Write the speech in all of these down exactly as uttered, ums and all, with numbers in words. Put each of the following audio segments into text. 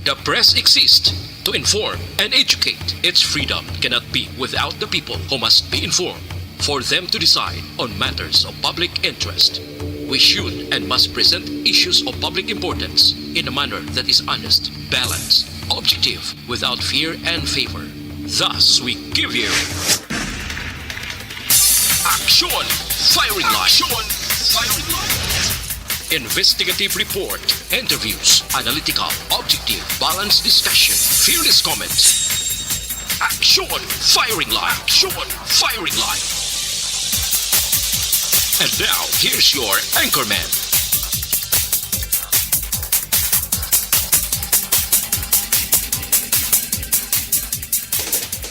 The press exists to inform and educate. Its freedom cannot be without the people, who must be informed for them to decide on matters of public interest. We should and must present issues of public importance in a manner that is honest, balanced, objective, without fear and favor. Thus, we give you Action Firing Line. Action Firing Line. Investigative report, interviews, analytical, objective, balanced discussion, fearless comments. Action Firing Line. Action Firing Line. And now, here's your anchorman.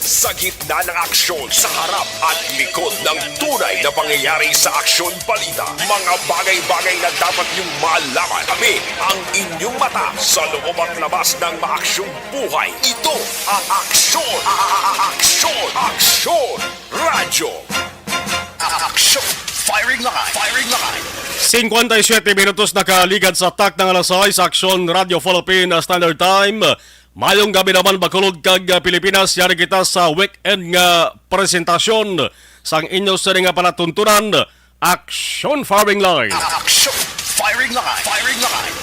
Sa gitna ng aksyon, sa harap at likod ng tunay na pangyayari sa aksyon balita, mga bagay-bagay na dapat niyong malaman. Kami ang inyong mata sa loob at labas ng maaksyong buhay. Ito ang Aksyon, Aksyon, Aksyon Radyo. Action Firing Line, Firing Line. Singkwenta y siyete minutos nakaligad sa takna nga alas sais, Aksyon Radyo Philippine Standard Time. Mayong gabi naman, Bacolod kag, ah, Pilipinas. Yari kita sa weekend nga presentasyon sang inyo sini nga palatuntunan, Action Firing Line. Action Firing Line, Firing Line.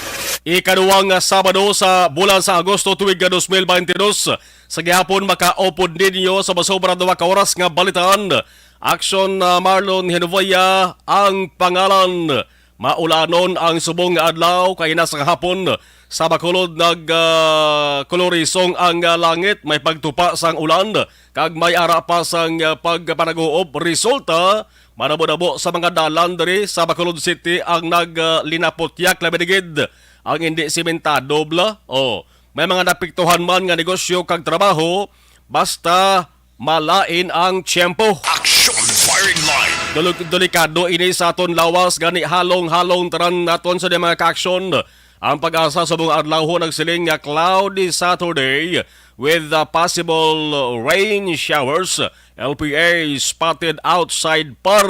Ikaduwa nga Sabado sa bulan sa Agosto, tuig nga dos mil baynte dos. Sa gihapon, makaupod ninyo sa masobra duha ka oras nga balitaan. Action, ah, Marlon Henovoya ang pangalan. Maulanon ang subong nga adlaw, kay na sa hapon sa Bacolod nag, ah, kulurisong ang, ah, langit, may pagtupa sang ulan kag may ara pa sang, ah, pagpanaguob. Resulta, manabo-nabo sa mga dalan diri sa Bacolod City ang nag, ah, linapotyak, labi na gid ang indi simentado, bla. Oh, may mga napiktuhan man nga negosyo kag trabaho, basta malain ang tiyempo. Action Firing Line. Dulu-, delikado ini sa aton lawas, gani halong-halong tanan naton sa mga kaaksyon. Ang PAGASA subong adlaw nagsiling nga cloudy Saturday with, uh, possible rain showers, L P A spotted outside par.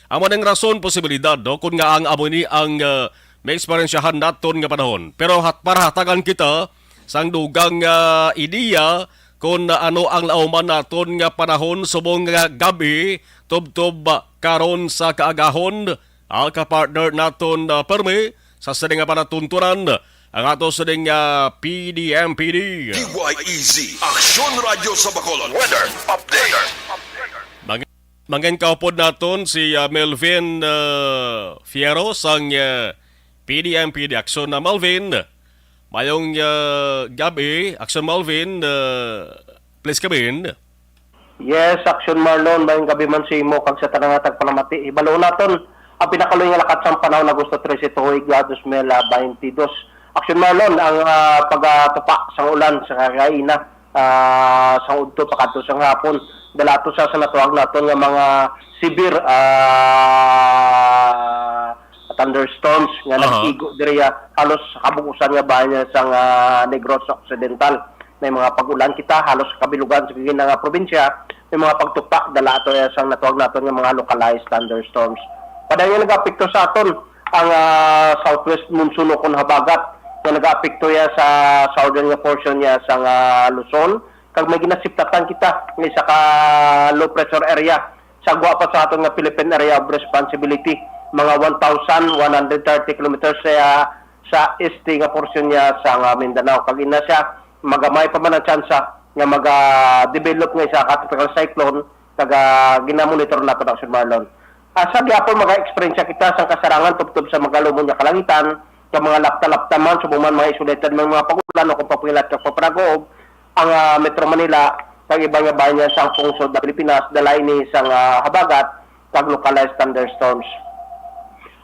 Amo ning rason, posibilidad, no, kun nga ang amo ni ang, uh, maeksperiensyahan naton nga panahon. Pero hat-, para hatagan kita sang dugang, ah, ideya kon ano ang lauman naton nga panahon subong nga gab-i tubtob, ah, karon sa kaagahon, ah, ka-partner naton, ah, permi sa sini nga palatuntunan, ang ato sining, ah, P D M P D. D Y E Z, Aksyon Radyo sa Bacolod. Weather update. Mga Mangin kaupod naton si, ah, Melvin, ah, Fierro sang, ah, P D M P D Aksyon. Na Melvin, mayong, ah, gab-i, Aksyon Melvin, ah, please come in. Yes, Aksyon Marlon, mayong gab-i man sa imo kag sa tanan nga tagpalamati. Hibalo naton ang pinakaluy nga lakat sang panahon, Agosto trese, tuig, ah, dos mil baynte dos. Aksyon Marlon, ang, ah, pagatupa sang ulan sa kagaina, ah, sang udto pakadto sang hapon. Dala to sa, sa natawag naton nga mga severe, ah, thunderstorms nga Aha. nag-igo diri, ah, halos sa kabug-usan nga bahin niya sang, ah, Negros Occidental. May mga pag-ulan kita halos sa kabilugan sa gina nga probinsya. May mga pagtupa, dala to, eh, sang natawag naton nga mga localized thunderstorms. Padayon nag-apekto sa aton ang, ah, southwest monsoon o kon habagat nga nag-aapekto ya sa southern nga portion niya sang, ah, Luzon, kag may ginasiptatan kita nga isa ka low pressure area sa gwa pa sa aton nga Philippine Area of Responsibility, mga one thousand one hundred thirty kilometers sa, sa este nga portion niya sang, ah, Mindanao, kag ina siya magamay pa man ang tsansa nga maga-develop nga isa ka tropical cyclone, kag, ah, ginamonitor nato na, Sir Marlon. Ah, sa gihapon, maga-eksperyensya kita sang kasarangan tubtob sa magalumon nga kalangitan, sa mga lapta-lapta man, subong man mga isolated man mga pag-ulan o kung papilat kag papanagob, ang, ah, Metro Manila, kag iban nga bahin niya sang pungsod na Pilipinas, dala ini sang, ah, habagat, kag localized thunderstorms.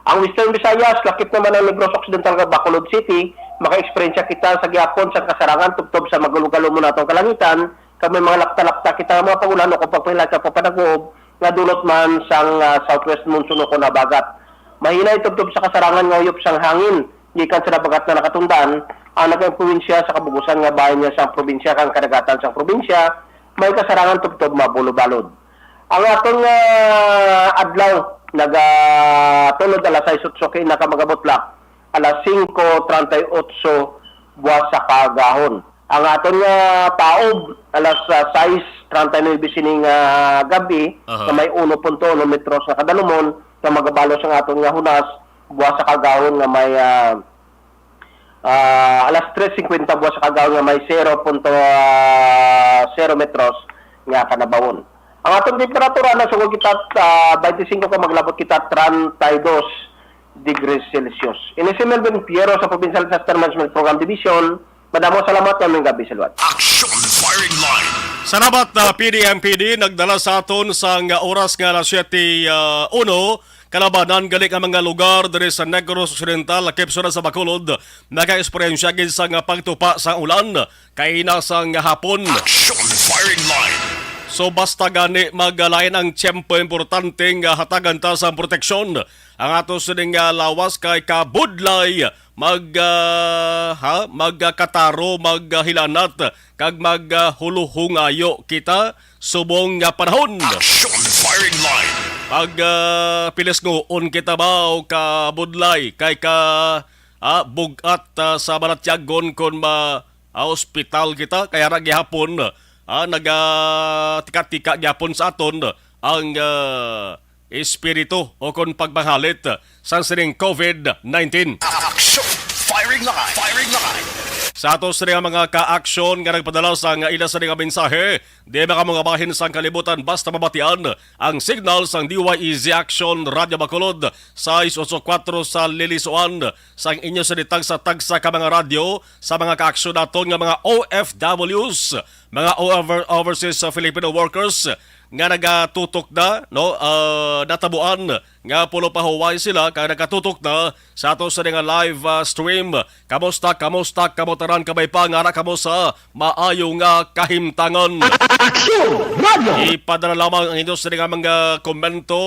Ang Western Visayas, lakip naman ang Negros Occidental kag Bacolod City, maka-eksperyensya kita sa gihapon sang kasarangan tubtob sa magalumon natong kalangitan, kag may mga lapta-lapta kita nga mga pag-ulan o kung pagpahilat sa papanagob nga dulot man sang, ah, southwest monsoon o kon habagat. Mahinay tubtob sa kasarangan nga uyop sang hangin gikan sa habagat nga nakatundan ang nagaimpluwensya sa kabug-usan nga bahin niya sang probinsya kag kadagatan sang probinsya, may kasarangan tubtob mabulobalod. Ang aton nga adlaw nagatulod alas sais otso kay naka magabutlak alas singko treinta y ocho buwas sa kaagahon. Ang aton nga taob, alas, ah, sais treinta y nueve sining, ah, gabi, Aha. na may uno punto uno metros nga kadalumon, sa magabalos ang aton nga hunas, buwas sa kaagahon nga may, ah, ah, alas tres cincuenta buwas sa kaagahon nga may zero punto zero metros nga kanabawon. Ang aton temperatura, nasugod kita, ah, twenty-five ka, maglabot kita treinta y dos degrees Celsius. Ini si Melvin Piero sa Provincial Disaster Management Program Division. Madamo salamat, maayong gabi sa liwat. Action Firing Line. Salamat na P D M P D nagdala sa aton sang oras nga alas siyete, ah, uno. Kalabanan gani ang mga lugar diri sa Negros Occidental, lakip sud sa Bacolod, naka-eksperyensya gid sang pagtupa sa ulan kaina sang hapon. Action Firing Line. So basta gani maglain ang tiyempo, importante nga hatagan ta sang proteksyon ang ato sining, ah, lawas kay kabudlay mag, ah, ha, magkataro, maghilanat, kag maghulohongayo kita subong nga panahon. Action Firing Line. Pag, ah, pilisngoon kita ba o kabudlay kay ka, ah, bug-at, ah, sa balatyagon kon ma, ah, ospital kita, kaya ra gihapon, ah, nagatika-tika gihapon sa aton ang, ah, espiritu o kon pagmanghalit sang sining covid nineteen. Action! Firing line! Firing line! Sa ato sini nga mga ka-aksyon nga nagpadala sang ila sini nga mensahe, di ba kamo nga bahin sang kalibutan basta mabatian ang signal sang D Y E Z Action Radio Bacolod sais ocho kuwatro sa Lilisuan, sang inyo sini tagsa-tagsa ka mga radyo, sa mga ka-aksyon naton nga mga O F Ws, mga over-, overseas sa Filipino workers nga nagatutok na, no, ah, natabuan nga pulo pa Hawaii sila kag nagatutok na sa ato sa nga live, ah, stream. Kamusta, kamusta, kamo tanan, kabay pa nga ara kamo sa maayo nga kahimtangan. Action Radio! Ipadala lamang ang inyo sa nga mga komento,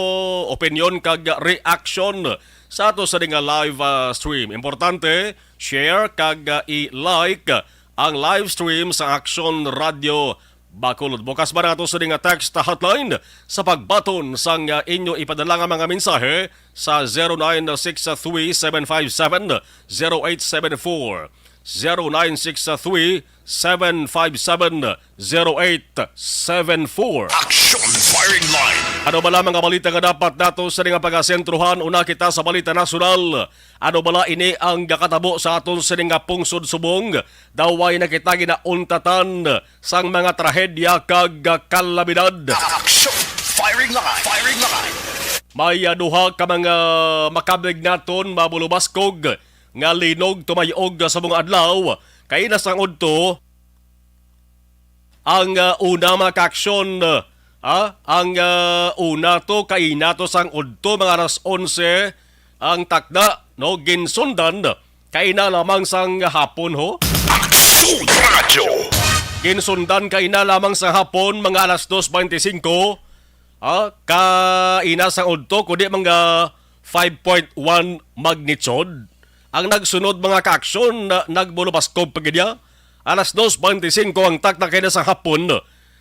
opinyon kag reaction sa ato sa nga live, ah, stream. Importante, share kag, ah, i-like ang live stream sa Action Radio Bacolod. Bukas man ang ato sini nga text hotline sa pagbaton sang, ah, inyo ipadala nga mga mensahe sa zero nine six three seven five seven zero eight seven four, zero nine six three seven five seven zero eight seven four. Action Firing Line. Ano bala mga balita nga dapat nato sini nga pagasentruhan? Una kita sa balita nasyonal. Ano bala ini ang gakatabo sa aton sini nga pungsod subong? Daw way na kita ginauntatan sang mga trahedya kag kalamidad. Action! Firing line! Firing line! May, ah, duha ka mga makabig naton mabulubaskog nga linog tumayog sa mga adlaw. Kay nasang udto ang, ah, una, mga kaaksyon, ah, ang, ah, una to kay nato sang udto mga alas onse ang takna, no, ginsundan kaina lamang sang hapon, ho? Aksyon Radyo. Ginsundan kaina lamang sa hapon, mga alas dos bente singko, ah, kaina sang udto, kundi mga five point one magnitude. Ang nagsunod, mga kaaksyon, na nagbulubaskog pa gid niya. Alas dos bente singko ang takna kaina sa hapon.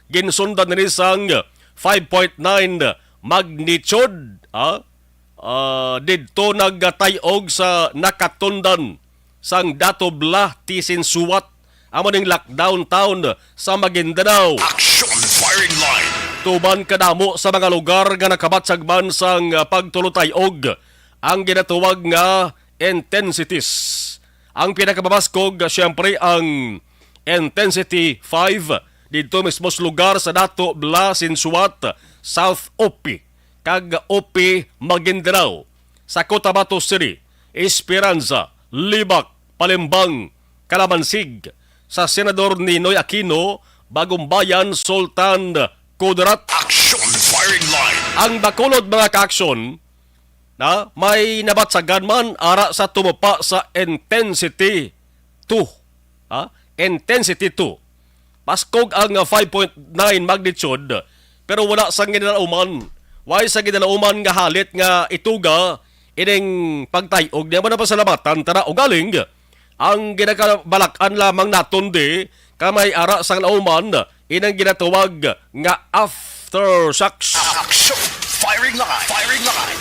Ginsundan nini sang five point nine magnitude, ah, ah, didto nagtay-og sa nakatundan sang Dato Bla Tisinsuat, amo ning lockdown town sa Maguindanao. Action Firing Line. Tuman kadamo sa mga lugar nga nakabatyag man sang, ah, pagtulotay-og ang ginatawag nga intensities. Ang pinakababaskog, siyempre, ang intensity five didto mismo sa lugar sa Dato Bla Sinsuat, South Opi kag Opi Maguindanao, sa Cotabato City, Esperanza, Libak, Palembang, Calamansig, sa Senador Ninoy Aquino, Bagumbayan, Sultan Kudarat. Action Firing Line. Ang Bacolod, mga kaaksyon, na may nabatyagan man ara sa tumupa sa intensity two. Ha? Intensity two. Baskog ang, ah, five point nine magnitude, pero wala sang ginalauman. Way sa ginalauman nga halit nga ituga ining pagtay-og niya. Manapasalamatan tana ugaling ang ginakabalak-an lamang naton di ka may ara sang lauman inang ginatawag nga aftershocks. Action! Firing line! Firing line!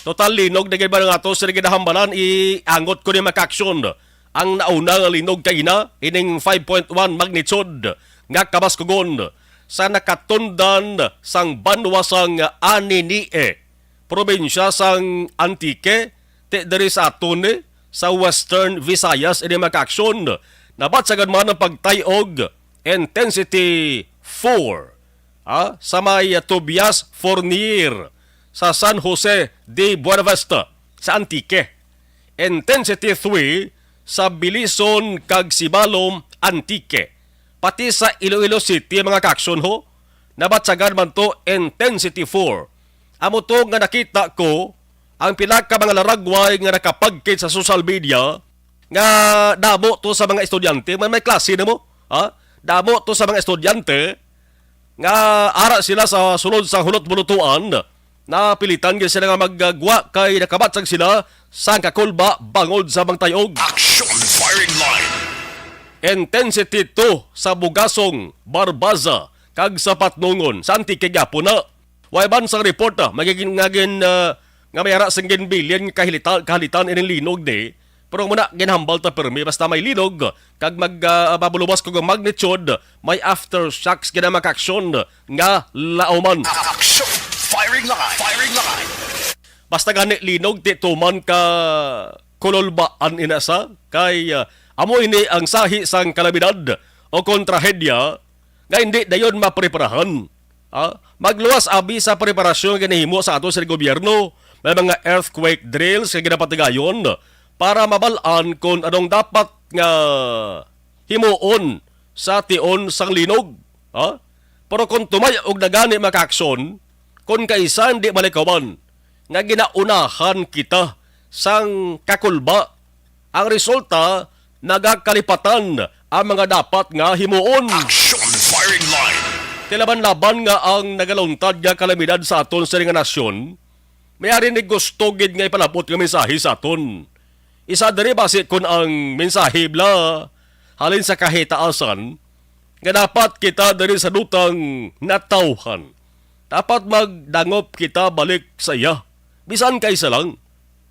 Total linog na gid ba nga to sa ginahambalan, iangot ko ni makaaksyon. Ang nauna nga linog kaina, ining five point one magnitude nga kabaskugon sa nakatundan sang banwa sang Anini-e, probinsya sang Antique, ti diri sa aton ni sa Western Visayas. Ini, mga kaaksyon, nabatyagan man ang pagtay-og intensity four, ah, sa may Tobias Fornier sa San Jose de Buenavista sa Antique, intensity three sa Bilison kag Sibalom, Antique. Pati sa Iloilo City, mga kaaksyon, ho, nabatyagan man to intensity four. Amo to nga nakita ko ang pila ka mga laragway nga nakapagkit sa social media nga damo to sa mga estudyante. May, may klase na mo, ha? Damo to sa mga estudyante nga ara sila sa sulod sa hulot bulutuan. Napilitan gid sila nga maggwa kay nakabatsag sila sang kakulba bangod sa bangtay-og. Action firing line. Intensity two sa Bugasong, Barbaza, kag sa Patnongon, sa Antique gyapon na. Way man sang report, ah, magiging nga gin, ah, nga may ara sing ginbilin kahilita-, kahalitan ining linog ni. Pero muna, ginhambal ta pirmi, basta may linog, kag mag, ah, mabulubas ko nga magnitude, may aftershocks gid ang mga aksyon nga lauman. Action! Firing line! Firing line! Basta gani linog, ti tuman ka kululbaan ina sa, kay, ah, amo ini ang sahi sang kalamidad o kon trahedya nga hindi dayon mapreparahan. Ah, magluwas abi sa preparasyon nga ginahimo sa ato sa gobyerno. May mga earthquake drills nga ginapatigayon para mabal-an kung anong dapat nga himuon sa tion sang linog. Ah? Pero kung tumay og nagani, mga kaaksyon, kung kaisa hindi malikawan nga ginaunahan kita sang kakulba, ang resulta, nagakalipatan ang mga dapat nga himuon. Action firing line. Tilaban-laban nga ang nagaluntad nga kalamidad sa aton sini nga nasyon, may ari ni gusto gid nga ipalabot nga mensahe sa aton. Isa diri basi kun ang mensahe bala halin sa kahitaasan nga dapat kita diri sa dutang natawhan. Dapat magdangop kita balik sa iya, bisan kaisa lang.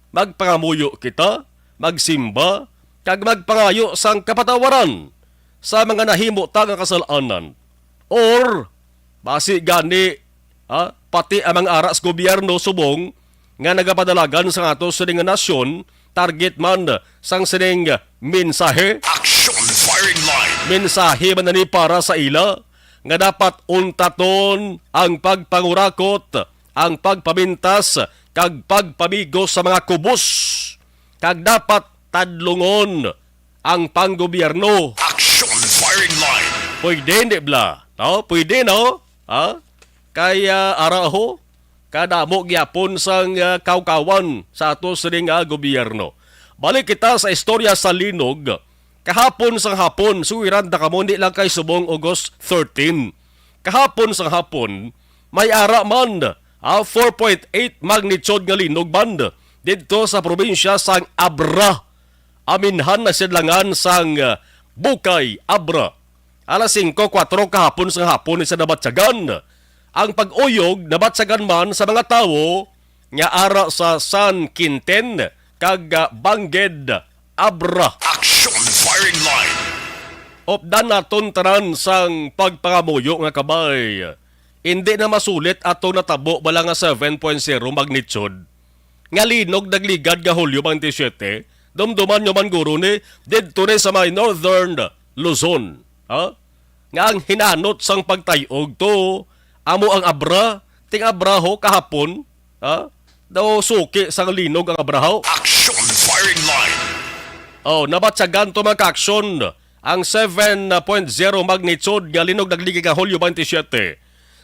Magpangamuyo kita, magsimba, kag magpangayo sang kapatawaran sa mga nahimo ta nga kasal-anan. Or, basi gani, ha, pati ang mga ara sa gobyerno subong nga nagapadalagan sa ato sining nga nasyon, target man sang sining mensahe. Action firing line. Mensahe man ni para sa ila nga dapat untaton ang pagpangurakot, ang pagpamintas, kag pagpamigos sa mga kubos, kag dapat tadlungon ang panggobyerno. Action firing line. Pwede, di bala? No? Pwede, no? Ha? Kay, ah, ara ho, kadamo gyapon sang, ah, kawkawan sa ato sini nga gobyerno. Balik kita sa istorya sa linog. Kahapon sang hapon, suwiran ta kamo, hindi lang kay subong August thirteen. Kahapon sang hapon, may ara man, ah, four point eight magnitude nga linog man didto sa probinsya sang Abra. Aminhan na sidlangan sang, ah, Bukay, Abra. Alas singko kuwatro kahapon sang hapon ni sa nabatyagan. Ang pag-uyog nabatyagan man sa mga tawo nga ara sa San Quintin kag, ah, Banged, Abra. Action firing line. Updan naton tanan sang pagpangamuyo nga kabay. Indi na masulit ato natabo bala nga seven point zero magnitude nga linog nagligad nga Hulyo twenty-seven. Dumduman nyo man guro ni, didto ni sa may Northern Luzon, ha? Nga ang hinanot sang pagtay-og to amo ang Abra, ting Abra ho kahapon, ha? Daw suki sang linog ang Abra ho. Action firing line. Oh, nabatyagan to, mga kaaksyon, ang seven point zero magnitude nga linog nagligad nga Hulyo twenty-seven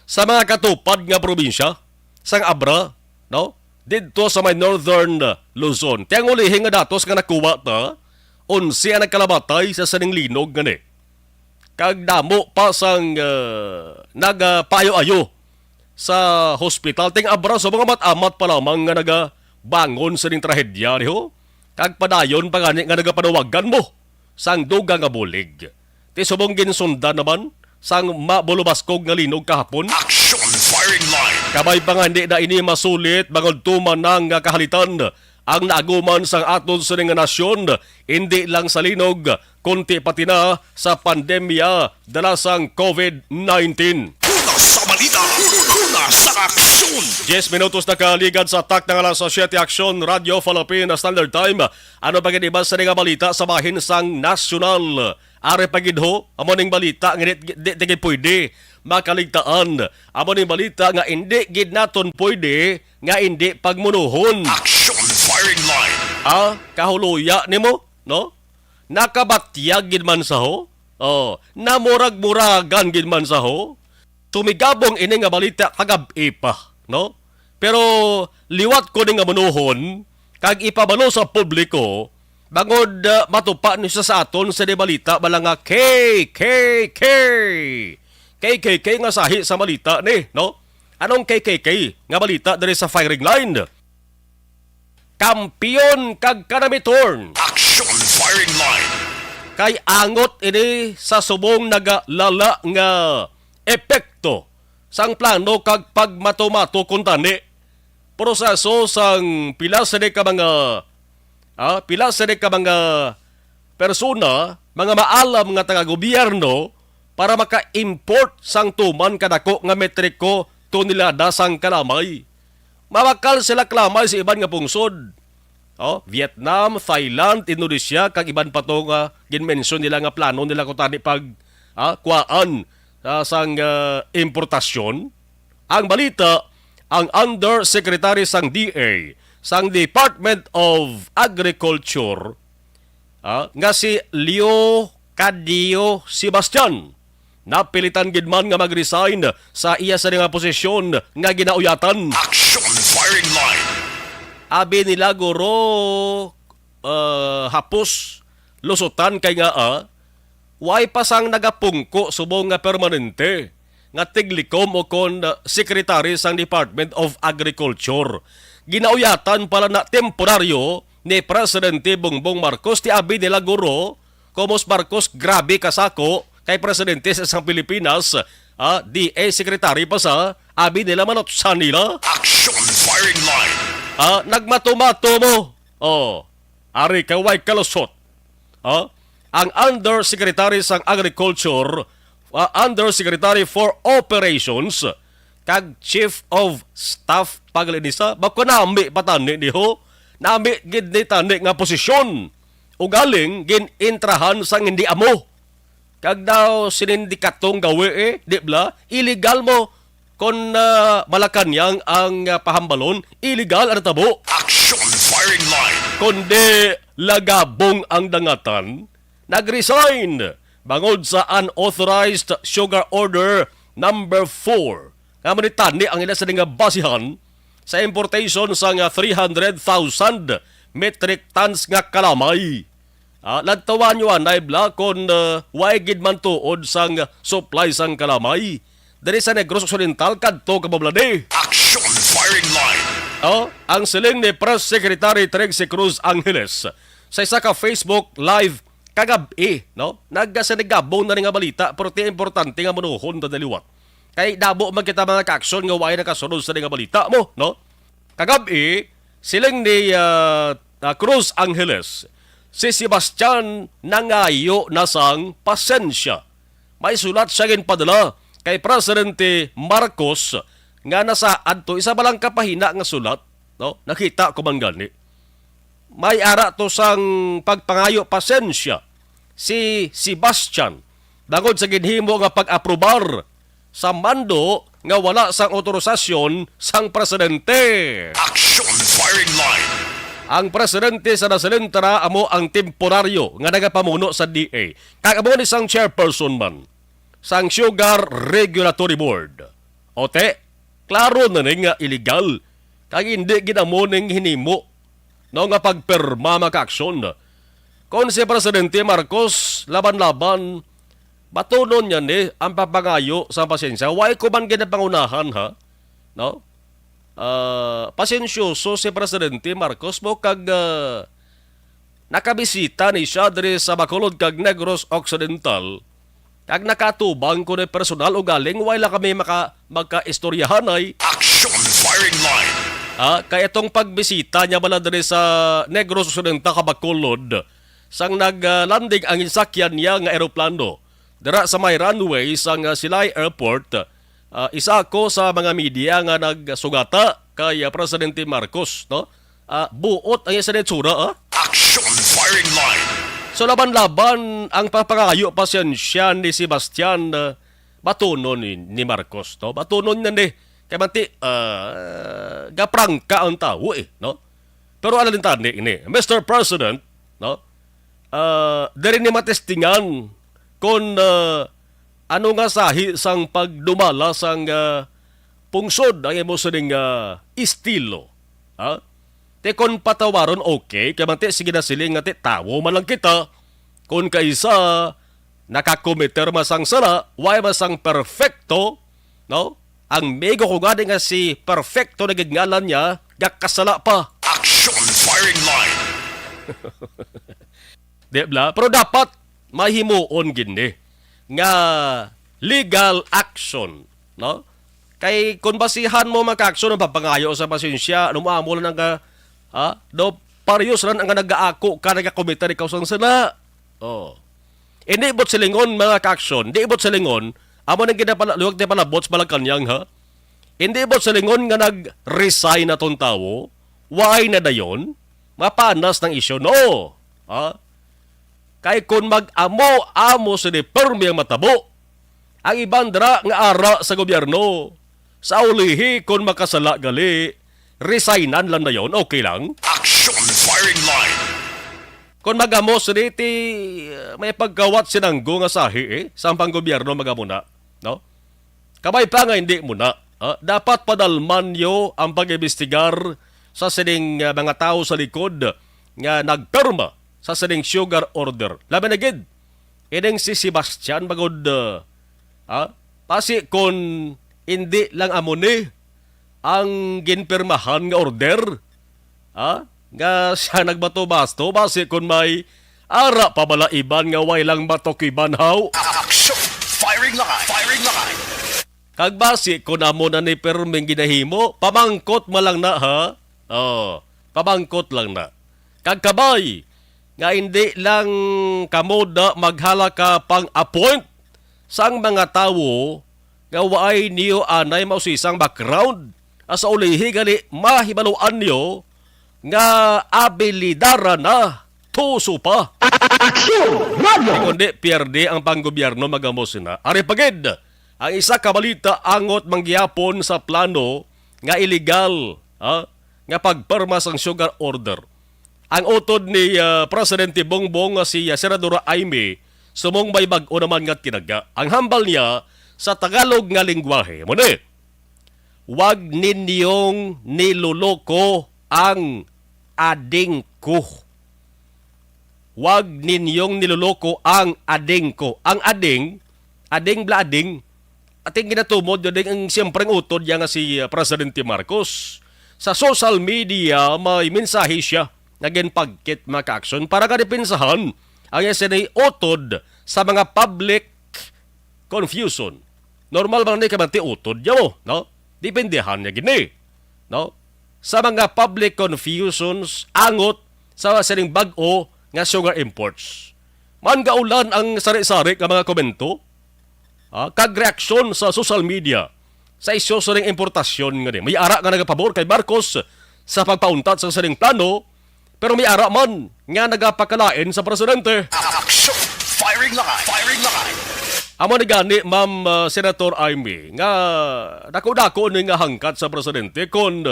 sa mga katupad nga probinsya sang Abra, no? Didto sa may Northern Luzon. Ti ang ulihi nga datos nga nakuha ta, onse ang nagkalamatay sa sining linog nga ni. Kag damo pa sang, ah, nagapaayo-ayo sa hospital. Ting Abra sa mga amat-amat pa lamang nga nagabangon sining trahedya, di ho? Kag padayon pa gani nga nagapanawagan mo sang dugang nga bulig. Ti subong ginsundan naman sang mabulubaskog nga linog kahapon. Action firing line. Kabay pa nga hindi na ini masulit, bangod tuman na nga kahalitan ang naaguman sang aton sini nga nasyon, indi lang sa linog, kundi pati na sa pandemya dala sang covid nineteen. Una sa balita, una sa aksyon. Diyes minutos na kaligad sa takna nga alas siyete, Aksyon, Radyo Philippine Standard Time. Ano pa gid iban sini nga balita sa bahin sang nasyonal? Ari pa gid ho, amo ning balita nga di, di, di gid pwede makaligtaan. Amo ning balita nga indi gid naton pwede nga indi pagmunuhon. Action firing line. Ah, kahuluya nimo, no? Nakabatyag gid man sa ho? Oh, namurag-muragan gid man sa ho? Tumigabong ini nga balita kagab-i pa, no? Pero liwat ko ni nga munuhon kag ipabalo sa publiko, bangod, ah, matupa ni sa, sa aton sa di balita bala nga K K K. K K K nga sahi sa balita ni, no? Anong K K K nga balita diri sa firing line? Kampiyon kag kanamitorn. Action firing line. Kay angot ini sa subong nagalala nga epekto sang plano kag pagmatumato kuntani. Proseso sang pila sini ka mga, ah, pila sini ka mga persona, mga maalam nga taga-gobyerno para maka-import sang tuman kadako nga metriko tonelada sang kalamay. Mabakal sila kalamay sa iban nga pungsod. Oh, Vietnam, Thailand, Indonesia, kag iban pa to nga ginmensyon nila nga plano nila kutani pag, ah, kuhaan, ah, sang, ah, importasyon. Ang balita, ang undersecretary sang D A, sang Department of Agriculture, ah, nga si Leocadio Sebastian, napilitan gid man nga mag-resign sa iya sa nga posisyon nga ginauyatan. Action firing line. Abi nila guro, ah, hapos lusutan kay nga, ah, way pa sang nagapungko subong nga permanente nga tiglikom o kon, ah, secretary sang Department of Agriculture. Ginauyatan pala na temporaryo ni Presidente Bongbong Marcos ti abi nila guro, Comos Marcos, grabe ka sako kay presidente sa sang Pilipinas, ah, D A secretary pa sa abi nila manutsan nila. Action firing line. Ah, nagmatumato mo. Oh, ari kay way kalusot. Ah, ang Undersecretary sang Agriculture, ah, Undersecretary for Operations, kag Chief of Staff paglinisa, bako nami pa tani ni ho? Nami gid ni tani nga posisyon. Ugaling gin-intrahan sang hindi amo. Kag daw sinin di katong gawi, eh, di bla? Illegal mo. Kon, ah, Malacañang ang, ah, pahambalon, illegal ang natabo. Action firing line. Kundi lagabong ang dangatan, nag-resign bangod sa unauthorized sugar order number four. Nga manitani ang ila sa nga basihan sa importation sa nga three hundred thousand metric tons nga kalamay. Ah, lantawan nyo anay bla kon, ah, way gid man tuod sang supply sang kalamay diri sa Negros Occidental kadto ka Mablade. Action firing line. Oh, ang siling ni Press Secretary Trixie Cruz Angeles sa isa ka Facebook Live kagab-i, no? Nagasinigabong na rin nga balita, pero ti importante nga manuhon ta daliwat. Kay dabo man kita mga kaaksyon nga way nakasunod sa nga balita mo, no? Kagab-i, siling ni, ah, ah, Cruz Angeles, si Sebastian nangayo na sang pasensya. May sulat siya ginpadala kay Presidente Marcos nga nasa adto isa ba lang kapahina nga sulat, no? Nakita ko man gani. May ara to sang pagpangayo pasensya si Sebastian bangod sa ginhimo nga pag-aprobar sa mando nga wala sang otorisasyon sang presidente. Action firing line. Ang presidente sa nasilintara amo ang temporaryo nga nagapamuno sa D A, kag amo ni sang chairperson man sang Sugar Regulatory Board. Ote, klaro na ni nga illegal kag hindi gid amo ning hinimo, no, nga pagpirma makaaksyon. Kon si Presidente Marcos laban-laban, batunon niya ni ang papangayo sa pasensya. Way ko man ginapangunahan, ha? No? Ah, pasensyoso si Presidente Marcos mo kag, ah, nakabisita ni siya diri sa Bacolod kag Negros Occidental. Kag nakatubang ko ni personal, ugaling way lang kami maka-, magkaistoryahanay. Action firing line. Ah, kay itong pagbisita niya bala diri sa Negros Occidental, Bacolod, sang nag-landing ang ginsakyan niya nga eroplano dira sa may runway sang, ah, Silay Airport, ah, isa ako sa mga media nga nagsugata kay, ah, Presidente Marcos, no? Ah, buot ang iya sa itsura, ah. Action firing line. So, laban-laban ang pagpangayo pasensya ni Sebastian, ah, batunon ni, ni Marcos, no? Batunon niya ni, kay manti, ah, gaprangka ang tawo, eh, no? Pero alintani ini, Mister President, no? Ah, diri ni matestingan kon, ah, ano nga sahi sang pagdumala sang, ah, pungsod ang imo sining, ah, estilo. Ha? Ti kon patawaron, okay, kay manti sige na siling nga ti tawo man lang kita. Kon kaisa nakakomiter man sang sala, way man sang perfecto, no? Ang migo ko gani nga si perfecto na gid ngalan niya, gakasala pa. Action firing line. Di bala? Pero dapat mahimuon gid ni nga legal action, no? Kay kung basihan mo, mga ka-action, ang pagpangayo sa pasensya, ano mo, amo lang nga, ha? Do, parehas lang ang nagaako ka, nagakomiter ikaw sang sala. Oh. Hindi ibot silingon, mga ka-action, hindi ibot silingon, amo nang ginapala-, luwag na palabot sa Malacañang, ha? Hindi ibot silingon nga nag-resign na tong tawo, why na dayon? Mapanas ng isyu, no? Ha? Kay kun mag-amo-amo sini, permi ang matabo. Ang iban dira nga ara sa gobyerno, sa ulihi kun makasala gali, resignan lang dayon, okay lang. Action firing line. Kun mag-amo sini ti, uh, may pagkawat sinanggo nga sahi, eh, sa panggobyerno mag-amo na, no? Kabay pa nga hindi mo na. Ah, dapat padalman niyo ang pag-imbestigar sa sining, ah, mga tawo sa likod nga nagpirma sa sining sugar order. Labi na gid, ining si Sebastian, bagod, ah, ah, pasi kon hindi lang amo ni ang ginpirmahan nga order, ah, nga siya nagbato-basto, basi kon may ara pa bala iban nga way lang batok iban, haw? Action! Firing line! Firing line! Kag basi kon amo na ni perming ginahimo, pamangkot man lang na, ha? Oh, pamangkot lang na. Kag kabay nga hindi lang kamo da maghalaka pang-appoint sang mga tawo nga waay niyo anay mausisang background, a sa ulihi gali mahibaluan niyo nga abilidara na tuso pa. Aksyon! Radyo! Kundi pierde ang panggobyerno, magamo sina. Ari pa gid ang isa ka balita angot man gihapon sa plano nga iligal, ha, nga pagpirma sang sugar order. Ang utod ni, ah, Presidente Bongbong nga si, ah, Senadora Imee, sumong may bag-o naman nga tinaga. Ang hambal niya sa Tagalog nga lingwahe, mo ni, "Wag ninyong niloloko ang ading ko." Wag ninyong niloloko ang ading ko. Ang ading, ading bala ading, ating ginatumod yun ding ang siyempre ang utod niya nga si, uh, Presidente Marcos. Sa social media, may mensahe siya nga ginpagkit, mga ka-action, para nga depensahan ang S N A utod sa mga public confusion. Normal man ni kamanti utod niya mo, no? Dependehan niya gini, no? Sa mga public confusions, angot sa sining bag-o nga sugar imports. Man gaulan ang sari-sari nga mga komento, ah, kag reaksyon sa social media sa isyu sa ning importasyon nga ni. May ara nga nagapabor kay Marcos sa pagpauntat sa sining plano, pero may ara man nga nagapakalain sa presidente. Action! Firing line! Firing line! Amo ni gani, Ma'am, ah, Senator Imee, nga dako-dako ni nga hangkat sa presidente kon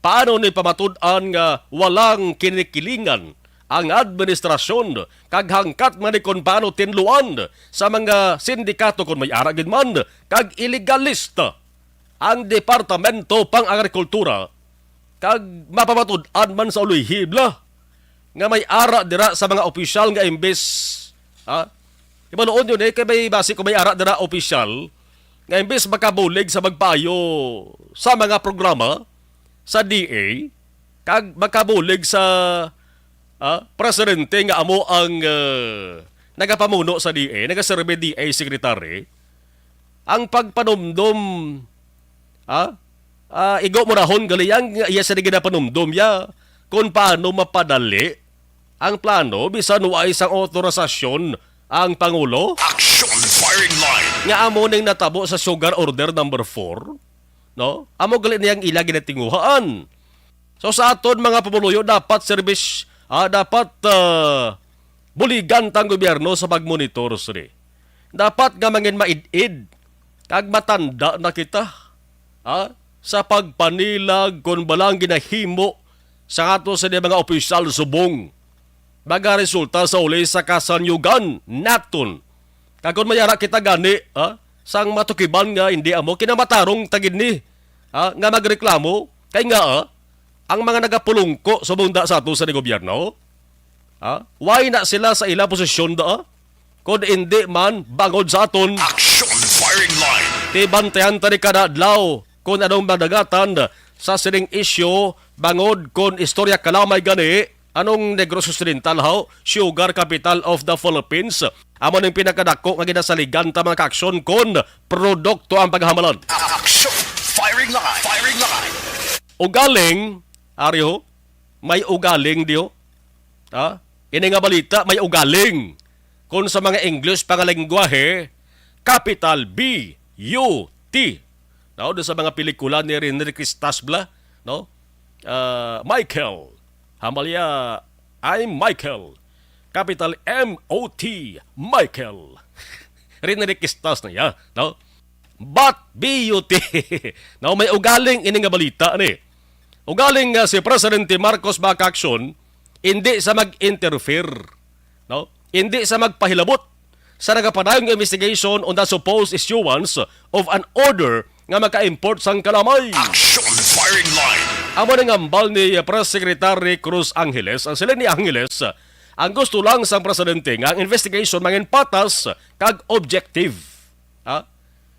paano ni pamatud-an nga walang kinikilingan ang administrasyon, kag hangkat man ni kon paano tinluan sa mga sindikato kon may ara gid man, kag ilegalista ang Departamento pang Agrikultura, kag mapamatud-an man sa ulihi bala nga may ara dira sa mga opisyal nga imbes, ha? Ibaluon yun eh, kay may basi kung may ara dira opisyal nga imbes makabulig sa magpaayo sa mga programa sa D A, kag makabulig sa, ah, presidente nga amo ang, ah, nagapamuno sa D A, nagaserbi D A secretary, ang pagpanumdom, ah, Ah, igo mo rahon gali ang iya sa ginapanumdom ya kung paano mapadali ang plano bisan wa isang otorasasyon ang Pangulo. Action firing line. Nga amo ning natabo sa Sugar Order number four, no? Amo gali niyang ila ginatinguhaan. So, sa aton mga pumuluyo, dapat serbis-, ah, dapat, ah, buligan tang gobyerno sa pagmonitor sini. Dapat nga mangin maid-id kag matanda na kita, ah, sa pagpanilag kon balang ginahimo sa ato sa mga opisyal subong magaresulta sa uli sa kasanyugan naton. Kag kon may ara kita gani, ah, sang matukiban nga hindi amo kinamatarong ta gid ni, ah, nga magreklamo, kay nga, ah, ang mga nagapulungko sa bunda sa ato sa gobyerno, ah, why na sila sa ila posisyon da, ah? Kon hindi man bangod sa aton. Action firing line. Tibantayan ta ni kada adlaw kon anong madagatan sa sining isyu bangod kon istorya kalamay gani. Anong Negros Occidental, haw? Sugar capital of the Philippines. Amo ning pinakadako nga ginasaligan ta, mga kaaksyon, kon produkto ang paghamalan. Action! Firing line! Firing line! Ugaling, ari ho, may ugaling di ho. Ha? Ini nga balita, may ugaling. Kung sa mga English pangalengguwahe, capital B U T. Now, doon sa mga pelikula ni Rene Cristas bla, no? Ah, Michael. Hambal ya, "I'm Michael." Capital M O T, Michael. Rene Cristas na ya, no? But B U T. Now, may ugaling ini nga balita ni. Ugaling nga si Presidente Marcos, mga kaaksyon, hindi sa mag-interfere, no? Hindi sa magpahilabot sa nagapadayon nga investigation on the supposed issuance of an order nga maka-import sang kalamay. Action firing line. Amo ning hambal ni Press Secretary Cruz Angeles. Ang siling ni Angeles, ang gusto lang sang presidente nga ang investigation mangin patas kag objective. Ha?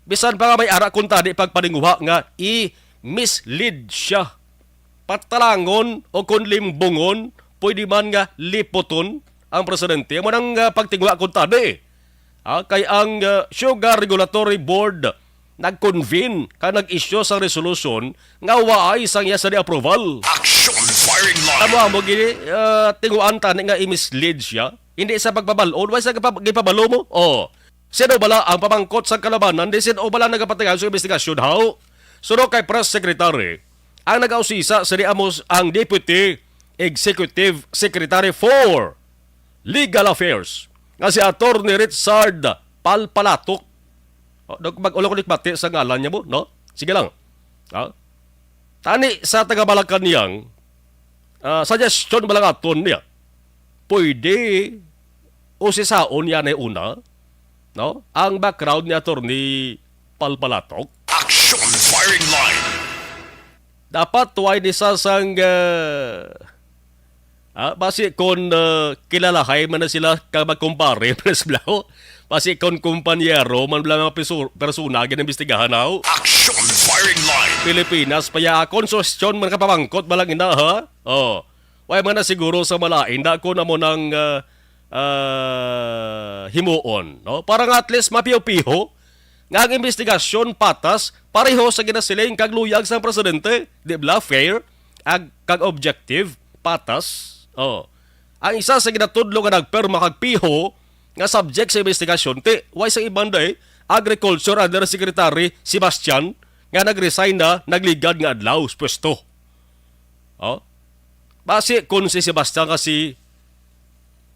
Bisan pa nga may ara kuntani pagpaninguha nga i-mislead siya. Patalangon o kon limbungon, pwede man nga lipoton ang presidente. Amo nang, ah, pagtinguha kuntani. Ah, kay ang, ah, Sugar Regulatory Board nag-convene kag nag-issue sang resolution nga waay sang iya sa approval. Action firing line. Amo, amo gini, ah, tinguhaan tani nga i-mislead siya. Hindi sa pagpabal-on, wala sa gipab-, gipabalo mo. Oh. Sino bala ang pamangkot sa kalabanan? Di sino bala nagapatigayon sa investigasyon, haw? Suno kay Press Secretary, ang nagausisa sini amo s-, ang Deputy Executive Secretary for Legal Affairs, nga si Attorney Richard Palpalatok. Oh, dog-, mag-ulo ko ni mati sa ngalan niya mo, no? Sige lang. Ha? Tani sa taga Malacañang, ah, suggestion ba lang aton niya? Pwede usisaon niya na una, no? Ang background ni Attorney Palpalatok. Action firing line. Dapat tuway ni sa sang, ah, ah, basi kon, ah, kilalahay man na sila kag magkumpare man na sila, oh. Basi kon kumpanyero man bala mga pisu-, persona ginaimbestigahan, aw. Action firing line. Pilipinas pa ya, kon suhestyon man ka pamangkot ba lang ina, ha? Oh. Way man na siguro sa malain da kon amo nang, ah, ah, himuon, no? Para nga at least mapiho-piho nga ang investigasyon patas, pareho sa ginasiling kag luyag sang presidente, di bala, fair, ag-, kag objective, patas. Oh. Ang isa sa ginatudlo nga nagpirma kag piho nga subject sa investigasyon, ti, way sa iban day, Agriculture Undersecretary Sebastian, nga nag-resign na, nagligad nga adlaw sa pwesto. Oh? Basi kun si Sebastian ka si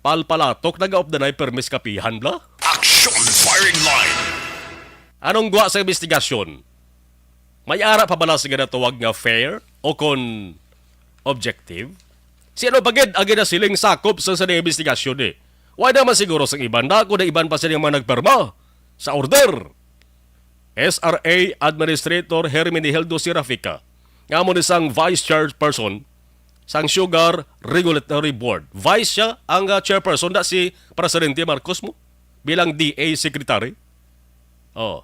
Palpalatok, nag-aop na na'y permis kapihan bla? Action firing line. Anong gwa sa investigasyon? May ara pa bala sa ginatawag nga fair o kon objective? Si ano pa gid ang ginasiling sakop sa sa investigasyon ni? Wala naman siguro sa iban na kung iban pa sila mga nagpirma sa order. S R A Administrator Herminihildo Serafica, nga amo ni sang Vice Chairperson sang Sugar Regulatory Board. Vice siya, ang, ah, chairperson na si Presidente Marcos mo bilang D A Secretary. Oh.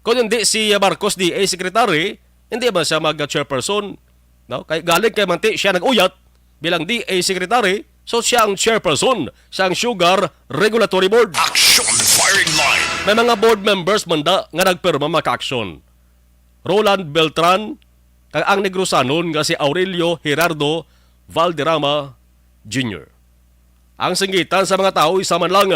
Kung hindi si Marcos D A Secretary, hindi man siya mag-chairperson, no? Kay galing kay manti siya nag-uyat bilang D A Secretary, so siya ang chairperson sang Sugar Regulatory Board. Action firing line. May mga board members man da nga nagpirma, mga kaaksyon. Roland Beltran, kag ang Negrosanon nga si Aurelio Gerardo Valderrama Junior. Ang singgitan sa mga tawo isa man lang,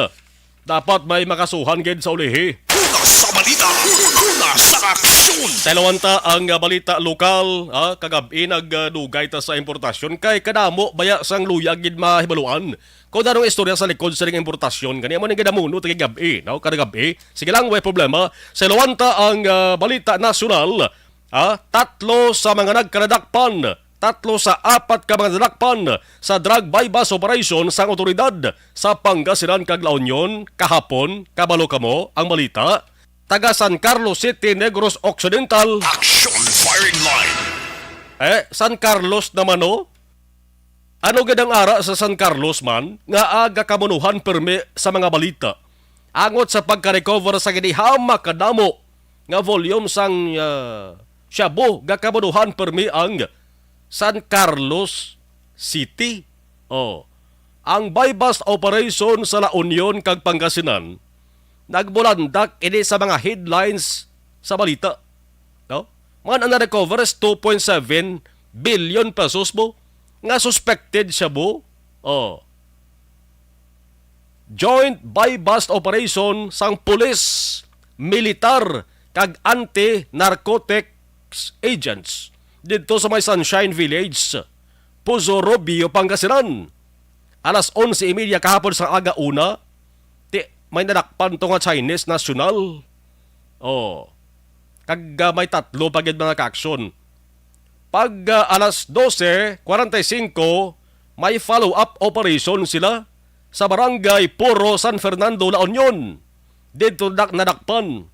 dapat may makasuhan gid sa ulihi. Una sa balita, una sa aksyon. Taluan ta ang, ah, balita lokal, ah, kagab-i nagdugay ta sa importasyon kay kadamo baya sang luyag gid mahibaluan kung anong istorya sa likod sa ning importasyon. Gani amo ning ginamuno ta kagab-i, no? Kada gab-i. Sige lang, way problema. Taluan ta ang, ah, balita nasyonal. Ah, tatlo sa mga nagkadadakpan, tatlo sa apat ka mga nadakpan sa drug buy-bust operation sang awtoridad sa Pangasinan kag La Union kahapon, kabalo kamo ang balita. Taga San Carlos City, Negros Occidental. Action firing line. Eh, San Carlos naman, oh. Ano gid ang ara sa San Carlos man nga aga kamunuhan permi sa mga balita? Angot sa pagka-recover sa ginihamak kadamo nga volume sang, ah, shabu, gakamunuhan permi ang San Carlos City. Oh, ang buy-bust operation sa La Union kag Pangasinan nagbulandak ini sa mga headlines sa balita, no? Man ang na-recover is two point seven billion pesos mo nga suspected shabu. Oh. Joint buy-bust operation sang pulis, militar, kag anti-narcotics agents didto sa may Sunshine Village, Pozo Robio, Pangasinan. Alas onse y media kahapon sa aga una, ti, may nadakpan to nga Chinese national. Oh. Kag, ah, may tatlo pa gid mga kaaksyon. Pag, ah, alas dose cuarenta y cinco, may follow-up operation sila sa barangay Puro, San Fernando, La Union. Didto dak-, nadakpan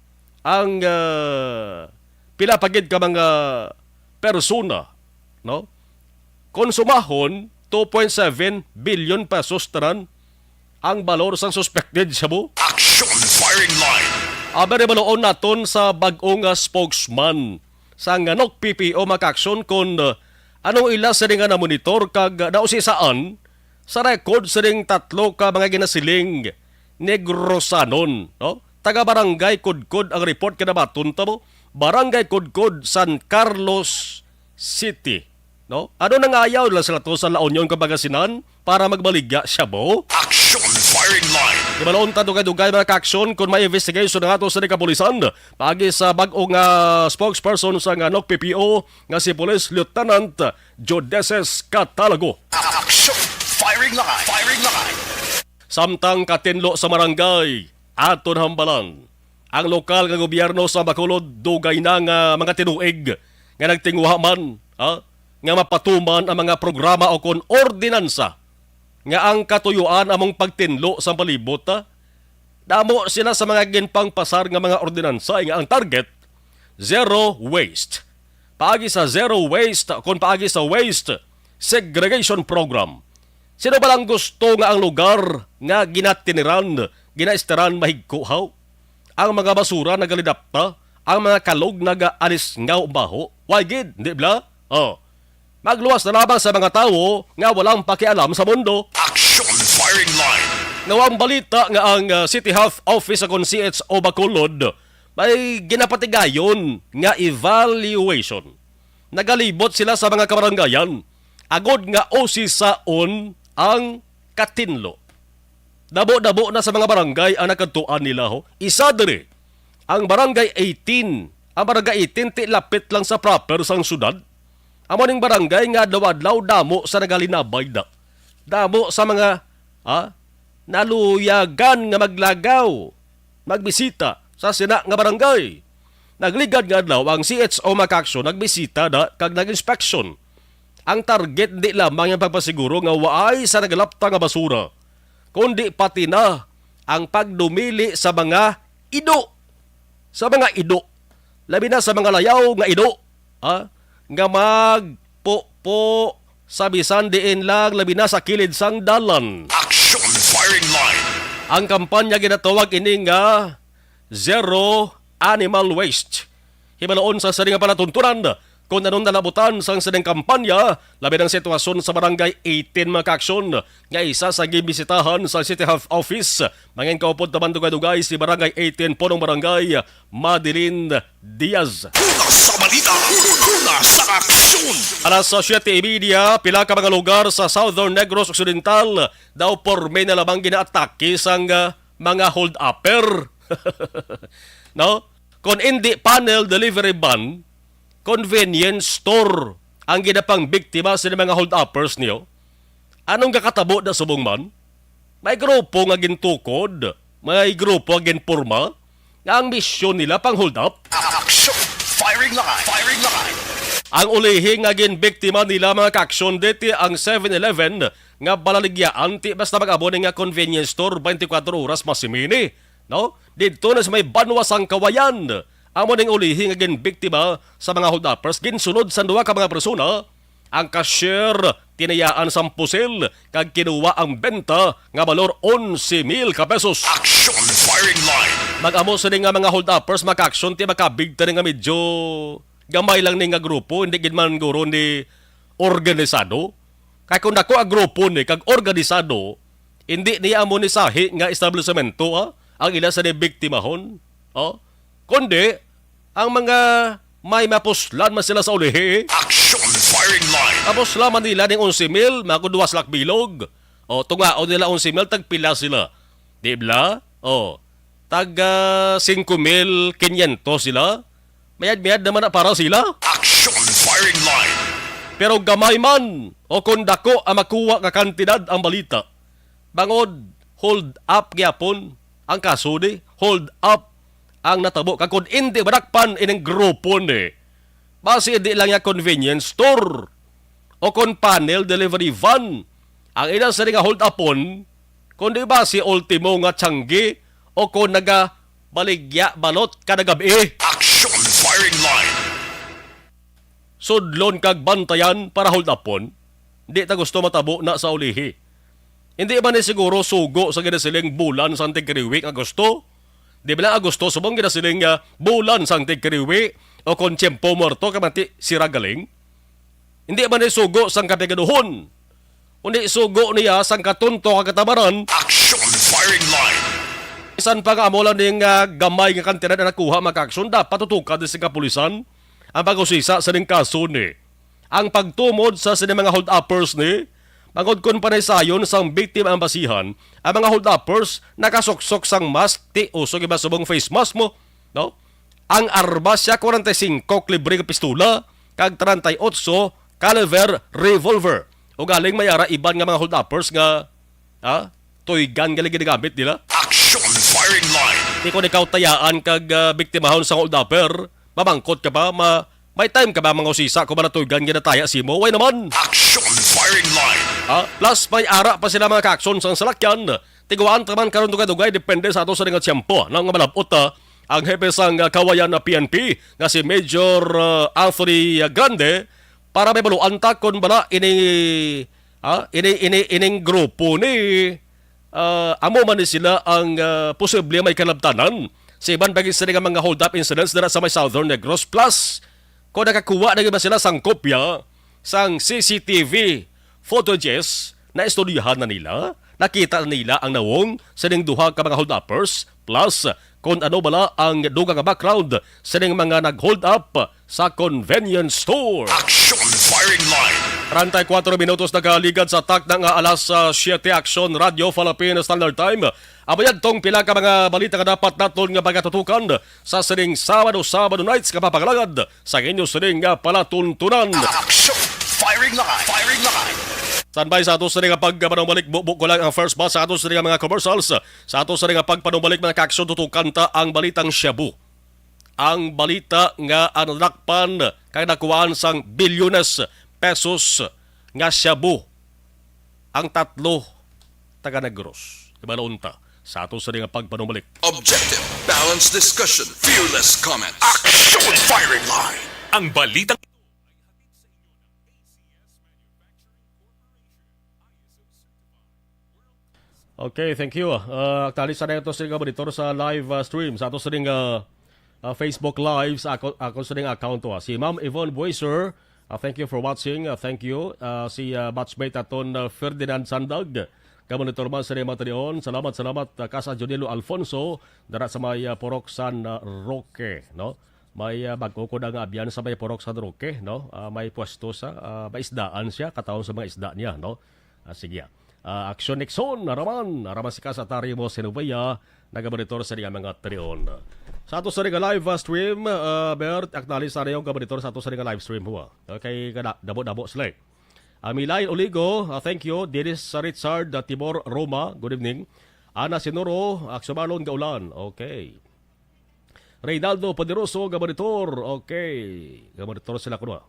ang, ah, pila pa gid ka mga persona, no? Konsumahon, two point seven billion pesos tanan ang balor sang suspected shabu. Action firing line. Abi, hibaluon naton sa bag-o nga spokesman sang N O C P P O, mga kaaksyon, kon, uh, anong ila sini nga namonitor kag, uh, nausisaan sa record sining tatlo ka mga ginasiling Negrosanon, no? Taga Barangay Kudkod ang report, kinabaton ta mo. Barangay Kudkod, San Carlos City, no? Ano, nangayaw lang sila to sa La Union kag Pangasinan para magbaligya shabu? Action firing line. Hibaluon ta dugay-dugay, mga kaaksyon, kung may investigation na nga to sa kapulisan, paagi sa bag-o nga spokesperson sa nga N O C P P O nga si Police Lieutenant Jodeses Catalago. Action firing line. Firing line. Samtang katinlo sa barangay, aton hambalan, ang lokal nga gobyerno sa Bacolod dugay na nga mga tinuig nga nagtinguha man, ha, nga mapatuman ang mga programa o kon ordinansa nga ang katuyuan among pagtinlo sa palibot, ha. Damo sila sa mga ginpangpasar nga mga ordinansa nga ang target, zero waste. Paagi sa zero waste, kon paagi sa waste segregation program. Sino ba lang gusto nga ang lugar nga ginatiniran, ginaesteran mahigko, haw? Ang mga basura nagalidapta, ang mga kalog nagaalisngaw baho. Why gid, di bala? Oh. Magluwas na lamang sa mga tawo nga walang pakialam sa mundo. Action firing line. Nawang balita nga ang, ah, City Health Office akon C H O Bacolod may ginapatigayon nga evaluation. Nagalibot sila sa mga kabarangayan agod nga usisaon ang katinlo. Dabo-dabo na sa mga barangay ang nakadtuan nila, ho. Isa diri, ang Barangay eighteen. Ang Barangay eighteen ti lapit lang sa proper sang syudad. Amo ning barangay nga adlaw-adlaw damo sa nagalinabay na. Damo sa mga, ha, naluyagan nga maglagaw, magbisita sa sina nga barangay. Nagligad nga adlaw ang C H O Macaction nagbisita na kag nag-inspeksyon. Ang target di lamang ang pagpasiguro nga waay sa nagalapta nga basura, kundi pati na ang pagdumili sa mga ido, sa mga ido, labi na sa mga layaw nga ido, ha, nga magpupo sa bisan diin lang, labi na sa kilid sang dalan. Action firing line. Ang kampanya ginatawag ini nga Zero Animal Waste. Hibaluon sa sini nga palatuntunan, Kung anong nalabutan sang sining kampanya, labi ang sitwasyon sa Barangay eighteen, mga kaaksyon, nga isa sa ginbisitahan sa City Health Office, mangin kaupod naman dugay-dugay si Barangay eighteen, Punong Barangay, Madeline Diaz. Una sa balita, una sa aksyon. Alas sa siyete y media, pila ka mga lugar sa Southern Negros Occidental daw porme na lamang ginaatake sang, ah, mga hold-upper. No? Kung indi panel delivery van, convenience store ang ginapangbiktima sa mga hold-uppers niyo? Anong gakatabo na subong man? May grupo nga gintukod, may grupo nga ginporma, nga ang misyon nila pang hold up. Action! Firing line! Firing line! Ang ulihi nga ginbiktima nila, mga kaaksyon, diti ang Seven Eleven nga balaligyaan, ti basta mag-abo ni nga convenience store, twenty-four oras masimini, no? Didto na sa may banwa sang Kawayan. Amo ning ulihi nga ginbiktima sa mga hold-uppers, ginsulod sang duha ka mga persona. Ang cashier tinayaan sang pusil kag kinuha ang benta nga balor onse mil ka pesos. Action firing line. Mag-amo sini nga mga hold-uppers, mga kaaksyon, ti makabig ta ni nga medyo gamay lang ni nga grupo, hindi gid man guro ni organisado. Kay kung dako ang grupo ni kag organisado, hindi niya amo ni sahi nga establisemento, ah, ang ila sa nibiktimahon. Oh? Kundi, ang mga may mapuslan man sila sa ulihi. Action firing line. Tapos laman nila ning onse mil, mga duwas lak bilog. O, tungaon nila onse mil, tagpila sila. Di ba? O, tag, ah, singko mil kinyentos sila. Mayad-mayad naman na para sila. Action firing line. Pero gamay man o kung dako ang makuha nga kantidad ang balita, bangod hold up gyapon ang kaso ni, hold up ang natabo. Kag kung indi madakpan ining grupo ni, basi di lang ya convenience store o kon panel delivery van ang ila sini nga hold upon, kundi basi ultimo nga tiyanggi o kon nagabaligya balot kada gabi. Action firing line. Sudlon kag bantayan para hold upon. Di ta gusto matabo na sa ulihi. Hindi man ni siguro sugo sa ginasiling bulan sang tigkariwi nga Agosto? Di ba lang Agosto subong ginasiling nga bulan sang tigkariwi o kon tiyempo muerto kay manti sira galing? Hindi man ni sugo sang kapigaduhon, kundi sugo niya sang katunto kag katamaran. Action firing line. Bisan pa nga amo lang ning, ah, gamay nga kantidad ang nakuha, mga kaaksyon, dapat tutukan ni sa kapulisan ang pag-usisa sa ning kaso ni. Ang pagtumod sa sini mga hold-uppers ni, bangod kon panaysayon sang biktima ang basihan, ang mga hold-uppers nakasuksok sang mask, ti uso iba subong face mask mo, no? Ang armas siya, kwarenta y singko kalibre nga pistola, kag treinta y ocho caliber revolver. Ugaling may ara iban nga mga hold-uppers nga, ha? Toy gun gali ginagamit nila. Action firing line. Di ko ikaw tayaan kag, ah, biktimahon sa hold-upper. Mamangkot ka ba? Ma-, may time ka ba mga usisa kung manatuygan nga nataya simo? Way naman. Action firing line. Ha? Plus, may ara pa sila mga kaaksyon sang salakyan. Tiguan ta man karon dugay-dugay, depende sa ato sa nga tiyempo. Nang malabot, ah, ang hepe sang, ah, Kawayan na P N P nga si Major, ah, Anthony, ah, Grande para may baluan ta kon bala ini, ah, ini, ini, ining grupo ni, ah, amo man ni sila ang, ah, posible may kalabtanan sa iban pa gid sila nga mga hold-up incidents dira sa may Southern Negros. Plus, kung nakakuha na gid ba sila sang kopya sang C C T V footages, naistudyahan na nila, nakita na nila ang nawong sining duha ka mga hold-uppers, plus kung ano bala ang dugang nga background sining mga nag-hold up sa convenience store. Action firing line. Treinta y cuatro minutos nagaligad sa takna nga alas, ah, siete. Action Radio Philippines Standard Time. Amo yadtong pila ka mga balita nga dapat naton nga pagatutukan sa sining Sabado, Sabado nights nga papagalagad sa inyo sining nga palatuntunan. Action! Firing line! Firing line! Standby sa ato sining nga pagpanumbalik, bubo ko lang ang first batch sa ato sining nga mga commercials. Sa ato sining nga pagpanumbalik, mga kaaksyon, tutukan ta ang balitang shabu. Ang balita nga ang nadakpan kag nakuhaan sang bilyones pesos nga shabu ang tatlo taga Negros. Ibalon ta sa ato sining nga pagpanumbalik. Objective, balanced discussion, fearless comments. Action firing line. Ang balitang Okay, thank you. Ah, actually, sa ito sila monitor sa live, ah, stream. Sa ato sila nga ah, Facebook Live sa ako, ako sa ning account to, ah. Si Ma'am Yvonne Buiser, ah, thank you for watching. Ah, thank you. Ah, si, ah, batchmate aton, ah, Ferdinand Sandag, ka monitor man sa mga tanion. Salamat, salamat, ah, Kasa Junilo Alfonso, dara sa may, ah, Purok San, ah, Roque, no? May, ah, bag-o ko na nga abyan sa may Purok San Roque, no? Ah, may pwesto sa, ah, maisdaan siya, kataon sa mga isda niya, no? Ah, sige, ah. Ah, Action Nixon, araman, araman si Kasa Tarimo Sinubeya, nagamonitor sa niya mga trion. Sa ato sa nga live, ah, stream, ah, Bert, acknowledge sa yung gamonitor sa ato sa nga live stream, huwa. Okay, kada, dabo-dabo sila eh. Ah, Milay Oligo, ah, thank you. Dennis Richard, ah, Timor Roma, good evening. Ana Sinuro, Aksumalon Gaulan, okay. Reynaldo Poderoso, gamonitor, okay. Gamonitor sila kuno.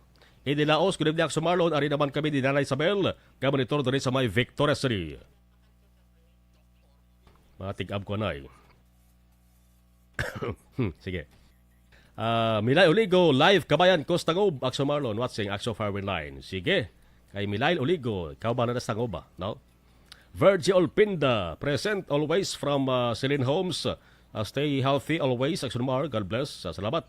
Eddie Laos, good evening, Aksumalon. Ari naman kami ni Nanay Isabel, gamonitor diri sa may Victoria City. Mga tig-ab ko, Nay. Hmm, sige. Ah, Milay Oligo, live Kabayan, Costa Ngob, Akso Marlon, watching, Akso Firing Line. Sige. Kay Milay Oligo, ikaw ba na sa Ngob, ah, no? Virgie Olpinda, present always from, ah, Celine Homes. Ah, stay healthy always, Akso Mar, God bless. Ah, salamat.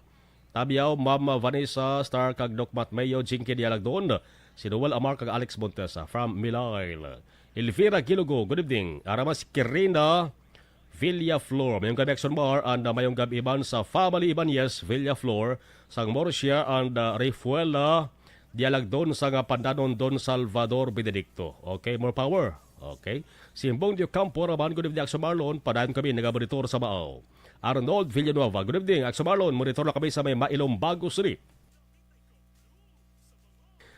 Tabiaw, Ma'am Vanessa Star, kag Doc Matt Mayo, Jinky Dialagdon, si Noel Amar, kag Alex Montesa from Milay. Elvira Gilugo, good evening. Aramas Kirina Villaflor, mayong gabi, Action Mar, and, uh, mayong gabi man sa family Ibanez Villaflor, sang Murcia and, uh, Refuela Dialagdon, sang, uh, Pandanon Don Salvador Benedicto. Okay, more power. Okay. Simbong Diocampo, raman, good evening, Action Marlon. Padayon kami, nagamonitor sa Mao. Arnold Villanueva, good evening, Action Marlon. Monitor na kami sa may Mailombago City.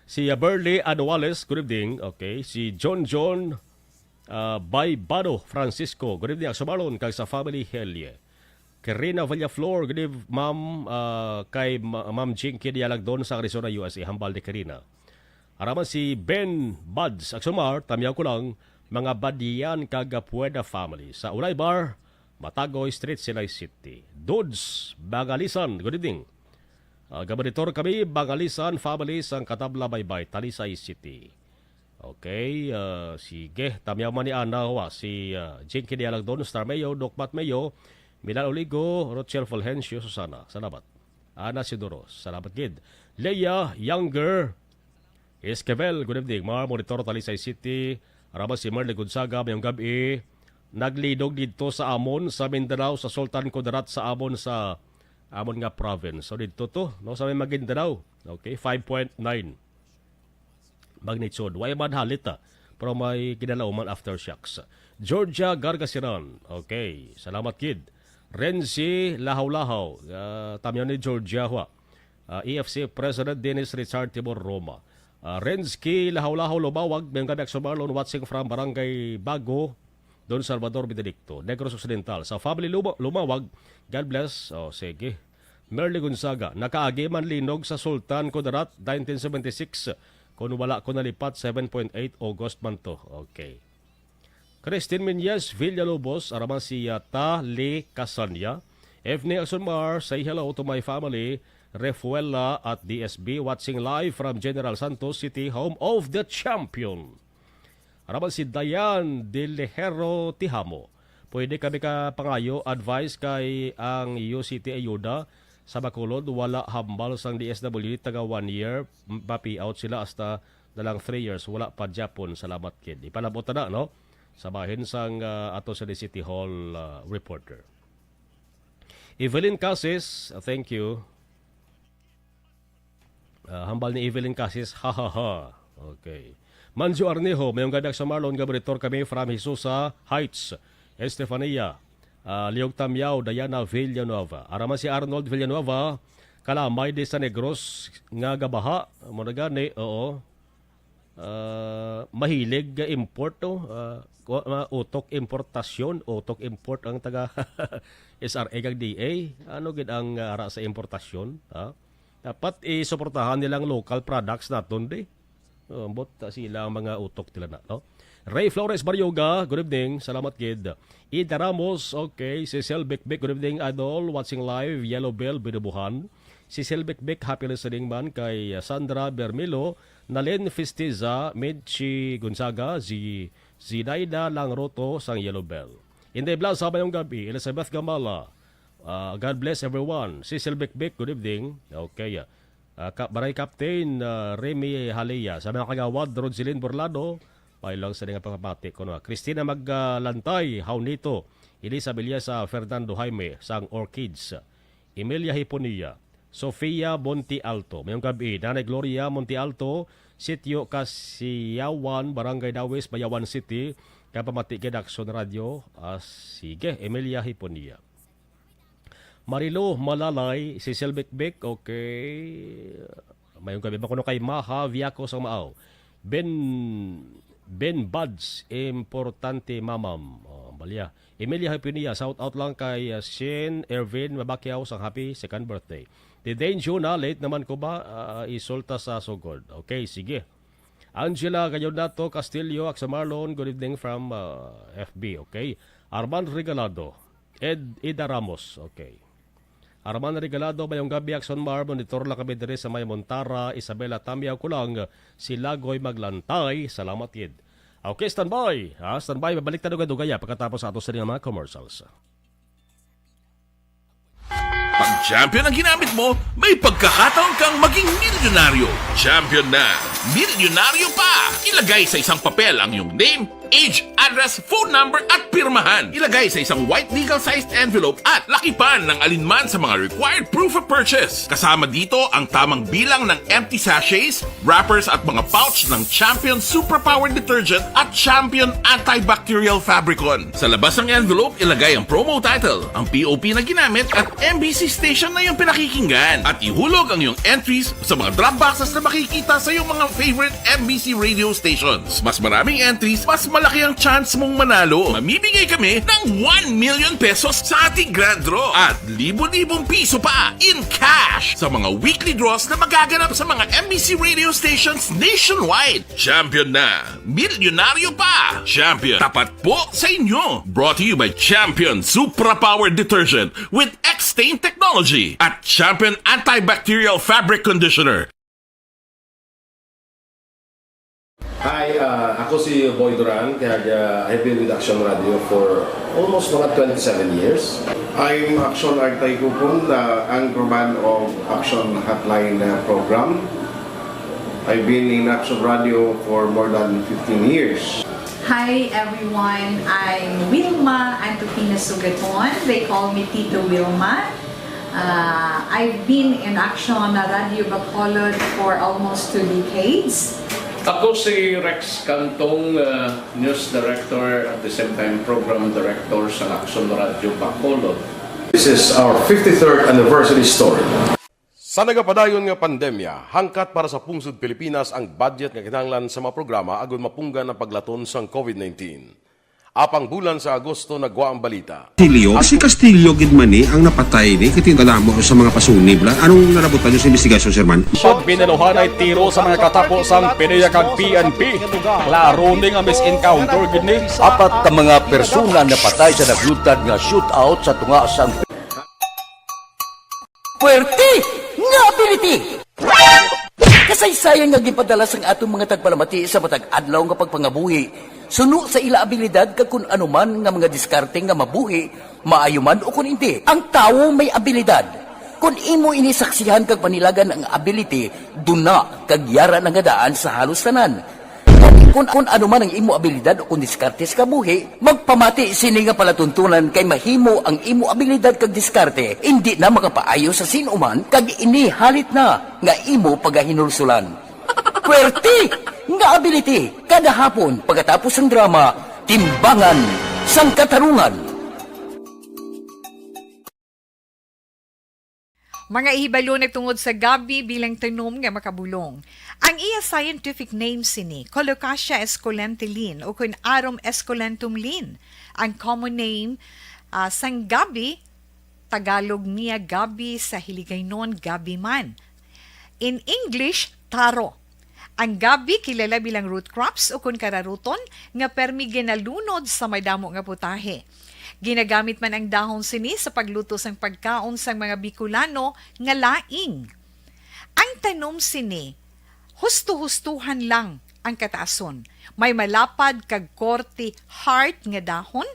Si, uh, Burley Anuales, good evening. Okay. Si John John, uh, Baybado Francisco, good evening, Action Marlon, kag sa family, Helye. Karina Villaflor, good eve-, ma'am, uh, kay Ma-, Ma'am Jinky Dialagdon sa Arizona, U S A, hambal ni Karina. Araman si Ben Buds, Action Mar, tamiyaw ko lang, mga Badian kag Pueda family. Sa Ulay Bar, Matagoy Street, Silay City. Dudes, Bangalisan, good evening. Ah, gamonitor kami, Bangalisan family sang Katabla Baybay, Talisay City. Okay, ah, sige. Tamyaw man ni Ana, wa, si, ah, Jinky Dialagdon, Star Mayo, Doc Matt Mayo, Milal Oligo, Rochelle Fulgencio, Susana. Salamat. Ana Sidoro, salamat gid. Leia Younger, Esquivel, good evening. Mga monitor, Talisay City. Arama si Merle Gonzaga, mayong gabi. Naglinog didto sa amon, sa Mindanao, sa Sultan Kudarat, sa amon, sa amon nga province. So, didto to, no, sa may Maguindanao. Okay, five point nine magnitude. Way man halit, ah. Pero may kinalauman, aftershocks. Georgia Gargasiran. Okay, salamat gid. Renzi Lahaw-Lahaw. Ah, tamyaw ni Georgia, wa. Ah, E F C President Dennis Richard Timor Roma. Ah, Rensky Lahaw-Lahaw Lumawag, mayong gabi, Action Marlon, watching from Barangay Bago, Don Salvador Benedicto, Negros Occidental. Sa family Luma-, Lumawag, God bless. Oh, sige. Merly Gonzaga, nakaagi man linog sa Sultan Kudarat, nineteen seventy-six, kun wala ko nalipat, seven point eight August man to. Okay. Christine Menyes Villalobos, araman si, ah, Ta Li Casania. Evening, Action Mar. Say hello to my family, Refuela at D S B, watching live from General Santos City, home of the champion. Araman si Dayan De Lejero Tihamo. Pwede kami ka pangayo advice kay ang U C T Ayuda sa Bacolod, wala hambal sang D S W D taga one year, m-, ma-payout sila hasta na lang three years, wala pa gyapon. Salamat gid. Ipalabot na, no? Sa bahin sang, ah, ato sa City Hall, ah, reporter. Evelyn Casis, thank you. Ah, hambal ni Evelyn Casis, ha, ha, ha. Okay. Manjo Arnejo, mayong gabi sa Marlon, gaboritor kami from Hisusa Heights, Estefania. Ah, Liog Tamyaw, Diana Villanueva. Araman si Arnold Villanueva, kalamay di sa Negros nga gabaha. Mo na gani, oo. Ah, mahilig nga import, no? Ah, ku-, ah, utok importasyon, utok import ang taga S R A kag D A. Ano gid ang, ah, ara sa importasyon, ha? Dapat isuportahan nila ang local products naton, di? Oh, ambot, ah, sila ang mga utok nila na, no? Ray Flores Barioga, good evening. Salamat gid. Ida Ramos, okay. Cecil Bikbik, good evening, idol. Watching live, Yellow Bell, Binubuhan. Cecil Bikbik, happy listening man kay, ah, Sandra Bermilo, Nalin Fistiza, Mitchie Gonzaga, Zi-, Zinaida Langroto sang Yellow Bell. Inday Blasa, mayong gabi. Elizabeth Gamala, Ah, God bless everyone. Cecil Bikbik, good evening. Okay. Ah, Ka-, Baray Captain, ah, Remy Halia. Sa mga kagawad, Rogelin Burlado, pailang sa nga pagpamati ko, no? Christina Maglantay, Jaunito, Elisa Villasa, Fernando Jaime, sang Orchids, Emilia Hiponia, Sofia Bonte Alto. Mayong gabi, Nanay Gloria Monte Alto, Sitio Kasiyawan, Barangay Dawis, Bayawan City, kapamati kay Aksyon Radio. Ah, sige, Emilia Hiponia. Marilo Malalay, Cecil Bikbik, okay. Mayong gabi ba kuno kay Maha Viaco sang Maaw. Ben, Ben Buds, importante mamam. Oh, balya. Emilia Hipinia, shout out lang kay, uh, Shane Ervin Mabakiao sang happy second birthday. Ti Dane Juna, late naman ko ba? Ah, isulta sa sugod. Okay, sige. Angela Gayunato Castillo, Aksa Marlon, good evening from, uh, F B, okay? Arman Regalado, Ed, Ida Ramos, okay. Arman Regalado, mayong gabi, Akson Mar, monitor lang kami diri sa may Montara, Isabela, Tamiaw ko lang, si Lagoy Maglantay, salamat gid. Okay, standby, ha? Standby, babalik tayo dugay-dugay, ah, pagkatapos sa ato sini nga mga commercials. Pag Champion ang ginamit mo, may pagkakataon kang maging milyonaryo. Champion na, milyonaryo pa! Ilagay sa isang papel ang iyong name, age, address, phone number, at pirmahan. Ilagay sa isang white legal-sized envelope at lakipan ng alinman sa mga required proof of purchase. Kasama dito ang tamang bilang ng empty sachets, wrappers, at mga pouch ng Champion Superpower Detergent at Champion Antibacterial Fabricon. Sa labas ng envelope, ilagay ang promo title, ang P O P na ginamit, at M B C station na iyong pinakikinggan. At ihulog ang iyong entries sa mga drop boxes na makikita sa iyong mga favorite M B C radio stations. Mas maraming entries, mas malaki ang chance mong manalo. Mamimigay kami ng one million pesos sa ating grand draw at libo-libong piso pa in cash sa mga weekly draws na magaganap sa mga M B C radio stations nationwide. Champion na! Milyonaryo pa! Champion, tapat po sa inyo! Brought to you by Champion Supra Power Detergent with X-Stain Technology at Champion Antibacterial Fabric Conditioner. Hi, uh, ako si Boy Duran, kag, uh, I've been with Action Radio for almost mga twenty-seven years. I'm Action Artay Kupon, the anchorman of Action Hotline, uh, program. I've been in Action Radio for more than fifteen years. Hi everyone, I'm Wilma Antupina Sugaton. They call me Tito Wilma. Uh, I've been in Action Radio Bacolod for almost two decades. Ako si Rex Cantong, uh, news director at the same time program director sa Action Radio Bacolod. This is our fifty-third anniversary story. Sa nagapadayon nga pandemya, hangkat para sa pungsod Pilipinas ang budget nga kinahanglan sa mga programa agud mapunggan ang paglaton sang covid nineteen. Apang bulan sa Agosto nagwa ang balita. Castillo? Si Castillo gid man ni ang napatay ni, kay kadamo sa mga pasunib la. Anong nalabutan niyo sa investigasyon, Sir Man? Pag binaluhan ay tiro sa mga katapo sang PDEA kag P N P. Klaro ni nga mis-encounter gid ni. Apat ka mga persona napatay sa naglutad nga shootout sa tunga sang Puwerte nga ability! Kasaysayan nga ginpadala sang aton mga tagpalamati sa matag adlaw nga pagpangabuhi, suno sa ila abilidad kag kun ano man nga mga diskarte nga mabuhi, maayo man o kun indi. Ang tawo may abilidad. Kun imo ini saksihan kag panilagan ang ability, duna kag yara na nga daan sa halos tanan. Kun, kun ano man ang imo abilidad o kun diskarte sa kabuhi, magpamati sini nga palatuntunan kay mahimo ang imo abilidad kag diskarte indi na makapaayo sa sin-o man kag ini halit na nga imo pagahinulsulan. Puwerte nga ability kada hapon pagkatapos sang drama, Timbangan sang Katarungan. Mga ihibalo na tungod sa gabi bilang tanom nga makabulong. Ang iya scientific name sini, Colocasia esculenta Linn, o kun Arum esculentum Linn. Ang common name, ah, sang gabi, Tagalog niya gabi, sa Hiligaynon gabi man. In English, taro. Ang gabi kilala bilang root crops o kun kararuton nga permi ginalunod sa madamo nga putahe. Ginagamit man ang dahon sini sa pagluto sang pagkaon sang mga Bicolano nga laing. Ang tanom sini, husto-hustohan lang ang kataason. May malapad kag korte heart nga dahon,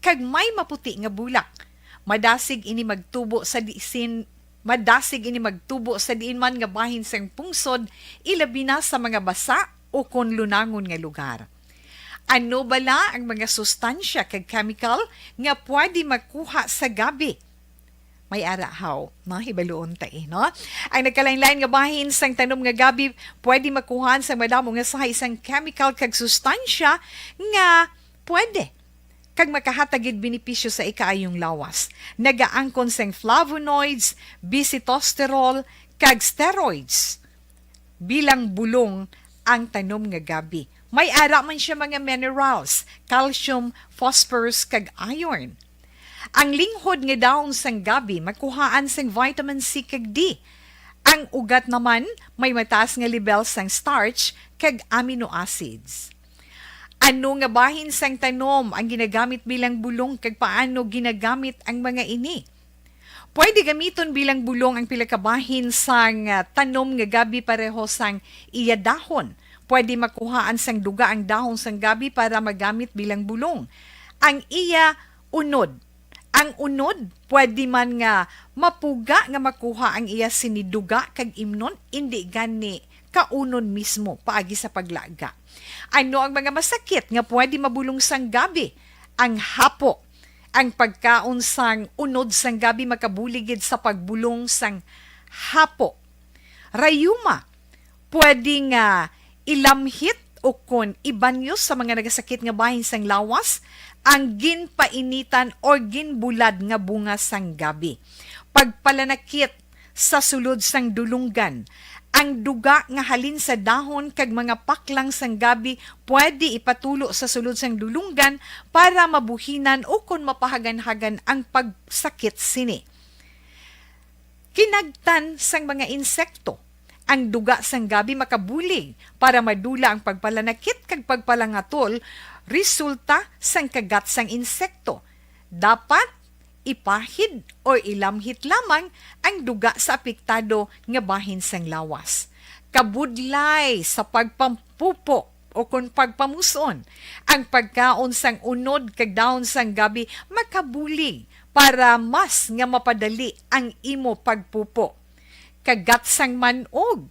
kag may maputi nga bulak. Madasig ini magtubo sa diin, madasig ini magtubo sa diin man nga bahin sang pungsod, ilabi na sa mga basa o kon lunangon nga lugar. Ano bala ang mga sustansya kag chemical nga pwede makuha sa gabi? May ara haw, no? Hibaluon ta, eh, no? Ang nagkalain-lain nga bahin sang tanom nga gabi pwede makuhaan sang madamo nga sahay sang chemical kag sustansya nga pwede kag makahatag gid benepisyo sa ikaayong lawas. Nagaangkon sang flavonoids, bisitosterol, kag steroids bilang bulong ang tanom nga gabi. May ara man siya mga minerals, calcium, phosphorus, kag iron. Ang linghod nga dahon sang gabi makuhaan sang vitamin C kag D. Ang ugat naman may mataas nga lebel sang starch kag amino acids. Ano nga bahin sang tanom ang ginagamit bilang bulong kag paano ginagamit ang mga ini? Pwede gamiton bilang bulong ang pila ka bahin sang, ah, tanom nga gabi pareho sang iya dahon. Pwede makuhaan sang duga ang dahon sang gabi para magamit bilang bulong. Ang iya unod. Ang unod, pwede man nga mapuga nga makuha ang iya sini duga kag imnon, indi gani kaunon mismo paagi sa paglaga. Ano ang mga masakit nga pwede mabulong sang gabi? Ang hapo. Ang pagkaon sang unod sang gabi makabulig gid sa pagbulong sang hapo. Rayuma, pwede nga ilamhit o kon ibanyo sa mga nagasakit nga bahin sang lawas ang ginpainitan or ginbulad nga bunga sang gabi. Pagpalanakit sa sulod sang dulunggan. Ang duga nga halin sa dahon kag mga paklang sang gabi pwede ipatulo sa sulod sang dulunggan para mabuhinan o kon mapahaganhagan ang pagsakit sini. Kinagtan sang mga insekto. Ang duga sang gabi makabulig para madula ang pagpalanakit kag pagpalangatol resulta sang kagat sang insekto. Dapat ipahid o ilamhit lamang ang duga sa apektado nga bahin sang lawas. Kabudlay sa pagpampupo o kon pagpamuson, ang pagkaon sang unod kag dahon sang gabi makabulig para mas nga mapadali ang imo pagpupo. Kagat sang man-og.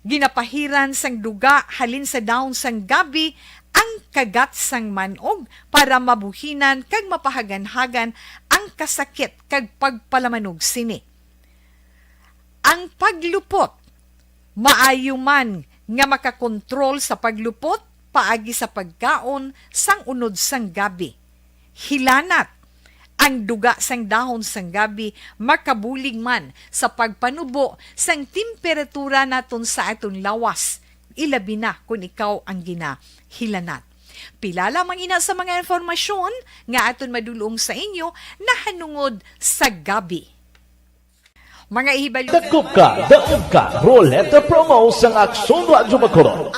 Ginapahiran sang duga halin sa dahon sang gabi ang kagat sang man-og para mabuhinan kag mapahaganhagan ang kasakit kag pagpalamanog sini. Ang paglupot. Maayo man nga makakontrol sa paglupot paagi sa pagkaon sang unod sang gabi. Hilanat. Ang duga sang dahon sang gabi makabulig man sa pagpanubo sang temperatura naton sa aton lawas, ilabi na kon ikaw ang ginahilanat. Pila lamang ina sa mga impormasyon nga aton madulong sa inyo nahanungod sa gabi. Mga ihibalo. Dakop ka, daog ka, Roleta Promo sang Aksyon Radyo Bacolod.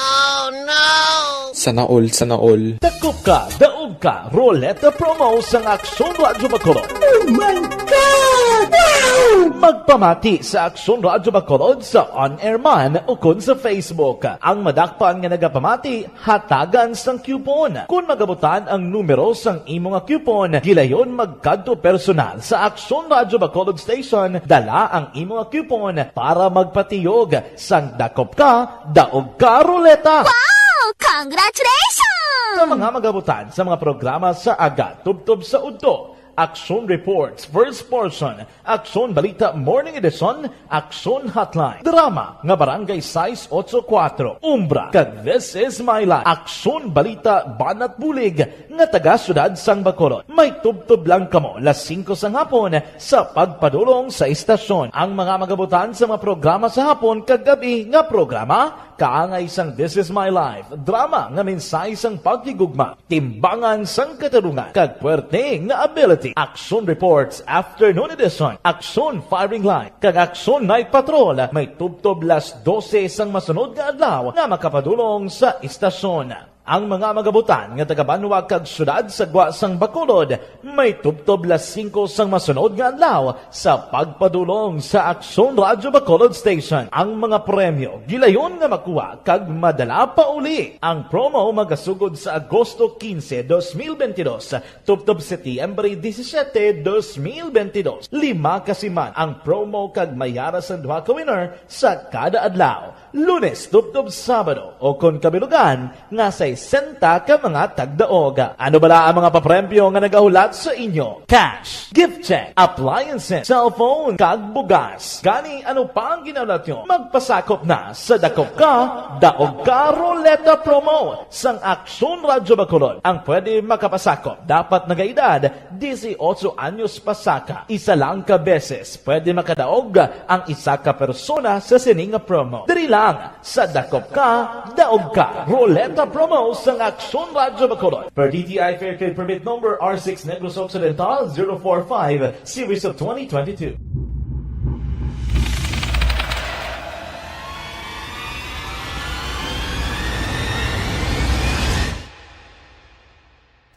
Sana all, sana all. Dakop ka, daog ka, Roleta Promo sang Aksyon Radyo Bacolod. Oh my God! Wow! Magpamati sa Aksyon Radyo Bacolod sa on-air man ukon sa Facebook. Ang madakpan nga nagapamati, hatagan sang coupon. Kon magabutan ang numero sang imo nga coupon, gilayon magkadto personal sa Aksyon Radyo Bacolod Station, dala ang imo nga coupon para magpatiyog sang Dakop Ka, Daog Ka Roleta. Wow! Congratulations! Sa mga magabutan sa mga programa sa aga tubtob sa udto, Aksyon Reports, first portion, Aksyon Balita Morning Edition, Aksyon Hotline, drama nga Barangay sais otso kuwatro, Umbra, kag This Is My Life, Aksyon Balita Banat Bulig nga taga Siyudad sang Bacolod. May tubtob lang kamo las singko sang hapon sa pagpadulong sa istasyon. Ang mga magabutan sa mga programa sa hapon kag gabi nga programa, kaangay sang This Is My Life, drama nga mensahe sang paghigugma, timbangan sang katarungan, kag puwerte nga ability. Action Reports Afternoon Edition, Action Firing Line, kag Action Night Patrol may tubtob las dose sang masunod nga adlaw nga makapadulong sa istasyon. Ang mga magabutan nga taga-banwa kag syudad sa gwa sang Bacolod may tubtob las singko sang masunod nga adlaw sa pagpadulong sa Aksyon Radyo Bacolod Station. Ang mga premyo gilayon nga makuha kag madala pa uli. Ang promo magasugod sa Agosto quince, dos mil veintidós, tubtob Setyembre disisiete, dos mil veintidós. Lima ka siman ang promo kag may ara sang duha ka winner sa kada adlaw, Lunes tubtob Sabado, o kon kabilugan nga sesenta ka mga tagdaog. Ano bala ang mga papremyo nga nagahulat sa inyo? Cash, gift check, appliances, cellphone, kag bugas. Gani, ano pa ang ginahulat nyo? Magpasakop na sa Dakop Ka, Daog Ka Ruleta Promo sang Aksyon Radyo Bacolod. Ang pwede makapasakop dapat nagaedad dieciocho anyos pasaka. Isa lang ka beses pwede makadaog ang isa ka persona sa sini nga promo. Diri lang sa Dakop Ka, Daog Ka Ruleta Promo sang Aksyon Radyo Bacolod. Per D T I Fair Trade Permit Number R six Negros Occidental zero four five, Series of twenty twenty-two.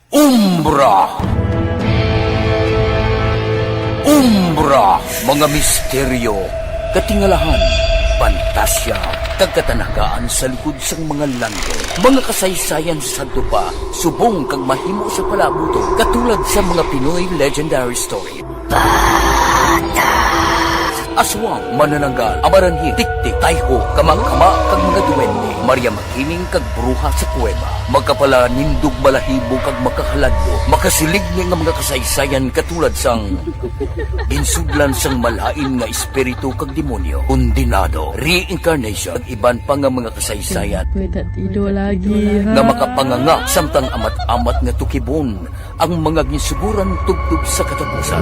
Umbra. Umbra, mga misteryo, katingalahan, pantasya, kag katanagaan sa likod sang mga langit. Mga kasaysayan sa sadto pa, subong kag mahimo sa palabuton, katulad sa mga Pinoy legendary story. Aswang, manananggal, amaranhil, tiktik, tayho, kama-kama, kag mga duwende, Maria Makiling kag bruha sa kuweba. Makapalanindog balahibo kag makahaladlo, makasilig ni nga mga kasaysayan katulad sang ginsudlan sang malain nga espiritu kag demonyo, kondenado, reincarnation, kag iban pa nga mga kasaysayan May tatido lagi, ha? nga makapanganga samtang amat-amat nga tukibon ang mga ginsuguran tubtob sa katapusan.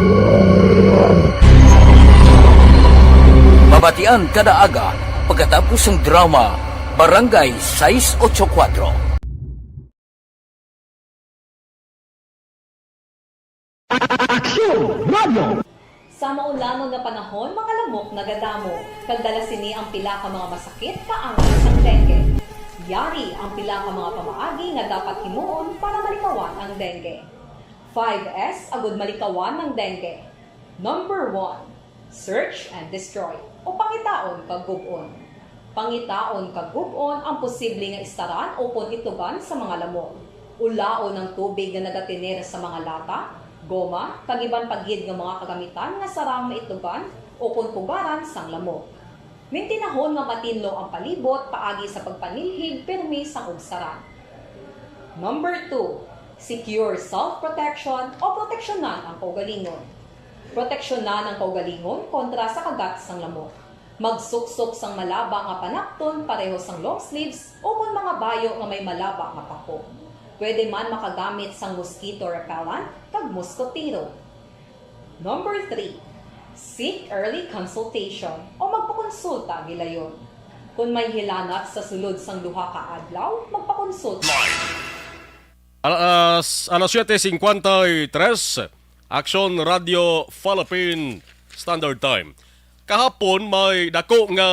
Mabatian kada aga pagkatapos sang drama Barangay sais ocho kuwatro. Aksyon Radio! Sa maulangon nga panahon, mga lamok nagadamo, kag dala sini ang pila ka mga masakit kaangay sang dengue. Yari ang pila ka mga pamaagi nga dapat himuon para malikawan ang dengue. Five S agud malikawan ang dengue. Number one, search and destroy, o pangitaon kag gub-on. Pangitaon kag gub-on ang posible nga istaran ukon itugan sa mga lamok. Ulaon ang tubig nga nagatener sa mga lata, goma, kag iban pa gid nga mga kagamitan nga sarang maitugan ukon pugaran sang lamok. Mintinahon nga matinlo ang palibot paagi sa pagpanilhig pirmi sang ubsaran. Number two, secure self-protection o proteksyonan ang kaugalingon. Proteksyonan ang kaugalingon kontra sa kagat sang lamok. Magsuksok sang malaba nga panapton pareho sang long sleeves ukon mga bayo nga may malaba nga pako. Pwede man makagamit sang mosquito repellent kag moskotero. Number three, seek early consultation o magpakonsulta gilayon. Kon may hilanat sa sulod sang duha ka adlaw, magpakonsulta. Alas, alas siete cincuenta y tres, Aksyon Radio Philippine Standard Time. Kahapon, may dako nga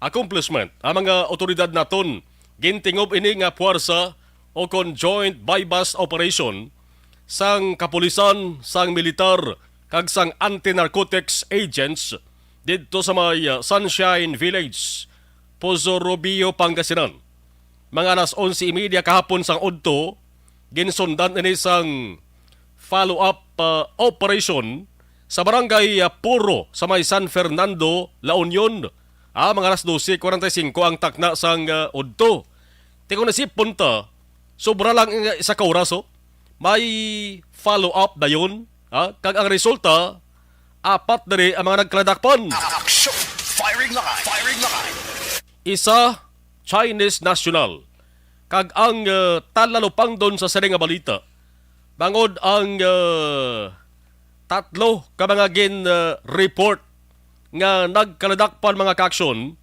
accomplishment ang mga otoridad naton. Gintingob ini nga puwersa o kon joint buy-bust operation sang kapulisan, sang militar, kag sang anti-narcotics agents didto sa may, uh, Sunshine Village, Pozo Robio, Pangasinan. Mga alas onse y media kahapon sang udto, ginsundan ini sang follow-up, uh, operation sa barangay, uh, Puro sa may San Fernando, La Union. Ah, mga alas dose cuarenta y cinco ang takna sang, uh, udto. Ti kon isipon ta, sobra lang nga isa ka oras, oh. May follow-up dayon, ha? Kag ang resulta, apat diri ang mga nagkaladakpan. Action! Firing line! Firing line! Isa, Chinese national, kag ang, uh, talalupangdon sa sini nga balita, bangod ang, uh, tatlo ka mga gin, uh, report nga nagkaladakpan, mga kaaksyon,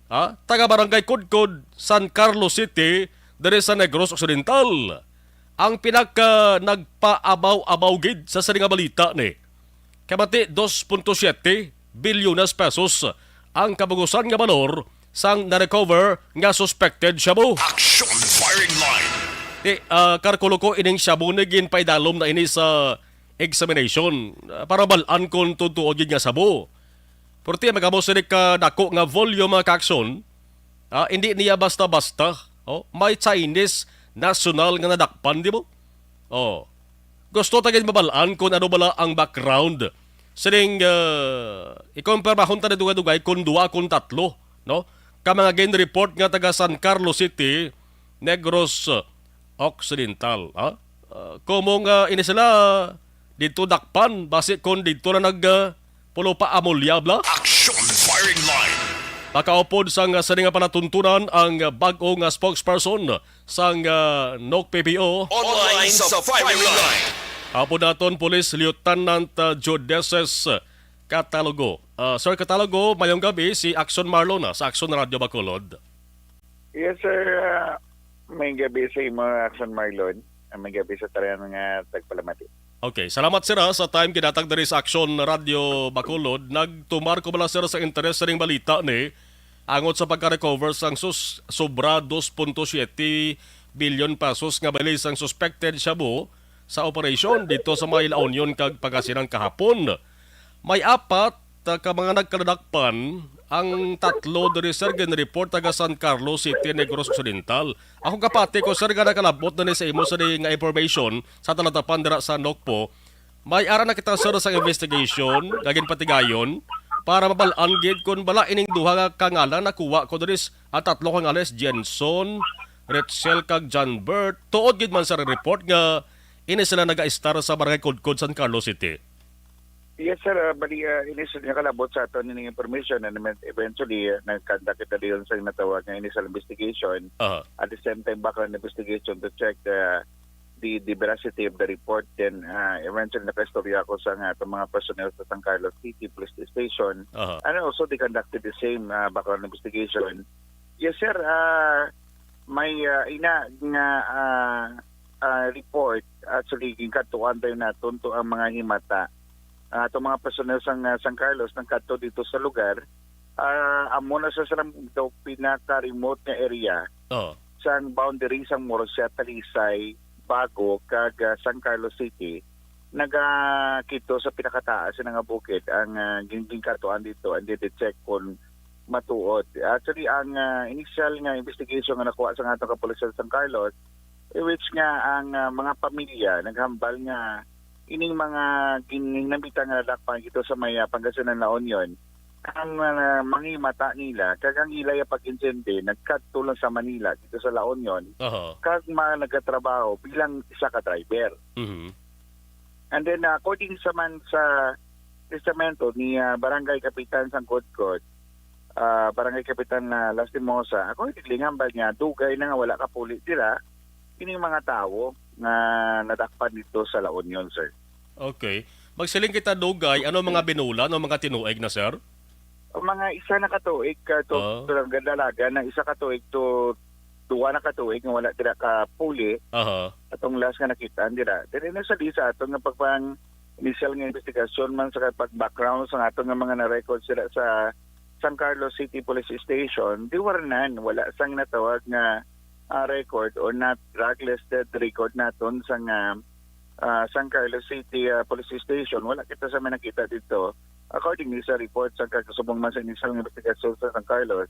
ha, taga Barangay Kudkod, San Carlos City, diri sa Negros Occidental, ang pinaka nagpaabaw-abaw gid sa sini nga balita ni. Kamati dos punto siete bilyones pesos ang kabugusan nga balor sang na-recover nga suspected shabu. Action! Firing line! Ti, ah, kalkulo ko ining shabu ni ginpaidalom na ini sa examination, ah, para bal-an kon tutuod gid nga shabu. Pero ti, magamo sini ka dako nga volume, mga ka-aksyon, ah, hindi niya basta-basta. Oh, may Chinese national nga nadakpan, di ba? Oh. Gusto ta gid mabal-an kung ano bala ang background sining, ah, ikumpirmahon ta ni dugay-dugay kung duha, kung tatlo, no? Ka mga gin-report nga taga San Carlos City, Negros, ah, Occidental, ha? Ah, komo nga ini sila didto dakpan, basi kon didto na nag, ah, pulo pa amolya, bla? Action Firing Line. Makaupod sang, ah, sini nga palatuntunan ang, ah, bag-o nga spokesperson sang, ah, N O C P P O. Online sa Firing Line. Upod naton, Police Lieutenant, ah, Judeces Catalogo. Ah, Sir Catalogo, mayong gabi, si Action Marlon na sa Action Radio Bacolod. Yes, sir. Ah, may gabi sa imo, Action Marlon. Ah, may gabi sa tanan nga tagpalamati. Okay, salamat, sir, ha, sa time ginatag diri sa Action Radio Bacolod. Nagtumar ko bala, sir, sa interes sa ning balita ni angot sa pagka-recover sang sus-, sobra dos punto siete billion pesos nga bali sang suspected shabu sa operasyon dito sa may La Union kag Pangasinan kahapon. May apat, ah, ka mga nagkaladakpan, ang tatlo diri, sir, ginreport taga San Carlos City, Negros Occidental. Ako kapati ko, sir, nga nakalabot na ni sa imo sa di nga information sa talatapan dira sa Nokpo. May ara na kita, sir, sa investigation nga ginpatigayon para mabal-an gid kon bala ining duha nga kangalan nakuha ko diri s-, ang tatlo ka ngalan is Jenson, Rachel, kag John Bert. Tuod gid man, sir, ang report nga ini sila nagaistar sa Barangay Kudkod, San Carlos City. Yes, sir. Ah, bali, ah, inis nakalabot sa aton ning information, and then eventually, ah, nag-conduct kita dayon sa natawag nga initial investigation. Aha. At the same time, background investigation to check the, the, the veracity of the report. Then, ah, eventually, nakaistorya ako sa nga atong mga personnel sa San Carlos City Police Station. Aha. And also, they conducted the same, ah, background investigation. Yes, sir. Ah, may, ah, ina nga, ah, ah, report. Actually, ginkadtuan tayo naton to ang mga himata. Ah, atong mga personnel sang, ah, San Carlos nagkadto dito sa lugar. Ah, amo na sa silang daw pinaka-remote nga area Oh. sang boundary sang Murcia, Talisay, Bago, kag, ah, San Carlos City. Nagakito sa pinakataas nga bukid ang, ah, gin-, ginkadtuan dito, and they check kung matuod. Actually, ang, ah, initial nga investigation nga nakuha sa atong kapulisan sa San Carlos, in which nga ang, ah, mga pamilya naghambal nga ining mga gin-, hinambitan nga nadakpan dito sa may, ah, Pangasinan, La Union, ang, ah, mga mata nila, kag ang ila nga pag-intindi, nagkadto lang sa Manila, dito sa La Union, Aha. kag mga nagatrabaho bilang isa ka driver. Mhm. And then, ah, according sa man sa testamento ni, ah, Barangay Kapitan Sangkudkod, ah, Barangay Kapitan na Lastimosa, accordingly, hambal niya, dugay na nga wala kapuli dira ining mga tawo nga nadakpan dito sa La Union, sir. Okay. Magsiling kita dugay, ano mga binulan o mga tinuig na, sir? Ang mga isa na katuig ka to, Ah. to dalaga na isa katuig to duwa na katuig nga wala dira kapuli. Aha. Atong last nga nakita dira. Diri na sa di sa aton nga pagpang initial nga investigasyon man sa pag-background sa aton nga mga na-record sila sa San Carlos City Police Station, di wala nan, wala sang natawag nga, ah, record or not drug listed record naton sa nga, ah, San Carlos City, ah, Police Station. Wala kita sa may nakita dito. According sa report sa kag subong man sa initial nga investigasyon sa San Carlos,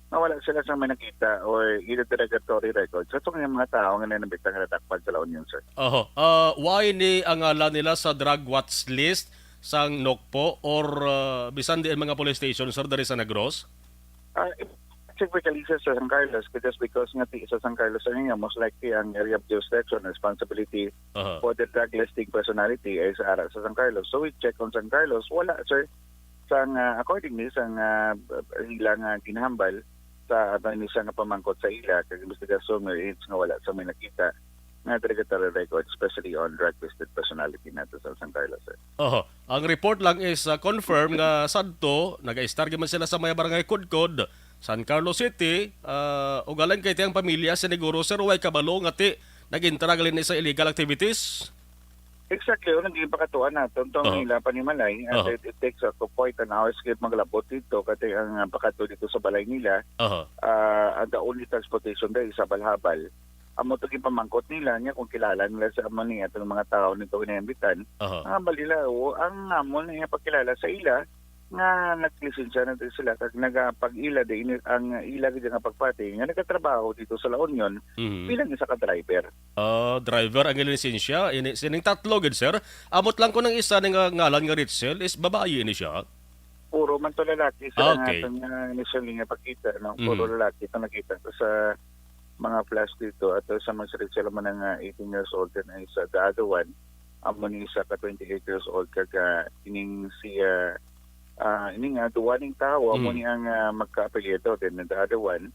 nga wala sila sa may nakita or interrogatory record sa itong mga tao nga nanambitang nga nadakpan sa La Union, sir. Oho. Ah, why ni ang ngalan nila sa drug watch list sang Nokpo or, ah, bisan diin mga police station, sir, diri sa Negros? Ah, specifically sa, sa San Carlos, just because nga ti-, sa San Carlos ang inyo, most likely ang area of jurisdiction, responsibility Aha. for the drug listing personality ay sa ara sa San Carlos. So we check on San Carlos. Wala, sir. Sang, ah, accordingly, sang, ah, ila nga ginhambal sa ato ini siya nga pamangkot sa ila, kag investigasyon nga age nga wala sa may nakita nga derogatory record, especially on drug listed personality nato sa San Carlos, sir. Oho. Ang report lang is, ah, confirm nga sadto, nag-istar man sila sa may barangay Kudkod, San Carlos City, ah, ugaling kay tiyang pamilya, siniguro, sir, way kabalo nga ti nag-intra gali ni sa illegal activities? Exactly, o naging pakatuan naton tong Oh. Ila panimalay. At Oh. it, it takes up to point an hour skip maglabot dito, kasi ang, ah, pakato dito sa balay nila, Oh. ah, ang the only transportation there is habal-habal. Amo to gipamangkot nila niya kung kilala nila sa amo ni atong mga tawo nito ginambitan. Aha. Ang hambal nila, o, ang amo niya pagkilala sa ila nga naglisensya na din sila kag nagapag-ila din ang ila gid nga pagpati nga nagatrabaho dito sa La Union Mhm. bilang isa ka driver. Ah, driver ang lisensya. Ini, sining tatlo gid, sir. Amot lang ko ng isa ni nga ngalan nga Rachel is babayi ini siya. Puro man to lalaki sa Ah, okay. aton nga initially nga pagkita, no? Puro Mhm. lalaki to nakita ko sa mga flash dito. Ato sa mga Rachel mo na nga eighteen years old and isa the other one. Amo ni isa ka twenty-eight years old kag ah, ining siya ah, ini nga duwa ning tawo amo Mm. ni ang ah, magkaapelyido then the other one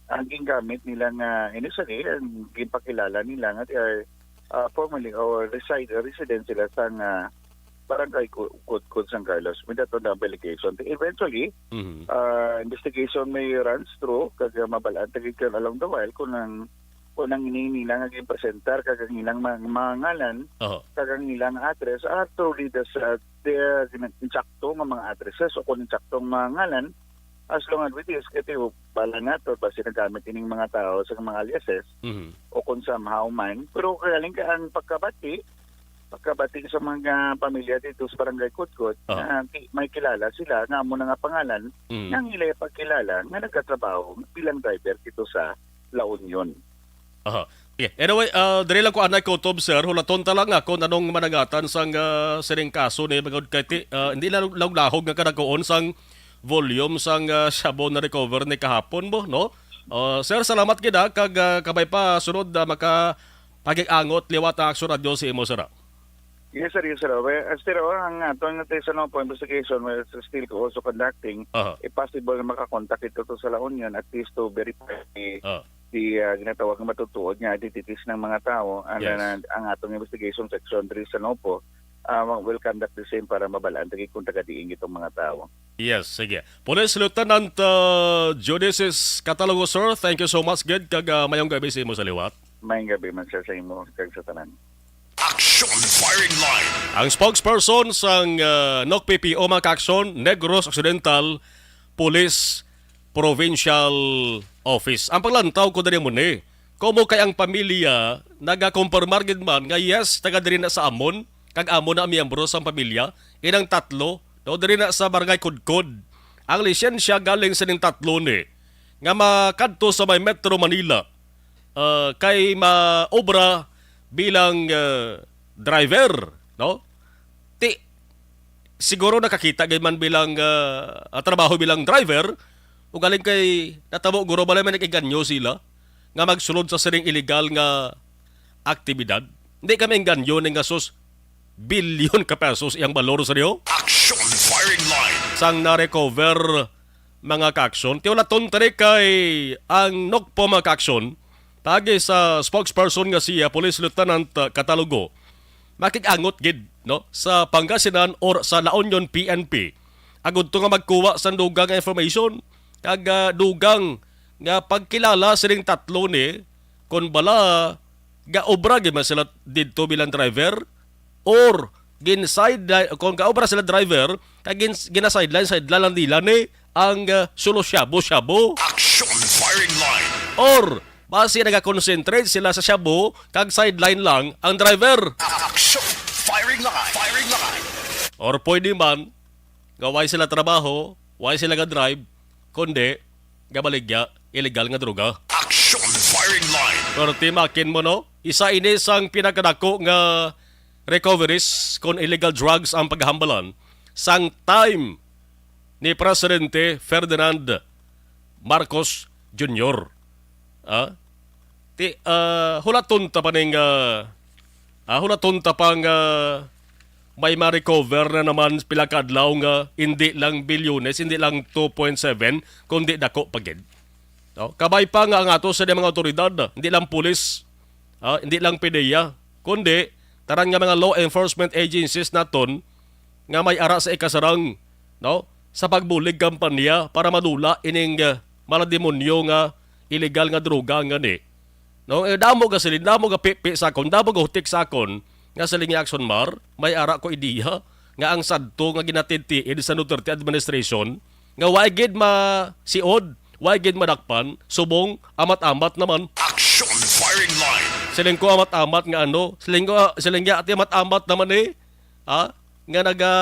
ang gingamit nila nga initially ang ginpakilala nila nga they are ah, formerly or reside resident sila sa nga barangay Ku- Kudkod San Carlos with that on the allegation. Eventually, Mhm. ah, investigation may runs through kag ah, mabalaan ta gid along the while kung ang kung ang ini nila nga ginpresentar kag ang ilang mga, mga ngalan Oho. kag ang ilang address are truly the sa the insakto nga mga addresses o kung insaktong mga ngalan as long as with this kay bala nato basi nagamit ining mga tao sa mga aliases Mhm. o kung somehow man pero kagaling ka ang pagkabati pagkabati sa mga pamilya dito sa Barangay Kudkod Ah. na ki- may kilala sila nga amo na nga pangalan Mhm. nang ila pagkilala nga nagkatrabaho bilang driver dito sa La Union. Aha. Okay. Anyway, ah, diri lang ko anay kutob, sir. Hulaton ta lang nga kung anong managatan sang ah, sining kaso ni bangod kay ti, ah, hindi lang lahog-lahog nga kadakuon sang volume sang ah, shabu na recover ni kahapon mo, no? Ah, sir, salamat gid ah, kag ah, kabay pa sunod ah, maka pagig-angot liwat ang Aksyon Radyo sa imo, sir. Ah. Yes, sir. Yes, sir. Well, as sir, oh, ang aton nga sa no po investigation, we're still also conducting. Aha. If possible, makakontak ito to sa La Union at least to verify the, Ah. the ah, ginatawag nga matutuod nga identities ng mga tao. And Yes. then, ang, ang atong investigation section diri sa Nopo ah, will conduct the same para mabalaan lagi kung taga diin itong mga tao. Yes, sige. Police Lieutenant uh, Judices Catalogo, sir, thank you so much, gid, kag uh, mayong gabi sa imo sa liwat. Mayong gabi man, sir, sa imo kag sa tanan. Action Firing Line. Ang spokesperson sang uh, N O C P P O, mga ka-aksyon, Negros Occidental Police Provincial Office. Ang paglantaw ko diri mo ni, komo kay ang pamilya nagakompormar gid man nga yes, taga diri na sa amon, kag amo na ang miyembro sang pamilya, inang tatlo, no, diri na sa Barangay Kudkod. Ang lisensya galing sa ning tatlo ni nga makadto sa may Metro Manila, ah, kay maobra bilang ah, driver, no? Ti siguro nakakita gid man bilang ah, ah, trabaho bilang driver, ugaling kay natabo guro bala may nag-inganyo sila nga magsulod sa sining illegal nga aktibidad. Hindi kami inganyo ni nga sus bilyon ka pesos iyang balor sa niyo. Action Firing Line. Sang na-recover mga ka-aksyon. Tiulaton tani kay ang N O C P O mga ka-aksyon, pagi sa spokesperson nga si ah, Police Lieutenant ah, Catalogo, makig-angot gid, no, sa Pangasinan or sa La Union P N P agud to nga magkuha sang dugang nga information kag ah, dugang nga pagkilala sining tatlo ni kon bala gaobra gid man sila didto bilang driver or gin-sideline, kon gaobra sila driver kag gin, gina-sideline, sideline lang nila ni ang ah, sulo shabu-shabu. Action Firing Line. Or basi nagakonsentrate sila sa shabu kag sideline lang ang driver. Action Firing Line. Firing Line. Or pwede man nga way sila trabaho, way sila ga-drive, kundi gabaligya illegal nga droga. Action Firing Line. Perti makin mo, no? Isa ini sang pinakadako nga recoveries kon illegal drugs ang paghambalan sang time ni Presidente Ferdinand Marcos Junior. Ah? Ti, ah, hulaton ta pa ning, ah, ah, hulaton ta pa nga may ma-recover na naman pila ka adlaw nga hindi lang bilyones, hindi lang two point seven, kundi dako pa gid. No? Kabay pa nga ang ato sa mga awtoridad, hindi lang pulis, ah, hindi lang PDEA, kundi tanan nga mga law enforcement agencies naton nga may ara sa ikasarang, no, sa pagbulig kampanya para madula ining ah, malademonyo nga illegal nga droga nga ni. No, eh, damo ga silin, damo ga pipi sa akon, damo ga hutik sa akon nga siling ni Action Mar, may ara ko ideya nga ang sadto nga ginatitiid sa Duterte administration nga way gid masiod, way gid madakpan, subong amat-amat naman. Action Firing line. Siling ko amat-amat nga ano, siling ko, siling niya, ati amat-amat naman eh. Ha? Nga naga,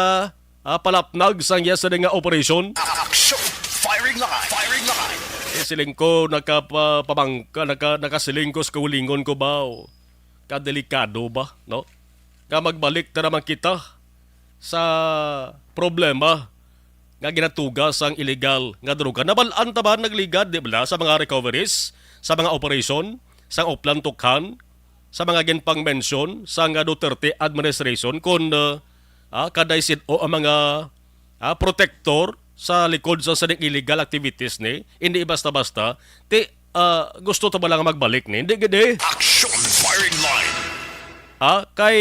ah, palapnag sang iya siling nga operasyon. Action. Firing line. Firing line. Eh, siling ko, nakapamangka, naka, nakasiling ko sa kaugalingon ko ba? O, kadelikado ba, no? Nga magbalik na naman kita sa problema nga ginatuga sang illegal nga droga. Nabal-an ta ba nagligad, di ba, sa mga recoveries, sa mga operasyon, sang Oplan Tukhan, sa mga ginpang-mention sang Duterte administration, kung, uh, ah, kaday sin-o ang mga, ah, protector sa likod sa sining illegal activities ni, hindi basta-basta, ti, ah, gusto ta ba lang magbalik ni? Hindi gid eh. Action firing line. Ah, kay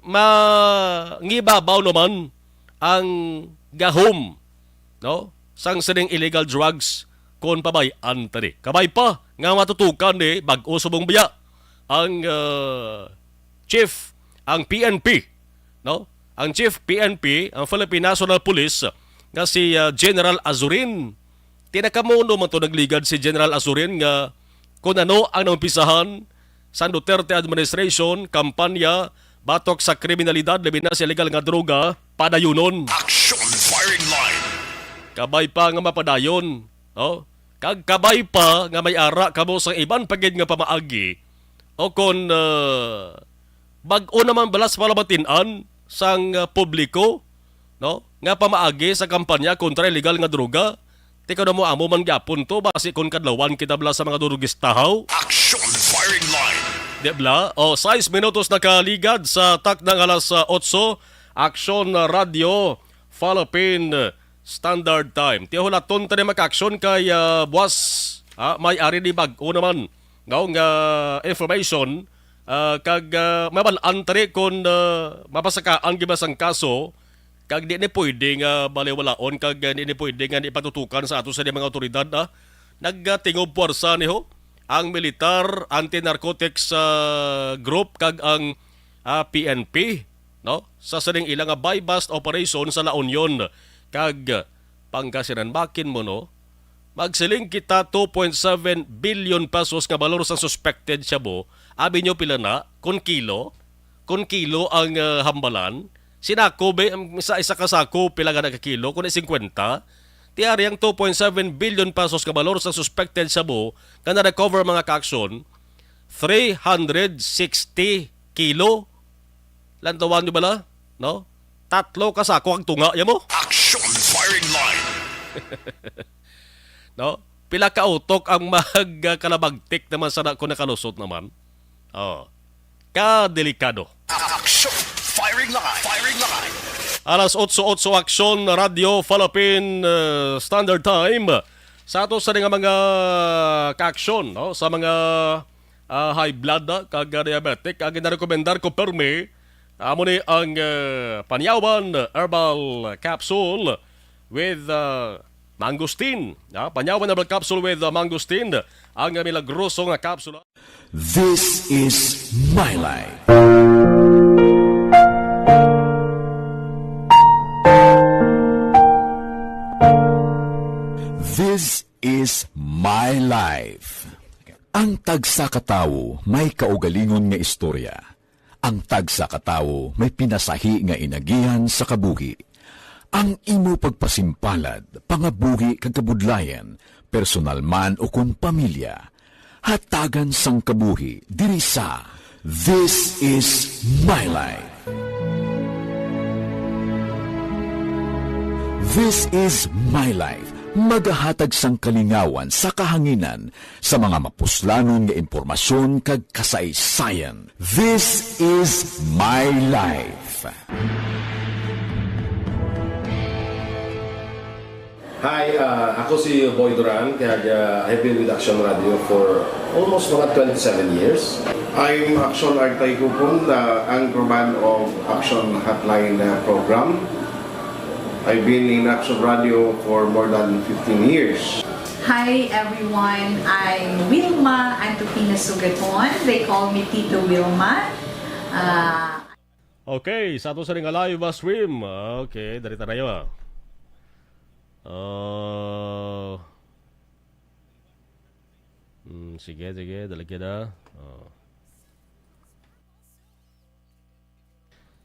mangibabaw naman ang gahom, no? Sang sining illegal drugs kon pabay-an ta ni. Kabay pa nga matutukan ni bag-o subong biya ang, ah, chief, ang P N P, no? Ang chief P N P, ang Philippine National Police, nga si, ah, General Azurin. Tinakamuno man to nagligad si General Azurin nga kung ano ang naumpisahan sa Duterte administration kampanya batok sa kriminalidad, labi na sa illegal nga droga, padayunon. Action firing line. Kabay pa nga mapadayon, no? Kag kabay pa nga may ara kamo sa iban pa gid nga pamaagi o kon, ah, bag-o naman balas para matin-an sang, ah, publiko, no? Nga pamaagi sa kampanya kontra illegal nga droga. Tikaw na mo, amo man gyapon to, basi kon kadlawan kita bala sa mga durugistahaw. Action firing line. Di bala? O, sais minutos nakaligad sa taknang alas, ah, otso. Action, ah, Radio Philippine Standard Time. Tihulaton ta ni maka-action kay, ah, buwas, ah, may ari ni bag-o naman nga, nga information, ah, kag, ah, mabal-an ta ni kon, ah, mapasakaan gid ba sang kaso, kag di ni pwede nga baliwalaon, kag, ah, di ni pwede nga ipatutukan sa ato sa mga awtoridad, ah. Nagtingob puwersa ni ho ang militar, anti-narcotics, ah, group kag ang, ah, P N P, no? Sa sining ila nga buy-bust operation sa La Union kag Pangasinan. Bakin mo, no? Magsiling kita two point seven billion pesos nga balor sa suspected shabu. Abi nyo pila na? Kun kilo? Kun kilo ang, ah, hambalan? Sinako, be, sa isa ka sako, pila nga nagkakilo? Kun singkwenta? Tiari ang two point seven billion pesos nga balor sa suspected shabu nga na-recover, mga ka-aksyon, three hundred sixty kilo. Lantawan nyo bala? No? Tatlo ka sako ang tunga, ya mo? Action firing line. No? Pila ka utok ang magkalabagtik naman sana kung nakalusot naman? Oh. Kadelikado. Action firing line. Firing line. Alas otso otso, Action Radio Philippine, uh, Standard Time. Sa ato sa nga mga ka-aksyon, no? Sa mga, ah, high blood, ah, kag, ah, diabetic, ang ginarekomendar ko permi, amo ni ang, ah, Panyawan Herbal Capsule with, ah, Mangosteen. Ah, Panyawan Herbal Capsule with, ah, Mangosteen, ang milagroso nga kapsula. This is my life. This is my life. Ang tagsa ka tawo may kaugalingon nga istorya. Ang tagsa ka tawo may pinasahi nga inagihan sa kabuhi. Ang imo pagpasimpalad, pangabuhi kag kabudlayan, personal man o kon pamilya, hatagan sang kabuhi diri sa This Is My Life. This Is My Life, magahatag sang kalingawan sa kahanginan sa mga mapuslanon nga impormasyon kag kasaysayan. This Is My Life. Hi, ah, ako si Boy Duran, kag, ah, I've been with Action Radio for almost mga twenty-seven years. I'm Action Artay Kupon, the anchorman of Action Hotline, ah, program. I've been in Action Radio for more than fifteen years. Hi everyone, I'm Wilma Antupina Sugaton. They call me Tito Wilma. Ah, Okay, sa ato sa nga live, ah, stream. Okay, dari tayo, ah. Ah, mm. Sige, sige, dali kita. Oh.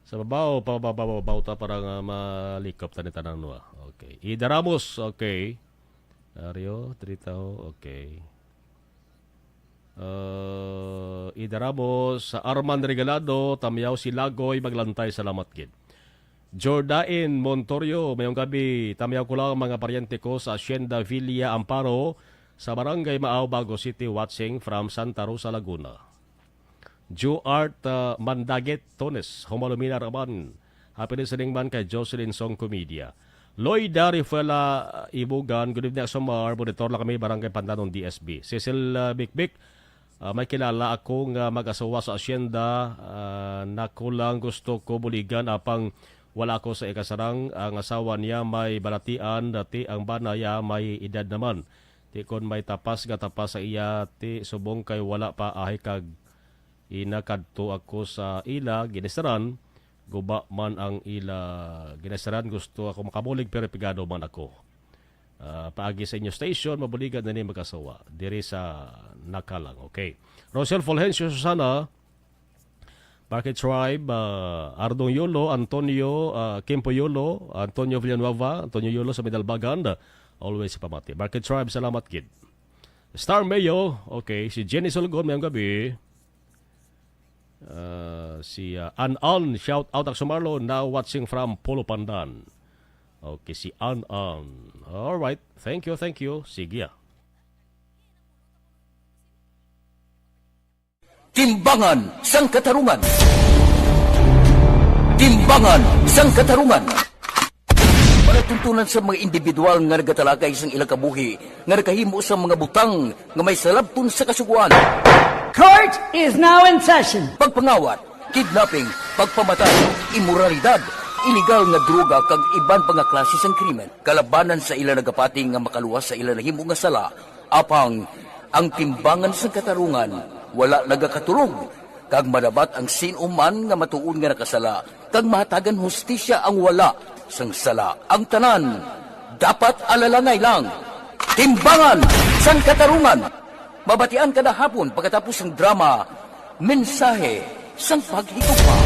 Sa babaw, pababaw, babaw ta para nga malikop ta ni tanan, no? Okay. Ida Ramos, okay. Ario, Tritao, okay. Uh, Ida Ramos, Arman Regalado, Tamyaw, Silagoy, Maglantay, salamat gid. Jordain Montorio, mayong gabi. Tamyaw ko lang mga paryente ko sa Hacienda Villa Amparo, sa Barangay Maaw, Bago City, watching from Santa Rosa, Laguna. Juart, uh, Mandagit Tones, Humalumina Raman. Happy listening man kay Jocelyn Song Comedia. Lloyda Rifuela, uh, Ibugan, good evening, Asomar. Monitor lang kami, Barangay Pandanon, D S B. Cecil, uh, Bikbik, uh, may kilala ako nga mag-asawa sa asyenda. Uh, nako lang gusto ko buligan, apang wala ko sa ikasarang. Ang asawa niya may balatian, dati ang bana niya may edad naman. Ti kon may tapas nga tapas sa iya, ti subong kay wala pa ahi kag ina kadto ako sa ila, ginisaran, guba man ang ila ginisaran, gusto ako makabulig pero pigado man ako. Ah, paagi sa inyo station, mabuligan na ni mag-asawa diri sa Nakalang. Okay. Rosel Fulgencio Susana, Market Tribe, ah, Ardong Yolo, Antonio, ah, Kimpo Yolo, Antonio Villanueva, Antonio Yolo sa Midalbagan, always pamati. Market Tribe, salamat gid. Star Mayo, okay, si Jenny Sulgon, mayong gabi. Ah, si, ah, An An, shout out Akso Marlo, now watching from Polo Pandan. Okay, si An An. All right, thank you, thank you. Sige, ah. Timbangan sang Katarungan. Timbangan sang Katarungan. Palatuntunan sa mga individual nga nagatalakay sang ilang kabuhi nga nakahimo sang mga butang nga may salabton sa kasugoan. Court is now in session. Pagpangawat, kidnapping, pagpamatay, imoralidad, iligal nga droga kag iban pa nga klase sang krimen kalabanan sa ila nagapati nga makaluwas sa ila nahimo nga sala. Apang ang timbangan sang katarungan wala nagakatulog, kag madabat ang sin-o man nga matuod nga nakasala, kag mahatagan hustisya ang wala sang sala. Ang tanan dapat alalangay lang. Timbangan sang Katarungan. Mabatian kada hapon pagkatapos sang drama, Mensahe sang Paghigugma.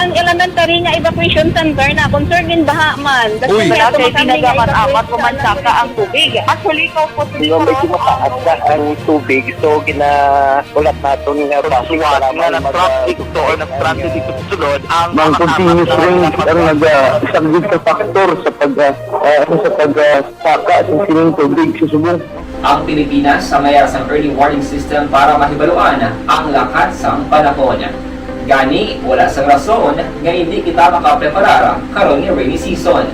Ang elementary nga evacuation center na concern din baha man. Uy. Wala kay tinaga man amat ko man saka ang tubig. Actually, ko po Pero medyo mataas na ang tubig, so ginaulat naton nga basi Suwat para nga man nag-traffic mag- to or nag-transit dito sa sulod, ang Mang mga continuous amat na rain ang nagpasok. Nagasaglit sa factor sa pag, ah, ah, sa pag, ah, saka sa sining tubig sa subong. Ang Pilipinas ang mayara sang early warning system para mahibaluan ang lakat sang panahon. Gani, wala sang rason nga indi kita makapreparar karon nga rainy season.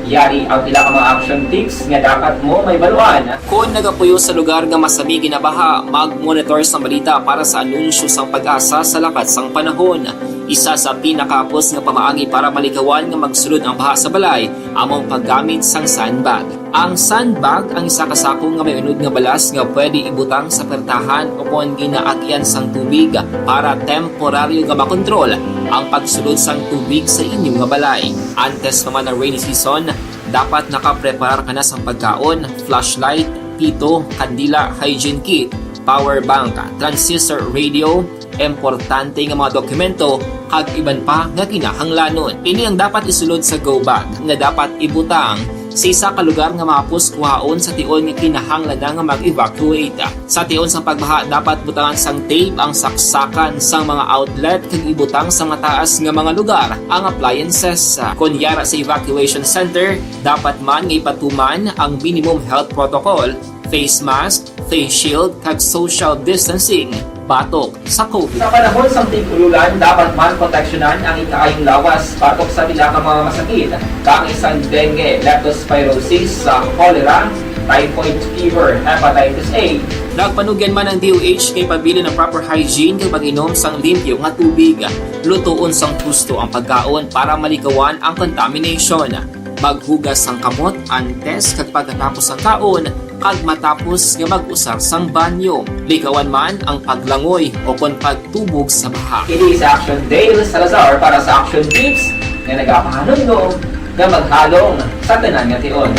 Yari ang pila ka mga action tips nga dapat mo mahibaluan. Kon nagapuyo sa lugar nga masami ginabaha, mag-monitor sang balita para sa anunsyo sang PAGASA sa lakat sang panahon. Isa sa pinakahapos nga pamaagi para malikawan nga magsulod ang baha sa balay amo ang paggamit sang sandbag. Ang sandbag ang isa ka sako nga may unod nga balas nga pwede ibutang sa pertahan o kon ginaagian sang tubig para temporaryo nga makontrol ang pagsulod sang tubig sa inyo nga balay. Antes pa man ang rainy season, dapat nakapreparar ka na sang pagkaon, flashlight, pito, kandila, hygiene kit, power bank, transistor radio, importante nga mga dokumento, kag iban pa nga kinahanglanon. Ini ang dapat isulod sa go bag nga dapat ibutang sa isa ka lugar nga mahapos kuhaon sa tion nga kinahanglan na nga mag-evacuate. Sa tion sang pagbaha, dapat butangan sang tape ang saksakan sang mga outlet kag ibutang sa mataas nga mga lugar ang appliances. Kon yara sa evacuation center, dapat man nga ipatuman ang minimum health protocol, face mask, face shield, kag social distancing batok sa COVID. Sa panahon sang tig-ulolan, dapat man proteksyonan ang ikaayong lawas batok sa pila ka mga masakit, kaangay sang dengue, leptospirosis, sa cholera, typhoid fever, hepatitis A. Nagpanugyan man ang D O H kay pabilin ang proper hygiene kag pag-inom sang limpyo nga tubig. Lutoon sang husto ang pagkaon para malikawan ang contamination. Maghugas sang kamot antes kag pagkatapos sang kaon, kag matapos nga mag-usar sang banyo. Likawan man ang paglangoy o kon pagtubog sa baha. Ini si Action Dale Salazar para sa Action Tips nga nagapahanumdom Nga maghalong sa tanan nga tion.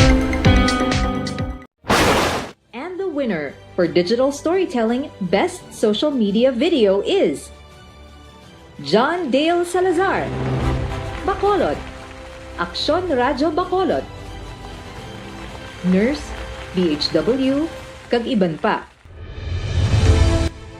And the winner for digital storytelling best social media video is John Dale Salazar, Bacolod, Aksyon Radyo Bacolod, Nurse, D H W, kag iban pa.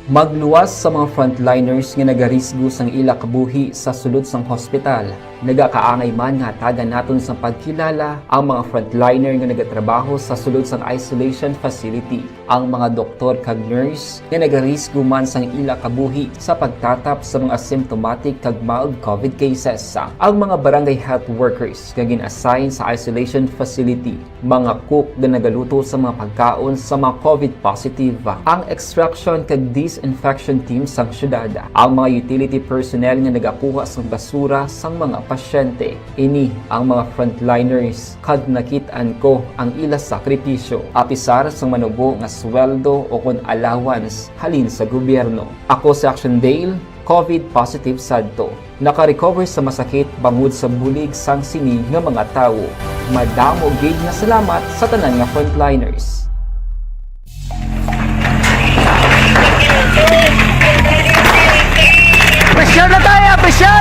Magluwas sa mga frontliners nga nagarisgo sang ila kabuhi sa sulod sang hospital. Nagakaangay man nga hatagan naton sang pagkilala ang mga frontliner nga nagatrabaho sa sulod sang isolation facility, ang mga doktor kag nurse nga nagarisgo man sang ila kabuhi sa pagtatap sa mga asymptomatic kag mild covid cases, ang mga barangay health workers nga gin-assign sa isolation facility, mga cook nga nagaluto sa mga pagkaon sa mga covid positive, ang extraction kag disinfection team sang syudad, ang mga utility personnel nga nagakuha sang basura sang mga pasyente. Ini ang mga frontliners kag nakit-an ko ang ila sakripisyo, apisar sang manubo nga sweldo o kon allowance halin sa gobyerno. Ako si Action Dale, covid positive sadto. Naka-recover sa masakit bangod sa bulig sang sini nga mga tawo. Madamo gid nga salamat sa tanan nga frontliners. Pressure na tayo! Pressure!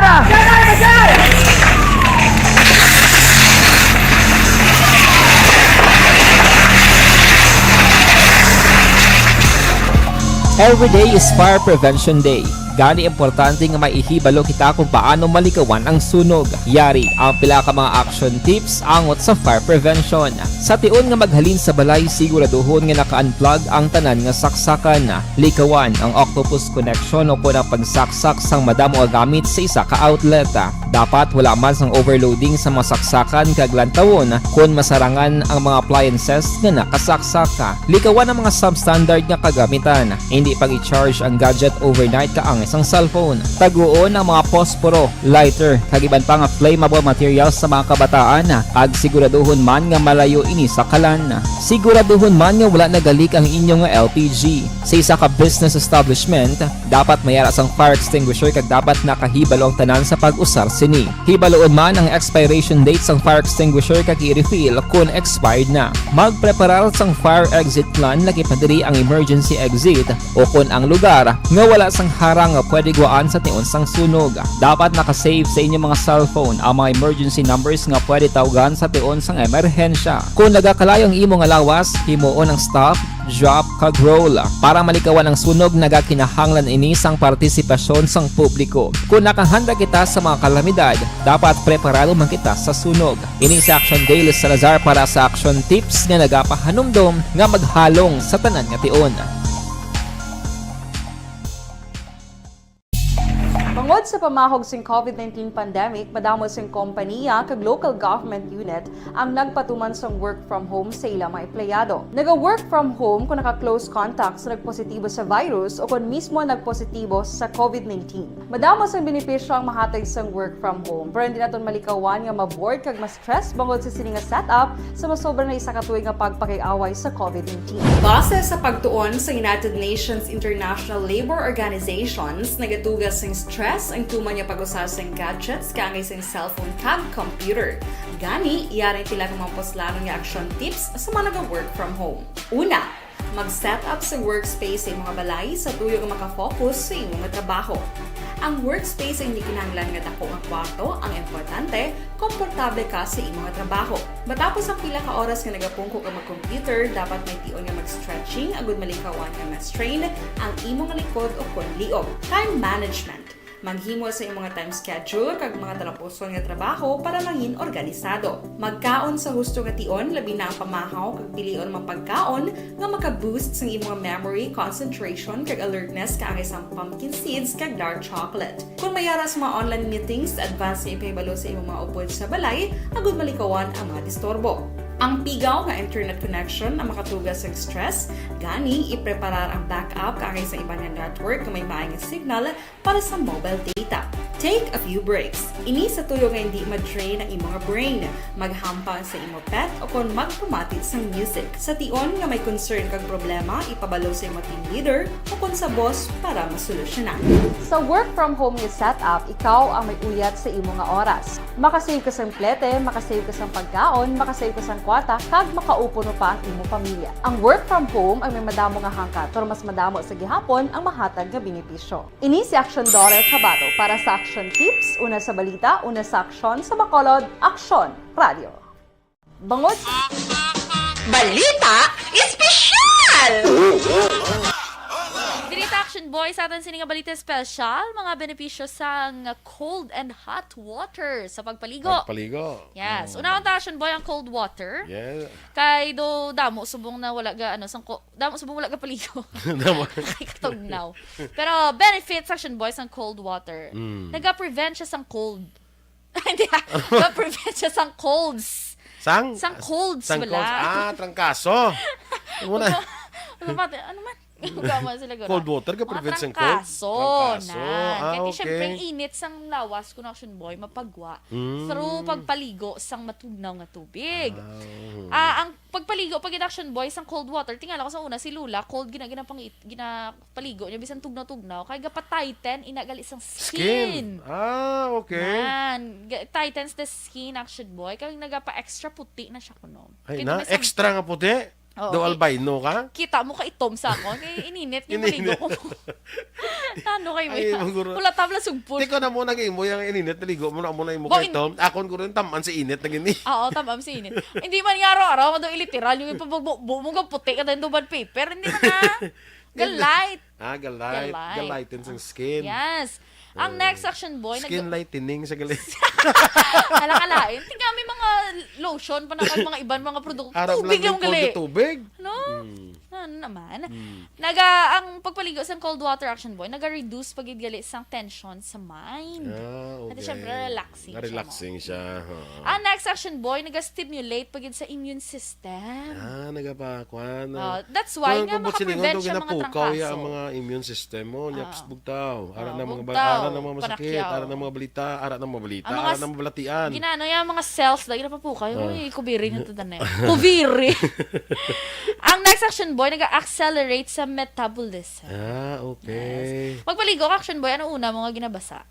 Every day is Fire Prevention Day. Gani, importante nga may ihibalo kita kung paano malikawan ang sunog. Yari ang pila ka mga action tips angot sa fire prevention. Sa tion nga maghalin sa balay, siguraduhon nga naka-unplug ang tanan nga saksakan. Likawan ang octopus connection o kon ang pagsaksak sang madamo nga gamit sa isa ka outlet. Dapat wala man sang overloading sa mga saksakan kag lantawon kon masarangan ang mga appliances nga nakasaksak. Likawan ang mga substandard nga kagamitan. Hindi pag-i-charge ang gadget overnight kaangay sang cellphone. Taguon ang mga posporo, lighter, kag iban pa nga flammable materials sa mga kabataan, kag siguraduhon man nga malayo ini sa kalan. Siguraduhon man nga wala nagalik ang inyo nga L P G. Sa isa ka business establishment, dapat may ara sang fire extinguisher kag dapat nakahibalo ang tanan sa pag-usar sini. Hibaloon man ang expiration date sang fire extinguisher kag i-refill kon expired na. Magpreparar sang fire exit plan, lakip na diri ang emergency exit o kon ang lugar nga wala sang harang nga pwede guwaan sa tion sang sunog. Dapat naka-save sa inyo mga cellphone ang mga emergency numbers nga pwede tawgan sa tion sang emerhensya. Kon nagakalayo ang imo nga lawas, himuon ang stop, drop, kag roll. Para malikawan ang sunog, nagakinahanglan ini sang partisipasyon sang publiko. Kon nakahanda kita sa mga kalamidad, dapat preparado man kita sa sunog. Ini si Action Dale Salazar para sa Action Tips nga nagapahanumdom nga maghalong sa tanan nga tion. Bangod sa pamahog sing covid nineteen pandemic, madamo sing kompaniya kag local government unit ang nagpatuman sang work from home sa ila mga empleyado. Naga-work from home kung naka-close contact sa nagpositibo sa virus o kon mismo nagpositibo sa covid nineteen. Madamo sang benepisyo ang mahatag sang work from home, pero hindi naton malikawan nga ma-bored kag ma-stress bangod sa sini nga setup sa masobra na isa ka tuig nga pagpakig-away sa covid nineteen. Base sa pagtuon sa United Nations International Labour Organizations, nagatuga sing stress ang tuman nga pag-usar sing gadgets kaangay sing cellphone kag computer. Gani, yari ang pila ka mga puslanon nga action tips sa mga naga-work from home. Una, mag-set up sa workspace sa imong balay sa tuyo nga maka-focus sa imo nga trabaho. Ang workspace hindi kinahanglan nga dako nga kwarto ang importante, komportable ka sa imo nga trabaho. Matapos ang pila ka oras nga nagapungko ka mag-computer, dapat may tion nga mag-stretching agud malikawan nga ma-strain ang imo nga likod o kon liog. Time management. Maghimo sa imong nga time schedule kag mga talapuson nga trabaho para mangin organisado. Magkaon sa husto nga tion, labi na ang pamahaw kag pilion mga pagkaon nga maka-boost sang imong memory, concentration, kag alertness kaangay sang pumpkin seeds kag dark chocolate. Kon may ara sa mga online meetings, advance nga ipahibalo sa imong mga upod sa balay agud malikawan ang mga disturbo. Ang pigaw nga internet connection ang makatuga sang stress, gani ipreparar ang backup kaangay sa iban nga network nga may maayo nga signal para sa mobile data. Take a few breaks. Ini sa tuyo nga hindi ma-drain ang imo nga brain. Maghampang sa imo pet o kon magpamati sang music. Sa tion nga may concern kag problema, ipabalo sa imo team leader o kon sa boss para masolusyonan. Sa work from home nga setup, ikaw ang may uyat sa imo nga oras. Makasave ka sang plete, makasave ka sang pagkaon, makasave ka sang kwarta, kag makaupo pa ang imo pamilya. Ang work from home ang may madamo nga hangkat, pero mas madamo sa gihapon ang mahatag nga benepisyo. Ini si Action Daughter Kabato para sa Action Tips, una sa balita, una sa aksyon, sa Bacolod, Aksyon Radio. Bangod Balita Espesyal! Diri ta, Action Boy, sa aton sini nga balita espesyal, mga benepisyo sang cold and hot water sa pagpaligo. Pagpaligo. Yes. Mm. Unahon ta, Action Boy, ang cold water. Yeah. Kay do damo subong na wala ga, ano, sang ko-, damo subong wala ga paligo. Damo. Ay, katugnaw. Pero benefits, Action Boy, sang cold water. Mm. Naga-prevent siya sang cold. Hindi, ah. Naga-prevent siya sang colds. Sang? Sang colds, sang wala. Colds. Ah, trangkaso. Ano na? Ano ba? Ano man? Huwag man sila gura. Cold water, ga-prevent sang cold? Trangkaso. Trangkaso. Ah, okay. Kaya siyempre, ang init sang lawas, kun, Action Boy, mapagwa. Mm. Through pagpaligo sang matugnaw nga tubig. Ah, oo. Ah, ang pagpaligo pa gid, Action Boy, sang cold water, tingala ko sa una, si Lola, cold gina-, ginapangit-, ginapaligo niya, bisan tugnaw-tugnaw, kay gapa-tighten ina gali sang skin. Skin. Ah, okay. Nan, ga-, tightens the skin, Action Boy, kay nagapa-extra puti na siya kuno. Ay, kay na, may sab- extra nga puti? Oo, daw ki-, albino ka? Kita mo ka itom sa akon, kay ininit nga maligo ko. Ininit. Ano kayo mo? Ay, yan? Maguro. Wala tabla sugpon. Tiko na mo nag-imo yung ininit, naligo mo na mo na imo. Bo, kay in- Tom. Akon ko rin, taman sa init na gini. Oo, taman sa init. Hindi man nga araw-araw, nga daw iliteral, yung ipabugbo mo, nga puti ka tayo, duban paper. Hindi man na. Hindi. Ga-light. Ah, ga-light. Ga-light. Ga-lighten sang skin. Yes. Ang next, Action Boy, nag- Skin lightening sa gali. Alakalain. Tingnan, may mga lotion pa na kag mga iban mga produkto. Arap lang tubig lang gali. Tubig. No? Mm. Ano naman? Mm. Naga, ang pagpaligo sa cold water, Action Boy, naga-reduce pa gid gali sang tension sa mind. Ah, okay. At syempre, relaxing siya. Relaxing siya, ha. Ang next, Action Boy, naga-stimulate pa gid sa immune system. Ah, nagapa-, kwan, ah. Oh, that's why nga makaprevent siya mga trangkaso. Ang mga immune system mo, nyaps bugtaw. Ara na mga ba-, ara na mga masakit, ara na mga balita, ara na mga balita, ara na mga balatian. Ginano yung mga cells, lagi na pa po kayo. Uy, kubiri nga to, tanay. Kubiri. Ang next, Action Boy, nag-accelerate sa metabolism. Ah, okay. Yes. Magpaligo ka, Action Boy, ano una mo nga ginabasa?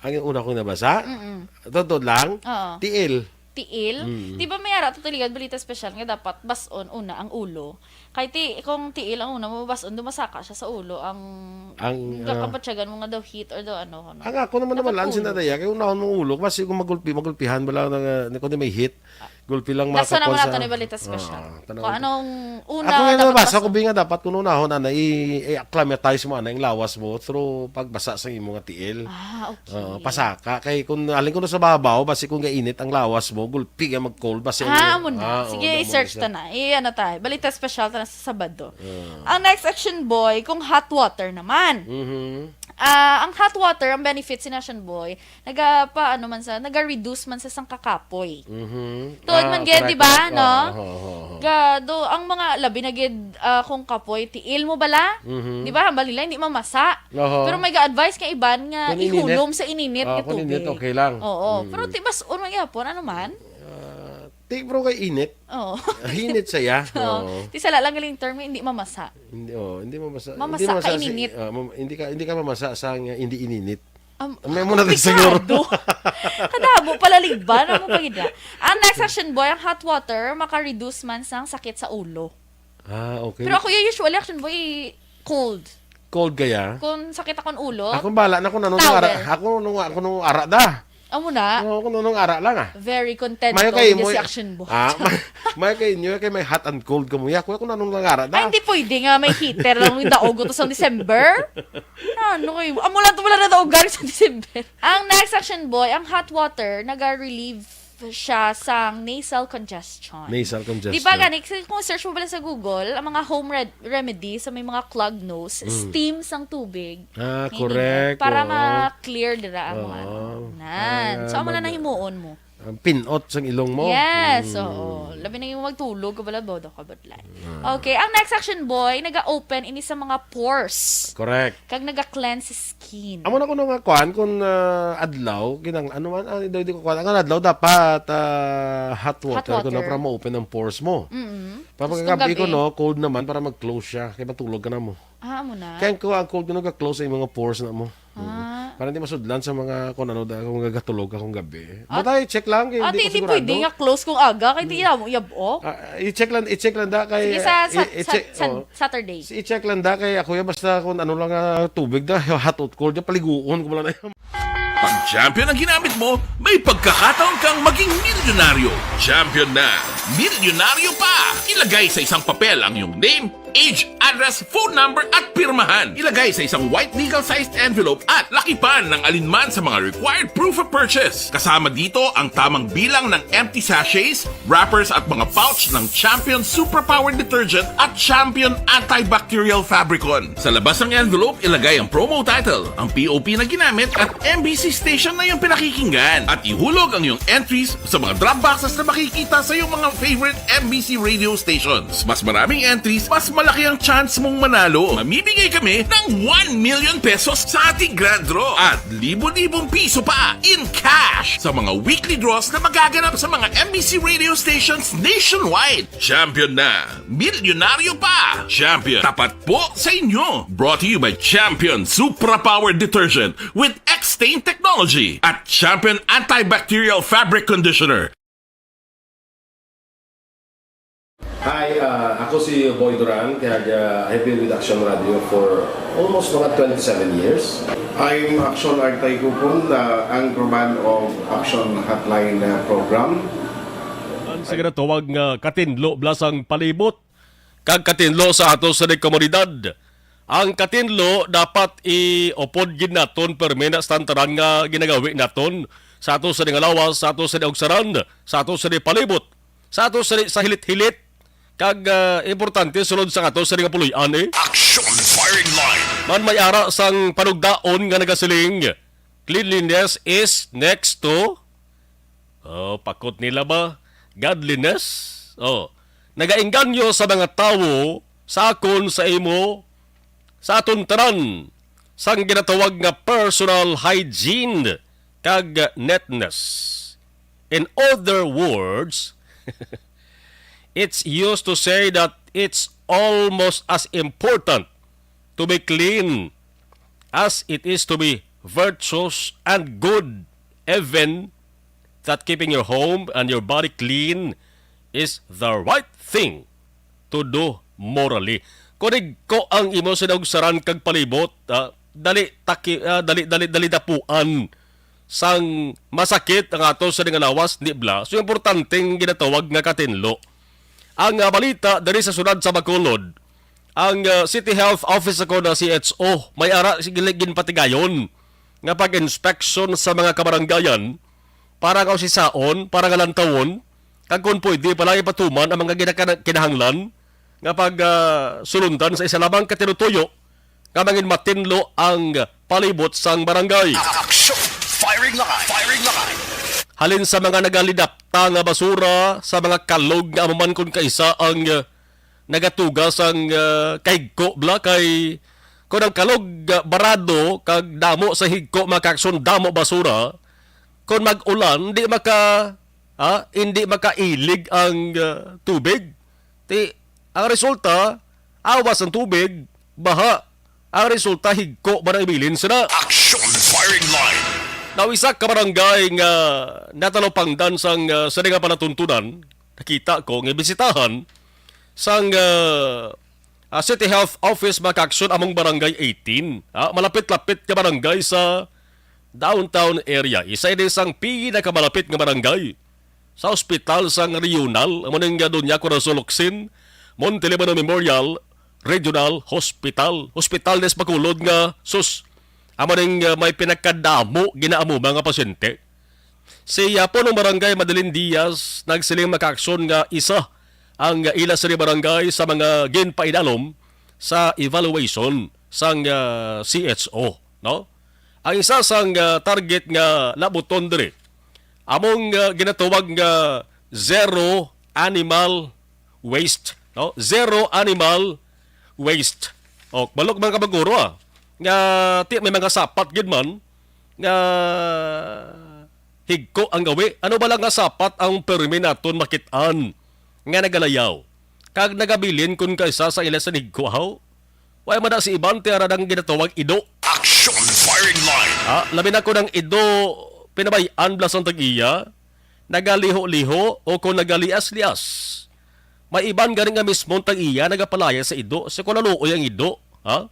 Ang una kong nabasa? Mm-mm. Totoo lang? Oo. Tiil. Tiil? Mm. Di ba may ara to tuligad balita special nga dapat bas-on una ang ulo? Kay ti-, kung tiil ang una mo bas-on, dumasaka siya sa ulo. Ang, ang, ah, kabatyagan mo nga daw heat or daw ano, ano. Ang ako naman naman lang sinadaya, kay unahon mong ulo, kasi kung magulpi, magulpihan, wala na nga, kung di may heat, gulpi lang. Nasa naman nato ni balita special. Ah, tanaw. Kung anong una. Ako nga dapat nabasa ko, bi nga dapat kung unahon, ana, i-, i-acclimatize mo, ana, yung lawas mo through pagbasa sa imo nga tiil. Ah, okay. Oo, pasaka. Kay kung alin ko na sa babaw, basi kung gainit ang lawas mo, gulpi nga mag-cold, basi ang, ah, amo na. Ah, sige, oo, i-search ta na. I-, ano ta, balita special ta na sa Sabado. Ah. Ang next, Action Boy, kung hot water naman. Mhm. Ah, ang hot water, ang benefits ni Action Boy, naga pa, ano man sa, naga-reduce man sa sang kakapoy. Mhm. Tuod man gid, di ba, no? Ah, correct, correct. Oo, oo, oo. Ga, do, ang mga labi na gid, ah, kung kapoy, tiil mo bala? Mhm. Di ba, hambal nila, hindi mamasa. Oho. Pero may ga-advise nga iban nga ihulom sa ininit nga tubig. Kung ininit, okay lang. Oo. Mm. Pero ti bas-on man gyapon, ano man? Ah, ti, bro, kay init. Oo. Init siya. Oo. Oo. Ti sala lang galing term, hindi mamasa. Hindi, oh, hindi mamasa. Mamasa ka ininit. Hindi mamasa si, ah, mam-, hindi ka, hindi ka mamasa sa nga hindi ininit. Am-, may muna tayo siguro. Kadamo pala ligban, amo pa gid na. Ang next, Action Boy, ang hot water maka-reduce man sang sakit sa ulo. Ah, okay. Pero ako, usually, Action Boy, cold. Cold kaya? Kung sakit akong ulo, ako bala na kung anong ara, ako nung, ako nung ara da. Amo na. Oo, kung anong ara lang, ah. Very content daw si Action Boy. Ah, may, may kay inyo, kay may hot and cold ka mo. Ya, kuya, kung anong lang ara da. Ay, hindi pwede nga may heater lang yung daog to sa December. Ano kayo? Amo lang to, wala na daog sa December. Ang next, Action Boy, ang hot water, naga-relieve siya sang nasal congestion. Nasal congestion. Di ba gani, kasi kung search mo pala sa Google, ang mga home red-, remedy sa may mga clog nose, mm, steam sang tubig. Ah, correct. Ininit para ma-clear dira ang mga ano. Oo. Nan. So, amo na nahimuon mo. Ang pinot sang ilong mo. Yes, Mm. oo. Labi na yung magtulog, kabalo, bodo ka, budlay. Ah. Okay, ang next action, boy, naga-open ini sa mga pores. Correct. Kag naga-cleanse skin. Amo na kuno nga kuan, kung, ah, adlaw, kinang-, ano man, ah, di, di ko kuan. Ang adlaw dapat, ah, hot Hot water, kuno water. Para ma-open ang pores mo. Mm-mm. Tapos kung Pagkagabi ko, gabi? No, cold naman para mag-close siya. Kaya matulog ka na mo. Ah, amo na. Kaya ko ang cold ko, nag-close sa mga pores na mo. Ah. Mm. Para hindi masudlan sa mga kung ano, da-, kung gagatulog ka kung gabi. Ah, Matay, check lang, kay ate, hindi ko hindi sigurado. Pwede nga close kung aga, kay di Mm. mo yab-ok. Ah, i-check lang, i-check lang da kay, Sige, sa, sa, i-, i-check, sa, sa oh. Saturday. I-check lang da kay ako yan, basta kung ano lang nga tubig da, hot or cold, da, paliguon ko lang na yan. Pag champion ang ginamit mo, may pagkakataon kang maging milyonaryo. Champion na, milyonaryo pa! Ilagay sa isang papel ang iyong name, age, address, phone number, at pirmahan. Ilagay sa isang white legal-sized envelope at lakipan ng alinman sa mga required proof of purchase. Kasama dito ang tamang bilang ng empty sachets, wrappers, at mga pouch ng Champion Superpower Detergent at Champion Antibacterial Fabricon. Sa labas ng envelope, ilagay ang promo title, ang P O P na ginamit, at M B C station na iyong pinakikinggan. At ihulog ang iyong entries sa mga drop boxes na makikita sa iyong mga favorite M B C radio stations. Mas maraming entries, mas malaki ang chance mong manalo. Mamimigay kami ng one million pesos sa ating grand draw at libo-libong piso pa in cash sa mga weekly draws na magaganap sa mga M B C radio stations nationwide. Champion na! Milyonaryo pa! Champion, tapat po sa inyo! Brought to you by Champion Supra Power Detergent with X-Stain Technology at Champion Antibacterial Fabric Conditioner. Hi, ah, ako si Boy Duran, kag, ah, I've been with Action Radio for almost mga twenty-seven years. I'm Action Artay Kupon, the anchorman of Action Hotline, ah, program. Ang sa ginatawag nga katinlo blasang palibot kag katinlo sa ato sa komunidad. Ang katinlo dapat iupod gid naton permi na sa tanan nga ginagawi naton sa ato sa nga lawas, sa ato sa ugsaran, sa ato sa palibot, sa ato sa, sa hilit-hilit, kag, ah, importante sulod sa ato sa nga puloy-an, eh. Action Firing Line. Man may ara sang panugdaon nga nagasiling, "Cleanliness is next to," oh, pakot nila ba? "Godliness." Oh, nagaengganyo sa mga tawo sa akon, sa imo, sa aton tanan, sang ginatawag nga personal hygiene kag neatness. In other words, it's used to say that it's almost as important to be clean as it is to be virtuous and good, even that keeping your home and your body clean is the right thing to do morally. Kunig ko ang imo sa naugsaran kag palibot, ah, dali taki-, ah, dali, dali, dali dapuan sang masakit ang ato sa nga lawas, di bala? So, importanteng ginatawag nga katinlo. Ang, ah, balita diri sa siyudad sa Bacolod, ang, ah, City Health Office ako na C H O, may ara sila ginpatigayon nga pag-inspeksyon sa mga kabarangayan para nga usisaon, para nga lantawon, kag kung pwede pala ipatuman ang mga ginakana-, kinahanglan nga pag, ah, sulundan sa isa lamang ka tinutuyo nga mangin matinlo ang palibot sang barangay. Action! Firing line! Firing line! Halin sa mga nagalidapta nga basura, sa mga kalog nga amo man kon kaisa ang, ah, nagatuga sang, ah, kahigko bala kay kon ang kalog, ah, barado kag damo sa higko, mga kaakson, damo basura, kon mag-ulan, di maka-, ah, hindi makailig ang, ah, tubig. Ti, ang resulta, awas ang tubig, baha. Ang resulta, higko ba na ibilin sila? Action Firing Line! Now, isa ka barangay nga natalupangdan sang, ah, sa nga palatuntunan, nakita ko nga bisitahan sang, ah, ah, City Health Office, mga kaakson, among Barangay eighteen. Ah, malapit-lapit nga barangay sa downtown area. Isa ini sang pinakamalapit nga barangay sa ospital sang regional, amo ning, ah, Doña Corazon Locsin Montelibano Memorial Regional Hospital. Hospital des Bacolod nga, sus, amo ning, ah, may pinakadamo ginaamo mga pasyente. Si, ah, Punong Barangay Madeline Diaz nagsiling, mga kaakson, nga isa ang ila sini barangay sa mga ginpaidalom sa evaluation sang, ah, C H O, no? Ang isa sang, ah, target nga labuton diri Among, ah, ginatawag nga zero animal waste, no? Zero animal waste. O, balok man ka maguro, ah, nga ti may mga sapat gid man nga higko ang gawi. Ano ba lang nga sapat ang pirmi naton makit-an nga nagalayaw? Kag nagabilin kun kaisa sa ila sa nigkuhaw. Way man na si iban ti ara nang ginatawag ido. Action firing line. Ah, labi na ko ng ido, pinabay-an bala sang tag-iya, nagaliho-liho o kung nagalias-lias. May iban gani nga mismo ang tag-iya nagapalaya sa ido, sa kulaluoy ang ido, ha?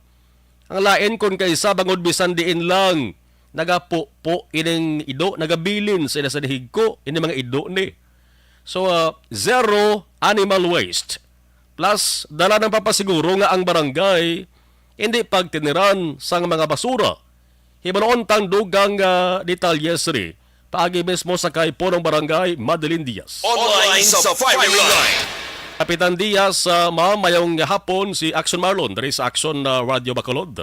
Ang lain kun kaisa bangod bisan diin lang nagapupo ining ido, nagabilin sa ila sa higko ini mga ido ni. So, ah, zero animal waste. Plus, dala ng papasiguro nga ang barangay hindi pagtiniran sang mga basura. Hibaluon tang dugang, ah, detalye sini paagi mismo sa kay Punong Barangay Madeline Diaz. Online sa firing line. Kapitan Diaz, ah, ma'am, mayong hapon si Action Marlon diri sa Action, ah, Radio Bacolod.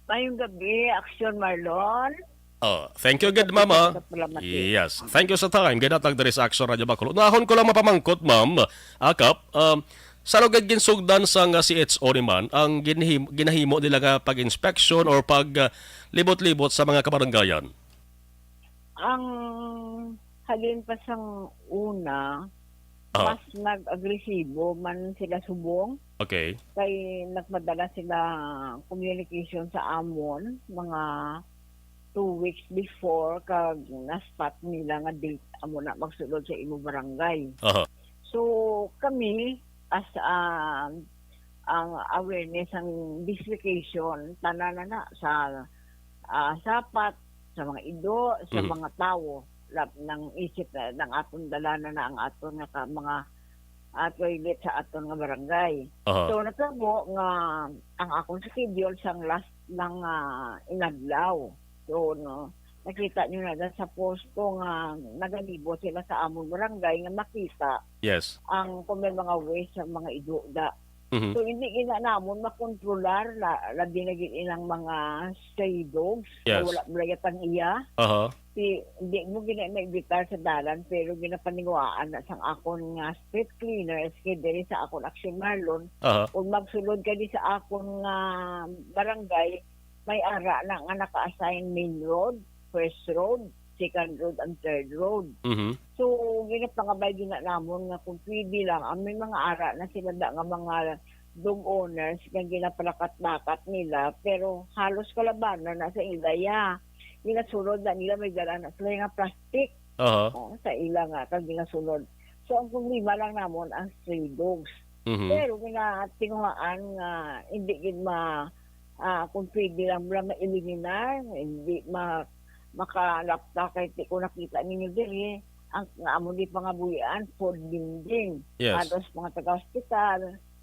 Mayong gabi, Action Marlon. Oh, thank you gid, mama. Salamat, eh. Yes. Thank you sa time. Ginatag diri sa Action Radio Bacolod. Nahon ko lang mapamangkot, ma'am. Akap, um, sa lugad ginsugdan sa nga C H O ni man ang ginhim- ginahimo nila nga pag-inspection or pag, uh, libot-libot sa mga kabaranggayan? Ang halin pa sang una, Ah. mas nag-agresibo man sila subong. Okay. Kay nagpadala sila communication sa amon mga two weeks before, kag na-spot nila nga date amo na magsulod sa imo barangay. Aha. So, kami, as, ah, ang awareness, ang desegregation, tanan na na sa, ah, sapat, sa mga ido, sa Mhm. mga tawo, lab-, nang isip na, nang aton dalanan na ang aton nga ka, mga, ah, toilet sa aton nga barangay. Aha. So, natabo nga ang akong schedule sang last lang, ah, inadlaw. So, no, nakita nyo na dyan sa post ko nga nagalibot sila sa amon barangay nga makita Yes. ang kung may mga waste sa mga ido da. Mhm. So, hindi gina namon makontrolar, la-, labi na gid ilang mga stray dogs na Yes. wala bala yatang iya. Aha. Ti, di mo gina maibitar sa dalan, pero ginapaninguhaan na sang akon nga street cleaners kay diri sa akon Action Marlon, Aha. kung magsulod ka di sa akon nga barangay, may ara na nga naka-assign main road, first road, second road, and third road. Mhm. So, ginapangabay gina namon nga kung pwede lang, ang may mga ara na sila da nga mga dog owners nga ginapalakat-lakat nila, pero halos kalabanan na sa ila ya. Ginasulod na nila, may dala na sila nga plastic. Aha. Oh, sa ila nga, kag ginasulod. So, ang problema lang namon ang stray dogs. Mhm. Pero ginatinguhaan nga hindi gid ma-, ah, kung pwede lang bala ma-eliminar, hindi ma-, makalapta kay ti-, kung nakita ninyo diri, ang, nga amo di pangabuhian, food vending. Yes. Halos mga taga-hospital,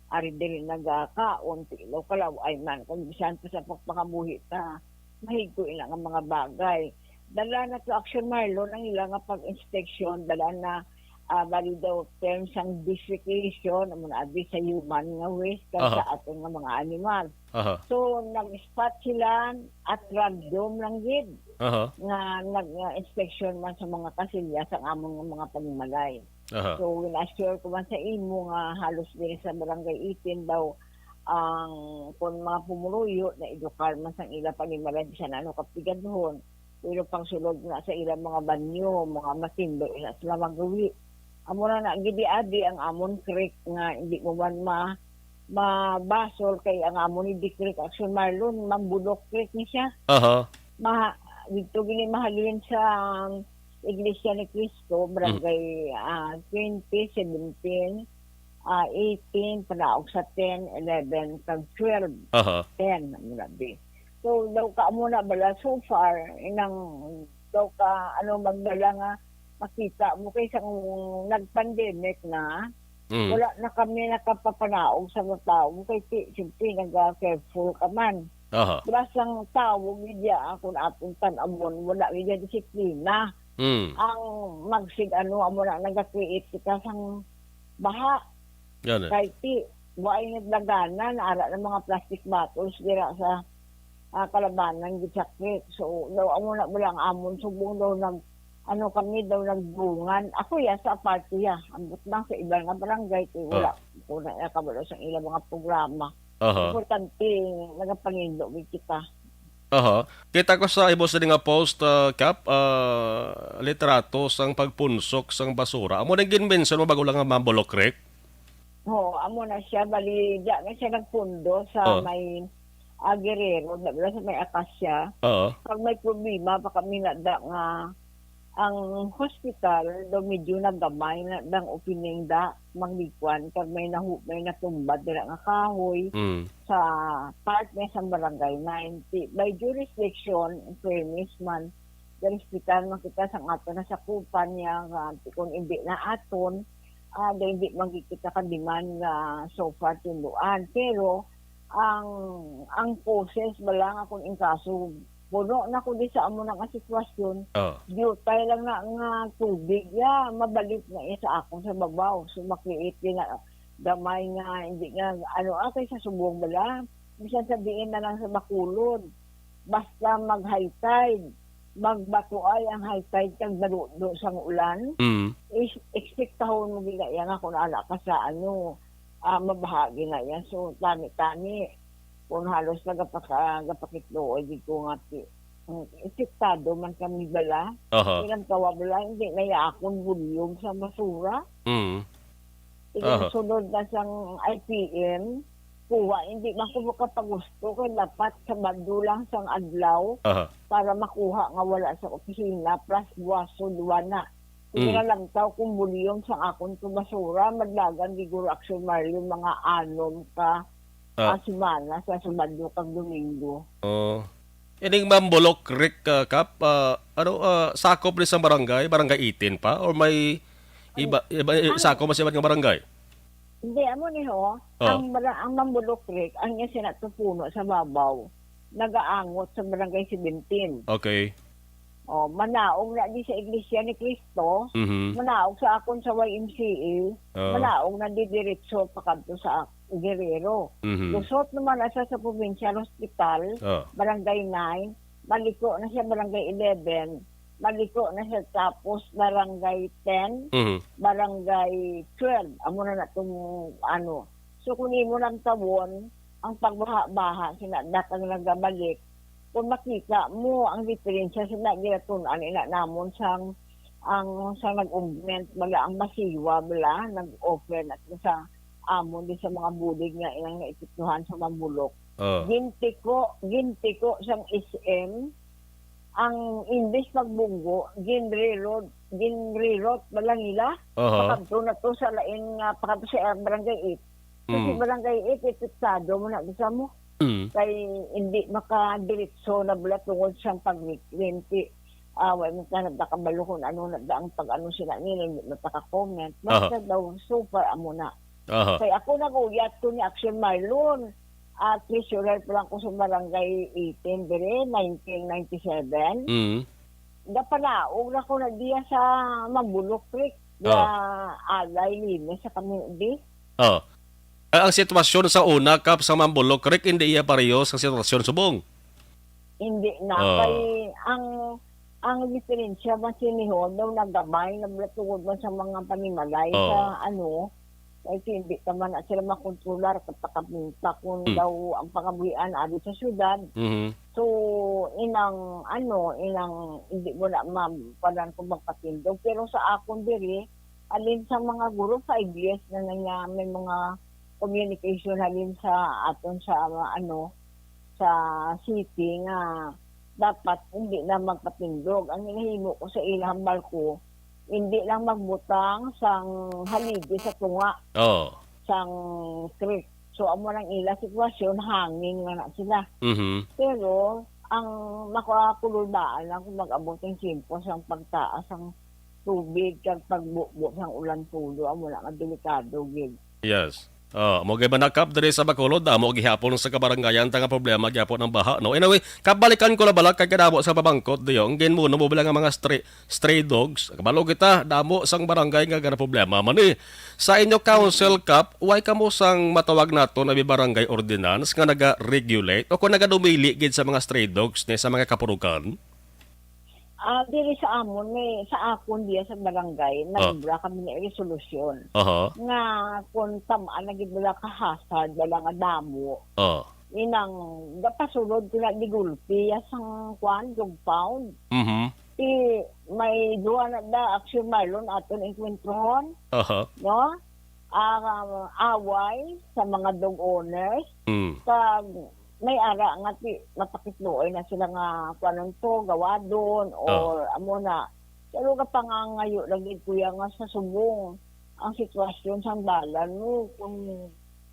ari diri nagakaon, ti ilaw kalaw-ay man, kag bisan pa sa pagpangabuhi ta, mahigko ina nga mga bagay. Dala na to Action Marlon ang ila nga pag-inspeksyon, dala na, ah, bali daw term sang desiccation, amo na abi sa human nga waste, kag Aha. sa aton nga mga animal. Aha. So, nag-spot sila at random lang gid Aha. nga nag-inspeksyon man sa mga kasilya sang amon nga mga panimalay. Aha. So, win-assure ko man sa imo nga halos diri sa Barangay eighteen daw ang, kung mga pumuluyo, na-edukar man sang ila panimalay bisan ano kapigadhon. Pero pagsulod na sa ilang mga banyo, mga matindo, ila sila magawi. Amo na na, gidi-adi ang amon creek nga hindi mo man ma-, mabasol kay ang amon ni di creek Action Marlon, Mambulok Creek ni siya. Aha. Ma-, dito gini mahalin sa Iglesia ni Cristo, Mm. Barangay, ah, twenty, seventeen, ah, eighteen, panaog sa ten, eleven, kag twelve. Aha. Ten, ang grabe. So, daw ka amo na bala, so far, inang daw ka, ano, magdala nga makita mo kay sa nag-pandemic na, Mm. wala na kami nakapapanaog sa mga tao kay ti-, siyempre, naga-careful ka man. Aha. Plus, ang tao, media, akon atong tan-awon, wala media disiplina. Mm. Ang magsig-, ano, amo na, naga-create kita sang baha. Yan eh. Kay ti, wa ay naglagana, naara ng mga plastic bottles dira sa, ah, kalabanan gid sa creek. So, daw amo na bala ang amon subong daw nag, ano kami daw nagdungan. Ako ya sa aparte ya. Ambot lang sa iba nga barangay, kay wala ko na kabalo sa ilang mga programa. Aha. Importante, nagapanindo gid kita. Aha. Kita ko sa imo sini nga post, ah, Kap, ah, litrato sang pagpunsok sang basura. Amo nang ginmension mo bago lang nga Mambolok Creek? Oo, amo na siya. Bali, diya na siya nagpundo sa Oh. may, ah, Guerrero, na, sa may Acacia. Oo. Pag may problema pa kami na da nga ang hospital, daw medyo nagamay na dang opening da, manglikwan, kag may nahu-, may natumba dira nga kahoy Mm. sa part na sa Barangay nine. Ti-, by jurisdiction, in fairness man, jurisdiction man kita sa ato na sa kupan niya, nga kung hindi na aton, ah, daw hindi man gid kita ka-demand nga so far tinduan. Pero, ang, ang causes ba lang akong inkaso, puno na ko di sa amo na nga sitwasyon, Oh. diutay lang na nga tubig, ya, mabalik na iya sa akon sa babaw. So, makriit din na gamay nga, hindi nga, ano, ah, kay sa subong bala. Bisan sa diin na lang sa Bacolod. Basta mag-high tide, magbatuay ang high tide kag darudo sang ulan, Mm. is, ekspektahon mo gid na iya nga kung ana ka sa, ano, ah, mabaha gid na iya. So, tani-tani, kung halos nagapaka-, gapakitluoy gid ko nga ti-, mm, epektado man kami bala. Aha. Ilang kawa bala, hindi na iya akong volume sa basura. Mm. Sige, Aha. sunod na sang I P M, kuha, hindi man ko makapagusto kay dapat Sabado lang sang adlaw Aha. para makuha nga wala sa opisina, plus buwaso, duwa na. Sige Mm. na lang taw kung bulyong sang akon to basura, madlagan giguro Action Mario mga anom ka, Ah. ah, semana sa Sabado kag Domingo. Oh. Ining Mambulok Creek, ah, Kap, ah, ano, ah, sakop ni sa barangay, Barangay eighteen pa? Or may iba, iba, eh, Ang sakop man sa iba nga barangay? Hindi, amo ni ho. Oh. Ang bara-, ang Mambulok Creek, ang iya sina to puno sa babaw, nagaangot sa Barangay seventeen. Okay. Oh, manaog na di sa Iglesia ni Cristo, Mhm. manaog sa akon sa Y M C A, Oh. manaog na di diretso pakadto sa Guerrero. Mhm. Lusot naman na siya sa Provincial Hospital, Oh. Barangay nine, maliko na siya Barangay eleven, maliko na siya tapos Barangay ten, Mhm. Barangay twelve. Amo na na tong, ano. So, kung imo lang tawon, ang pagbaha-baha, sina datang nagabalik, kung makita mo ang diferensya, sina ginatun-an ina namon sang, ang, sang nag-augment, bala ang Masiwa, bala, nag-offer na sa amon di sa mga bulig nga ilang naipitlohan sa Mambulok. Oh. Gintiko, gintiko sang S M, ang imbis magbunggo, ginre-road, ginre-route na lang nila. Aha. Pakadto na to sa lain nga, pakadto sa barangay eight. Kasi Mm. barangay eight, epektado mo na, bisa mo. Mm. Kay hindi makadiretso na bala tungod sa pag-twenty. Ah, wa man ka nagkakabalo kung ano na da ang pag-ano sila nila, hindi man ta ka-comment. Aha. Basta daw, so far, amo na. Aha. Kay ako nag-uyat ko ni Action Marlon. Ah, treasurer pa lang ko sa Barangay eighteen, dire, nineteen ninety-seven. Mm. Gapanaog na ko na diya sa Mambulok Creek. Ah. Ga alay linis sa kami, di? Oh. Ah, ang sitwasyon sa una, Kap, sa Mambulok Creek, hindi iya pareho sa sitwasyon subong. Hindi na. Oh. Kay ang, ang diferensya man sini ho, daw nagamay, naglatungod man sa mga panimalay Oh. sa ano, kay hindi ka man na sila makontrolar kapag kapinta kung Hmm. daw ang pangabuhian ari sa syudad. Mhm. So, inang, ano, inang hindi mo na ma-, panan kung magpatindog. Pero sa akon diri, alin sa mga guro, five years na na nga may mga communication halin sa aton sa, ano, sa city nga dapat hindi na magpatindog. Ang ginahimo ko sa ila, hambal ko, hindi lang magbutang sang haligi sa tunga Oo. sang creek. So, amo nang ila sitwasyon, hangin nga na sila. Mhm. Pero, ang makakulubaan lang kung mag-abot ang tiempo sang pagtaas ang tubig kag pagbubo sang ulan tulo, amo na nga delikado gid. Yes. Ah, amo gid man na, Kap, diri sa Bacolod, damo gihapon sa kabarangayan ta nga problema gihapon ang baha, no? Anyway, Kap, balikan ko lang bala kay kadamo sa pamangkot diyo. Ang ginmuno mo bala nga mga stray, stray dogs. Kabalo kita, damo sang barangay nga gana problema man eh. Sa inyo council, Kap, why kamo sang matawag nato na may barangay ordinance nga naga-regulate o kung nagadumili gid sa mga stray dogs ni sa mga kapurukan? Ah, diri sa amon, may, sa akon diya sa barangay, Ah. nag-obra kami nga resolusyon Aha. nga kung tam-an na gid wala ka hazard, wala nga damo, Ah. inang gapasulod ko na di gulpi ya sang kwan, dog pound. Mhm. Ti may duha na da action, Marlon, aton enkwentron, Aha. no? Ang away sa mga dog owners, Mm. kag may ara nga ti-, mapakitluoy na sila nga kuanon to, gawadon, Oh. or amo na. Pero kapangangayo lagi, kuya, nga sa subong ang sitwasyon sang dalan mo, kung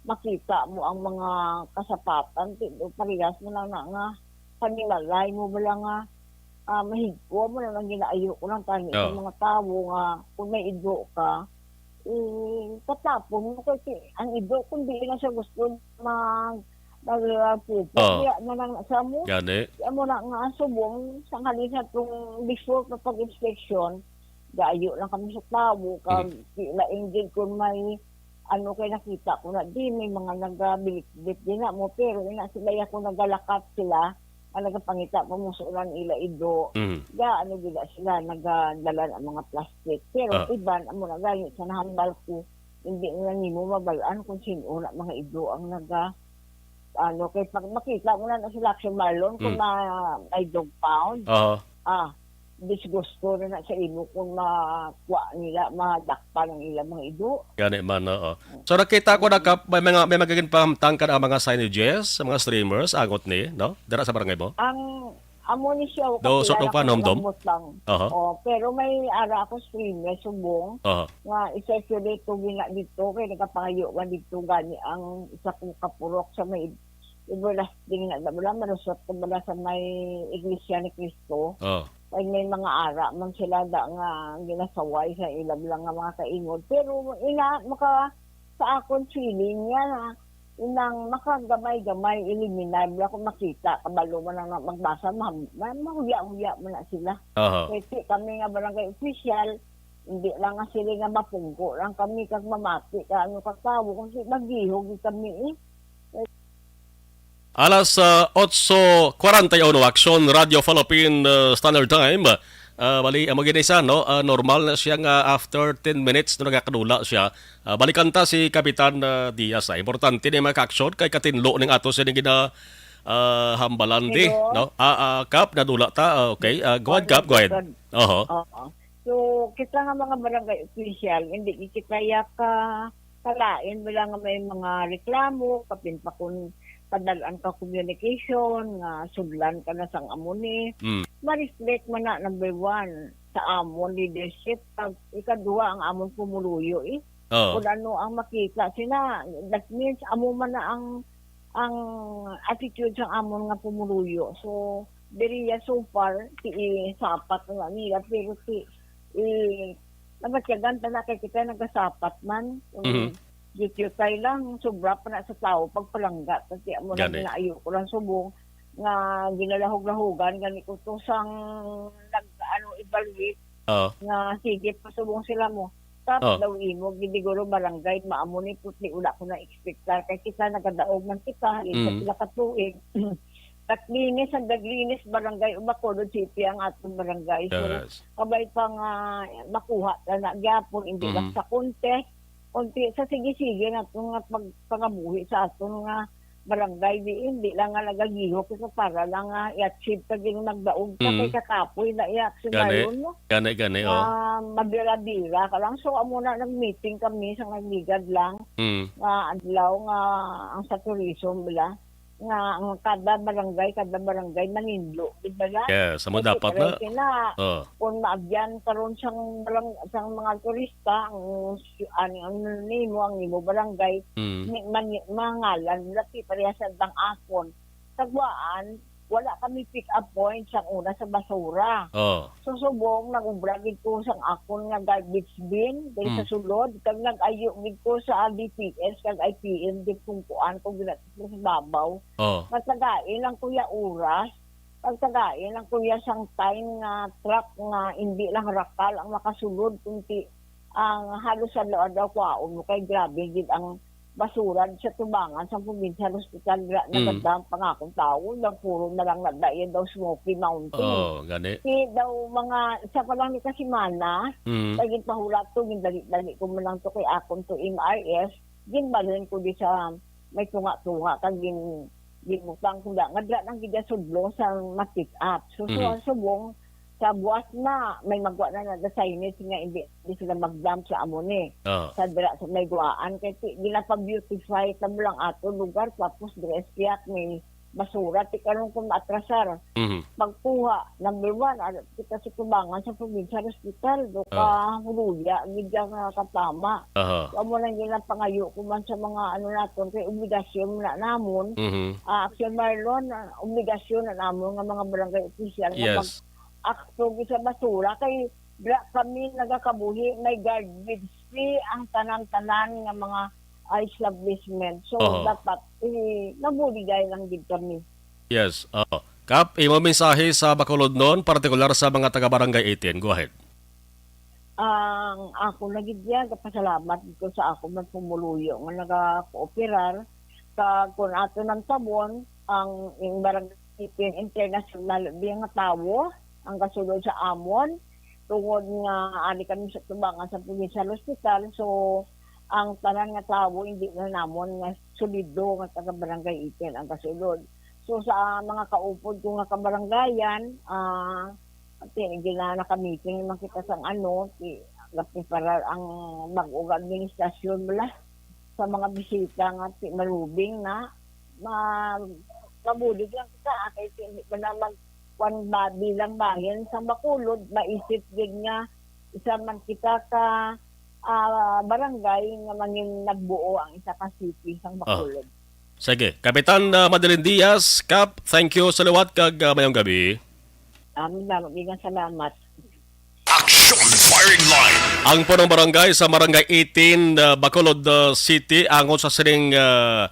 makita mo ang mga kasapatan, ti-, parehas mo lang na nga panimalay mo bala nga, ah, mahigko mo na lang ginaayo ko lang tani sa Oh. mga tawo nga kung may ido ka, eh, katapon mo kay ti-, ang ido kung di na siya gusto mag, mag, ah, pupo, Oh. kaya na lang sa mo. Gani. Kaya mo na nga subong, sang halin sa tong before pa pag-inspection, gayo lang kami sa tawo, kag Mm. di lain gid kung may, ano, kay nakita ko na di may mga nagabilit-bit din na mo, pero ina sila, ya ko nagalakat sila, nga nagapangita pa mo sa ulan ila ido. Mm. Ga, ano gid sila, nagadalan ang mga plastic. Pero Ah. iban, amo na gani sa nahambal ko, hindi na nimo mabal-an kung sino na mga ido ang naga, ano, kay pag makita mo na na sila, Action Marlon, kung Mm. ma-, may dog pound, Aha. ah, disgusto na na sa imo kung makuha nila, madakpan ang ilang mga ido. Gani man, oo. So, nakita ko na, Kap, may mga, may magiging pahamtang ka na mga signages sa mga streamers, angot ni, no? Dira sa barangay mo? Ang, amo ni siya, Do, sort of kapila panomdom? Lang. Aha. Oh, pero may ara ako streamer, subong, Aha. nga isa siya dito, gina dito, kay nagkapangayo man dito, gani ang isa kong kapurok sa may everlasting na, na wala, manusot ko wala sa may Iglesia ni Cristo. Oh. Ay, may mga ara man sila da nga ginasaway sa ilang lang nga mga kaingod. Pero ina, maka, sa akon feeling niya na inang makagamay-gamay, eliminar, wala ko makita, kabalo man ang magbasa, ma-, ma-, mahuya-huya man na sila. Aha. Kaya ti kami nga barangay official, hindi lang nga sila nga mapungko lang kami kag mamati ka ano ka tawo, kasi magihog kami eh. Alas, ah, otso kwarenta y uno, Aksyon Radio Philippine, ah, Standard Time. Ah, bali, amo gid isa, no? Ah, normal na siya nga after ten minutes na nagakadula siya. Ah, balikan ta si Kapitan, ah, Diaz, ah. Importante ni mga ka-aksyon kay katinlo ning ato sa ning gina, ah, hambalan di, Hello? No? Ah, ah, Kap, nadula ta. Ah, okay. Ah, go ahead, Kap, go ahead. Oho. Oo. So, kita nga mga barangay official, hindi kita ya ka kalain, wala nga may mga reklamo, kapin pa kung padal-an ka communication, nga sudlan ka na sang amo ni. Mm. Ma-reflect man na, number one, sa amon leadership, kag ikaduha, ang amon pumuluyo, eh. Oo. Kung ano ang makita sina, that means amo man na ang, ang attitude sang amon nga pumuluyo. So, diri ya so far, ti, sapat na nila, pero ti, eh, nabatyagan ta na kay kita nagasapat man. Mhm. Jutyo tayo lang, sobra pa na sa tao, pagpalangga, kasi amo lang Gani. Ginaayo ko lang subong, nga ginalahog-lahogan, gani ko to sang nag, ano, evaluate, Oo. Nga sige, pasubong sila mo. Tap Oh. daw imo, gid siguro barangay, maamo ni puti, wala ko na-expectar. Kay kita, nagadaog man kita, halin sa Mm. pila ka tuig. Taglinis, ang daglinis, barangay, Bacolod City ang atong barangay. So, Yes. kabay pa nga makuha na na gyapon, hindi lang Mhm. sa contest, kundi sa sige-sige nato nga pagpangabuhi sa aton nga barangay, di, hindi lang nga nagagihok ito para lang nga i-achieve ka gid nagdaog ka Mm. kay kakapoy na iya Gani, sinayon mo. Gani, gani, oh. Ah, mabira-bira ka lang. So, amo na nag-meeting kami sa nagligad lang Mm. nga adlaw nga ang sa tourism bala nga ang kada barangay, kada barangay maninlo, di ba yan? Yes, amo Kasi dapat na. Kaya sila, Oh. kung maabyan karon sang barang-, sang mga turista, ang, ang, ang nimo, ang imo barangay, Mm. ni, man, mangalan, lati pareha sa dang akon. Tagwaan, wala kami pick up point sa una sa basura. Oh. So, subong, nag-ubra gid ko sang akon nga garbage bin, diri sa Mm. sulod, kag nag-ayo gid ko sa D P S, kag I P M, di kung kuan, kung gina-, sa babaw. Oh. Nga tagai lang, kuya, oras. Pag tagai lang, kuya, sang time nga truck nga hindi lang rakal ang makasulod, kundi ang halos adlaw-adlaw kwaon mo kay grabe gid ang, basura sa tubangan sa provincial hospital, dira Mm. nagadump ang akong tawo, daw puro na lang na dayon daw Smoky Mountain. Oh, gani. Ti daw mga isa pa lang ni ka semana, Mm. kay ginpahulat to, gindali-dali ko man lang to kay akon to M R S, ginbalhin ko di sa may tunga-tunga, kag gin-, ginbutang ko da, nga dira lang gid sudlo sa ma-pick up. So, so, Mm. subong, sa buwas na, may magwa na nag-signage nga hindi, hindi sila mag-dump sa amo ni. Oo. Sa dira, sa may duaan, kay ti-, ginapa-beautify ta mo lang ato lugar, tapos dira sa piyak may basura, ti karon kung maatrasar. Mhm. Pagkuha, number one, ano, kita sa tubangan sa provincial hospital, do ka Ah. huluya, gid ka nga katama. Aha. So, amo lang yun ang pangayo ko man sa mga ano naton, kay obligasyon na namon. Mhm. Ah, Action Marlon, ah, obligasyon na namon nga mga barangay opisyal nga Yes. mag-akto gid sa basura, kay dira kami nagakabuhi, may garbage fee ang tanan-tanan nga mga, ah, establishment. So, Aha. dapat, eh, mabuligay lang gid kami. Yes, oo. Kap, imo mensahe sa Bacolod noon, partikular sa mga taga Barangay eighteen. Go ahead. Ang ako na gid niya, gapasalamat ko sa ako man pumuluyo nga nagakooperar. Kag kun ato nang tabon, ang, ang Barangay eighteen International, di nga tawo, ang kasulod sa amon, tungod nga ari kami sa tubangan sa provincial hospital, so ang tanan nga tawo, hindi na namon nga solido nga taga Barangay eighteen ang kasulod. So, sa mga kaupod ko nga kabarangayan, ah, ati, gina-, naka-meeting naman kita sang ano, ti, napreparar ang bag-o nga administrasyon, bala, sa mga bisita nga ti, malubing na, ma-, mabulig lang kita, ah, kay ti, hindi ba na mag-, kwan ba, bilang bahin sa Bacolod, maisip gid nga isa man kita ka, ah, barangay nga mangin nagbuo ang isa ka city sang Oh. Bacolod. Sige, Kapitan, ah, Madeline Diaz, Kap, thank you sa liwat kag, ah, mayong gabi. Amin na, maging salamat. Action Firing Line. Ang punong barangay sa Barangay eighteen, ah, Bacolod, ah, City, angon sa sining, ah,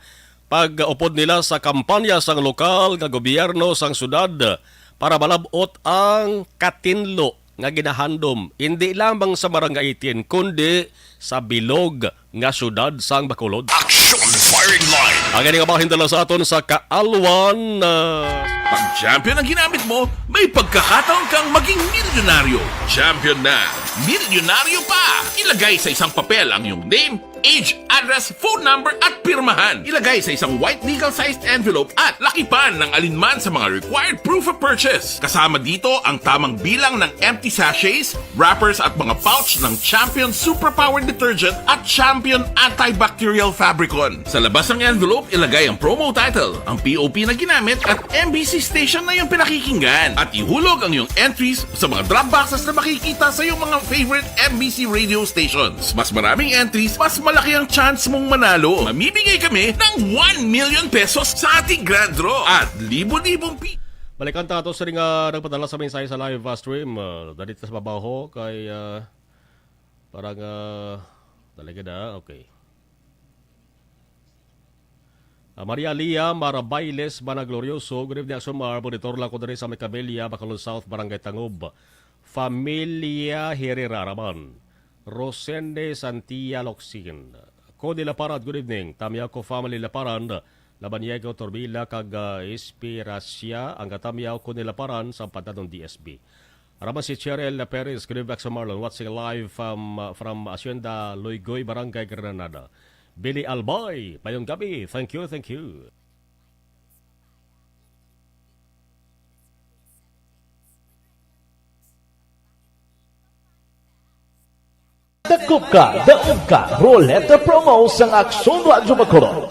pag-upod nila sa kampanya sang lokal nga gobyerno sang syudad para malab-ot ang katinlo nga ginahandom, hindi lamang sa Barangay eighteen, kundi sa bilog nga syudad sang Bacolod. Action Firing Line. Ang ining bahin dala sa aton sa Kaalwan, ah, Pag champion ang ginamit mo, may pagkakataon kang maging milyonaryo. Champion na, milyonaryo pa! Ilagay sa isang papel ang iyong name, age, address, phone number, at pirmahan. Ilagay sa isang white legal-sized envelope at lakipan ng alinman sa mga required proof of purchase. Kasama dito ang tamang bilang ng empty sachets, wrappers, at mga pouch ng Champion Superpower Detergent at Champion Antibacterial Fabricon. Sa labas ng envelope, ilagay ang promo title, ang P O P na ginamit, at M B C station na iyong pinakikinggan. At ihulog ang iyong entries sa mga drop boxes na makikita sa iyong mga favorite M B C radio stations. Mas maraming entries, mas malaki ang chance mong manalo. Mamimigay kami ng one million pesos sa ating grand draw at libo-libong pi- Balikan ta ato sa nga nagpadala sa mensahe sa live, ah, stream. Ah, dali ta sa babaw ho kay, ah, parang, ah, talaga na. Okay. Ah, Maria Lia Marabailes Managlorioso, good evening, Action Mar. Monitor lang ko diri sa may Camellia, Bacolod South, Barangay Tangob. Familia Herrera Raman. Rosende Santia Locsin. Cody Laparad, good evening. Tamyaw ko family Laparad, Labaniego, Torbila, kag, ah, Esperacia, ang katamyaw ko ni Laparan sa Pantanon D S B. Raman si Cheryl Perez, good evening, Action Marlon, watching live from, uh, from Hacienda Loygoy, Barangay Granada. Billy Albay, mayong gabi. Thank you, thank you. Dakop ka, daog ka, Roleta Promo sang Aksyon Radyo Bacolod.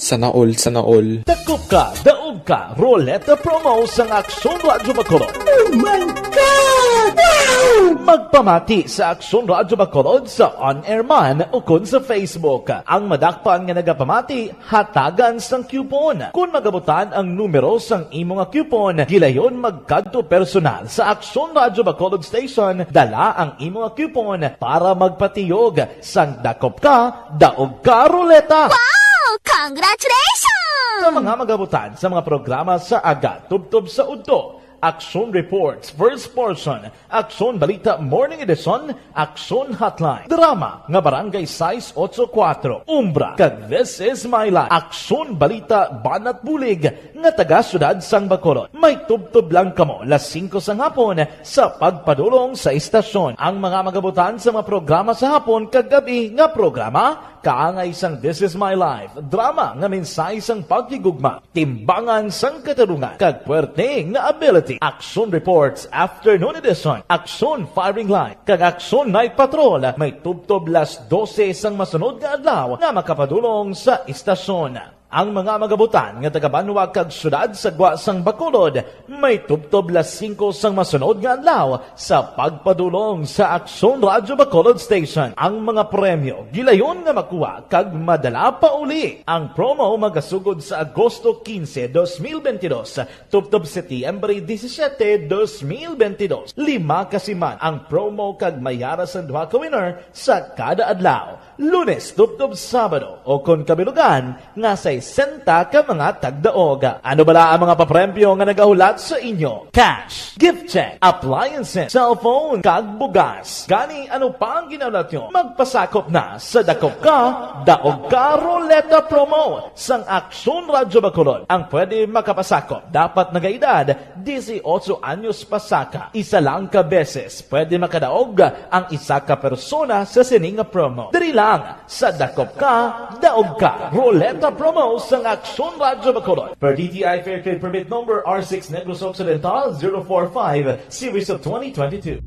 Sana all, sana all. Dakop ka, daog ka, Roleta Promo sang Aksyon Radyo Bacolod. Oh my God! Wow! Magpamati sa Aksyon Radyo Bacolod sa on-air man ukon sa Facebook. Ang madakpan nga nagapamati, hatagan sang coupon. Kon magabutan ang numero sang imo nga coupon, gilayon magkadto personal sa Aksyon Radyo Bacolod Station, dala ang imo nga coupon para magpatiyog sang dakop ka, daog ka, Roleta. Wow! Congratulations! Sa mga magabutan sa mga programa sa aga, tubtob sa udto, Aksyon Reports, First Portion, Aksyon Balita Morning Edition, Aksyon Hotline, drama nga Barangay sais ocho kuwatro, Umbra, kag This Is My Life, Aksyon Balita Banat Bulig, nga taga Siyudad sang Bacolod. May tubtob lang kamo las singko sang hapon sa pagpadulong sa istasyon. Ang mga magabutan sa mga programa sa hapon kag gab-i nga programa, kaangay sang This Is My Life, drama nga mensahe sang paghigugma, timbangan sang katarungan, kag puwerte nga ability. Aksyon Reports, Afternoon Edition, Aksyon Firing Line, kag Aksyon Night Patrol may tubtob las dose sang masunod nga adlaw nga makapadulong sa istasyon. Ang mga magabutan nga taga-banwa kag siyudad sa gwa sang Bacolod may tubtob las singko sang masunod nga adlaw sa pagpadulong sa Aksyon Radyo Bacolod Station. Ang mga premyo gilayon nga makuha kag madala pa uli. Ang promo magasugod sa Agosto quince, dos mil veintidós, tubtob Setyembre disisiete, dos mil veintidós. Lima ka siman ang promo kag may ara sang duha ka winner sa kada adlaw, Lunes tubtob Sabado, o kon kabilugan nga sesenta ka mga tagdaog. Ano bala ang mga papremyo nga nagahulat sa inyo? Cash, gift check, appliances, cellphone, kag bugas. Gani, ano pa ang ginahulat nyo? Magpasakop na sa Dakop Ka, Daog Ka Roleta Promo sang Aksyon Radyo Bacolod. Ang pwede makapasakop dapat nagaedad dieciocho anyos pasaka. Isa lang ka beses pwede makadaog ang isa ka persona sa sini nga promo. Diri lang sa Dakop Ka, Daog Ka Roleta Promo sang Aksyon Radyo Bacolod. Per D T I Fair Trade Permit Number R six Negros Occidental zero four five, Series of twenty twenty-two.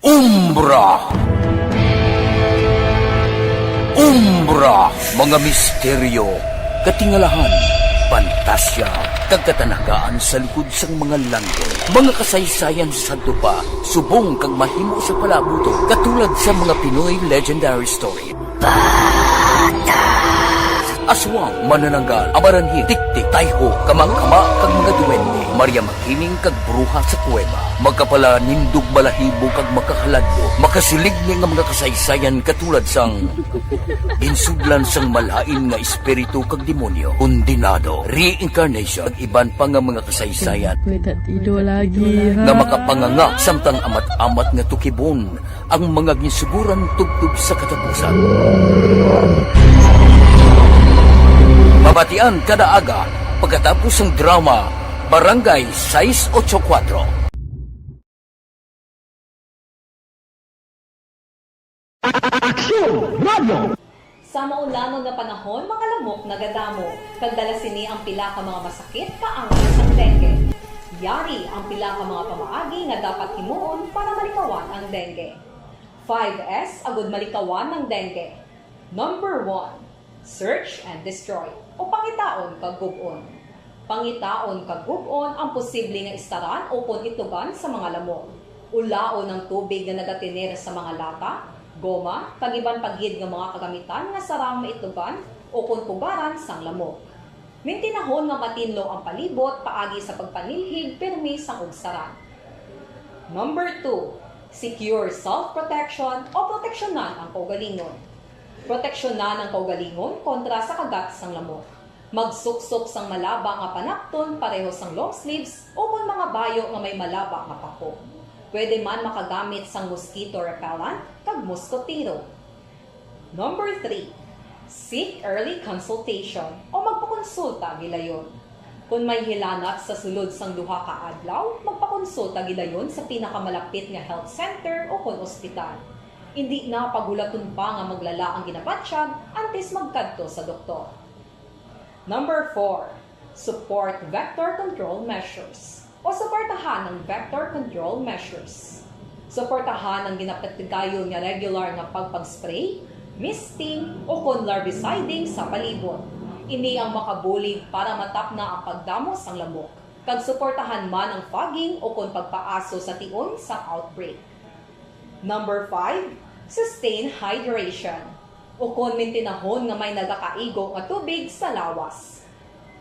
Umbra. Umbra, mga misteryo, katingalahan, pantasya, kag katanagaan sa likod sang mga langit. Mga kasaysayan sa dupa, subong kag mahimo sa palabuton, katulad sa mga Pinoy legendary story. Aswang, manananggal, amaranhil, tiktik, tayho, kamakama, kag mga duwende, Maria Makiling kag bruha sa kuweba, makapalanindog balahibo kag makahaladlok, makasiligni nga mga kasaysayan katulad sang ginsudlan sang malain nga espiritu kag demonyo, kondenado, reincarnation, kag iban pa nga mga kasaysayan Pwede ido lagi, nga ha? Makapanganga samtang amat-amat nga tukibon ang mga ginsuguran tubtob sa katapusan. Mabatian kada aga pagkatapos sang drama Barangay sais ocho kuwatro. Aksyon Radio. Sa maulanon nga panahon, mga lamok nagadamo, kag dala sini ang pila ka mga masakit kaangay sang dengue. Yari ang pila ka mga pamaagi nga dapat himuon para malikawan ang dengue. Five S agud malikawan ang dengue. Number one, search and destroy, o pangitaon kag gub-on. Pangitaon kag gub-on ang posible nga istaran ukon itlugan sa mga lamok. Ulaon ang tubig nga nagatener sa mga lata, goma, kag iban pa gid nga mga kagamitan nga sarang maitlugan ukon pugaran sang lamok. Mintinahon nga matinlo ang palibot paagi sa pagpanilhig pirmi sang ugsaran. Number two, secure self-protection o proteksyonan ang kaugalingon. Proteksyonan ang kaugalingon kontra sa kagat sang lamok. Magsuksok sang malaba nga panapton pareho sang long sleeves ukon mga bayo nga may malaba nga pako. Pwede man makagamit sang mosquito repellent kag moskotero. Number three, seek early consultation o magpakonsulta gilayon. Kon may hilanat sa sulod sang duha ka adlaw, magpakonsulta gilayon sa pinakamalapit nga health center ukon ospital. Indi na paghulaton pa nga maglala ang ginabatyag antes magkadto sa doktor. Number four, support vector control measures o suportahan ang vector control measures. Suportahan ang ginapatigayon nga regular nga pagpag-spray, misting, ukon larviciding sa palibot. Ini ang makabulig para matapna ang pagdamo sang lamok, kag suportahan man ang fogging ukon pagpaaso sa tion sang outbreak. Number five, sustain hydration, ukon mintinahon nga may nagakaigo nga tubig sa lawas.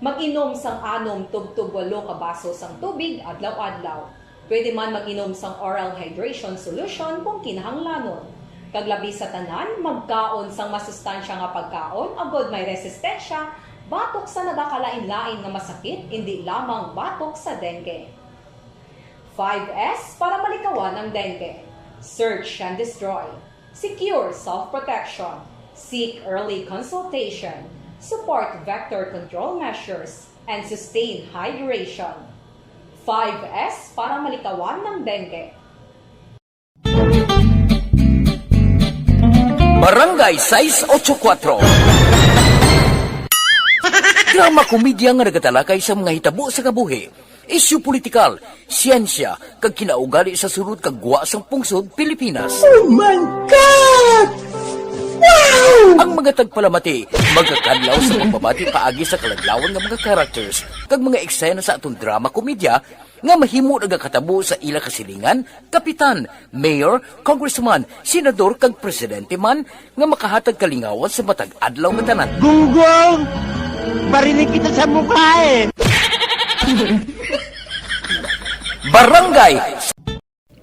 Mag-inom sang anom tubtob walo ka baso sang tubig adlaw-adlaw. Pwede man mag-inom sang oral hydration solution kung kinahanglanon. Kag labi sa tanan, magkaon sang masustansya nga pagkaon agod may resistensya batok sa nagakalain-lain nga masakit, indi lamang batok sa dengue. Five S para malikawan ang dengue. Search and destroy. Secure self-protection. Seek early consultation. Support vector control measures and sustain hydration. Five S para malikawan ang dengue. Barangay sais ocho kuwatro. Drama komedya nga nagatalakay sa mga hitabo sa kabuhi, isyu politikal, siyensya, kag kinaugali sa sulod kag gwa sang pungsod Pilipinas. Oh my God! Wow! Ang mga tagpalamati magakadlaw sa pagbabati paagi sa kaladlawan nga mga characters kag mga eksena sa aton drama komedya nga mahimo nagakatabo sa ila kasilingan, kapitan, mayor, congressman, senador, kag presidente man nga makahatag kalingawan sa matag adlaw nga tanan. Gunggong! Barinig kita sa mukha eh! Barangay.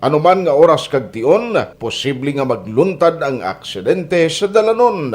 Anuman nga oras kag tion, posible nga magluntad ang aksidente sa dalanon.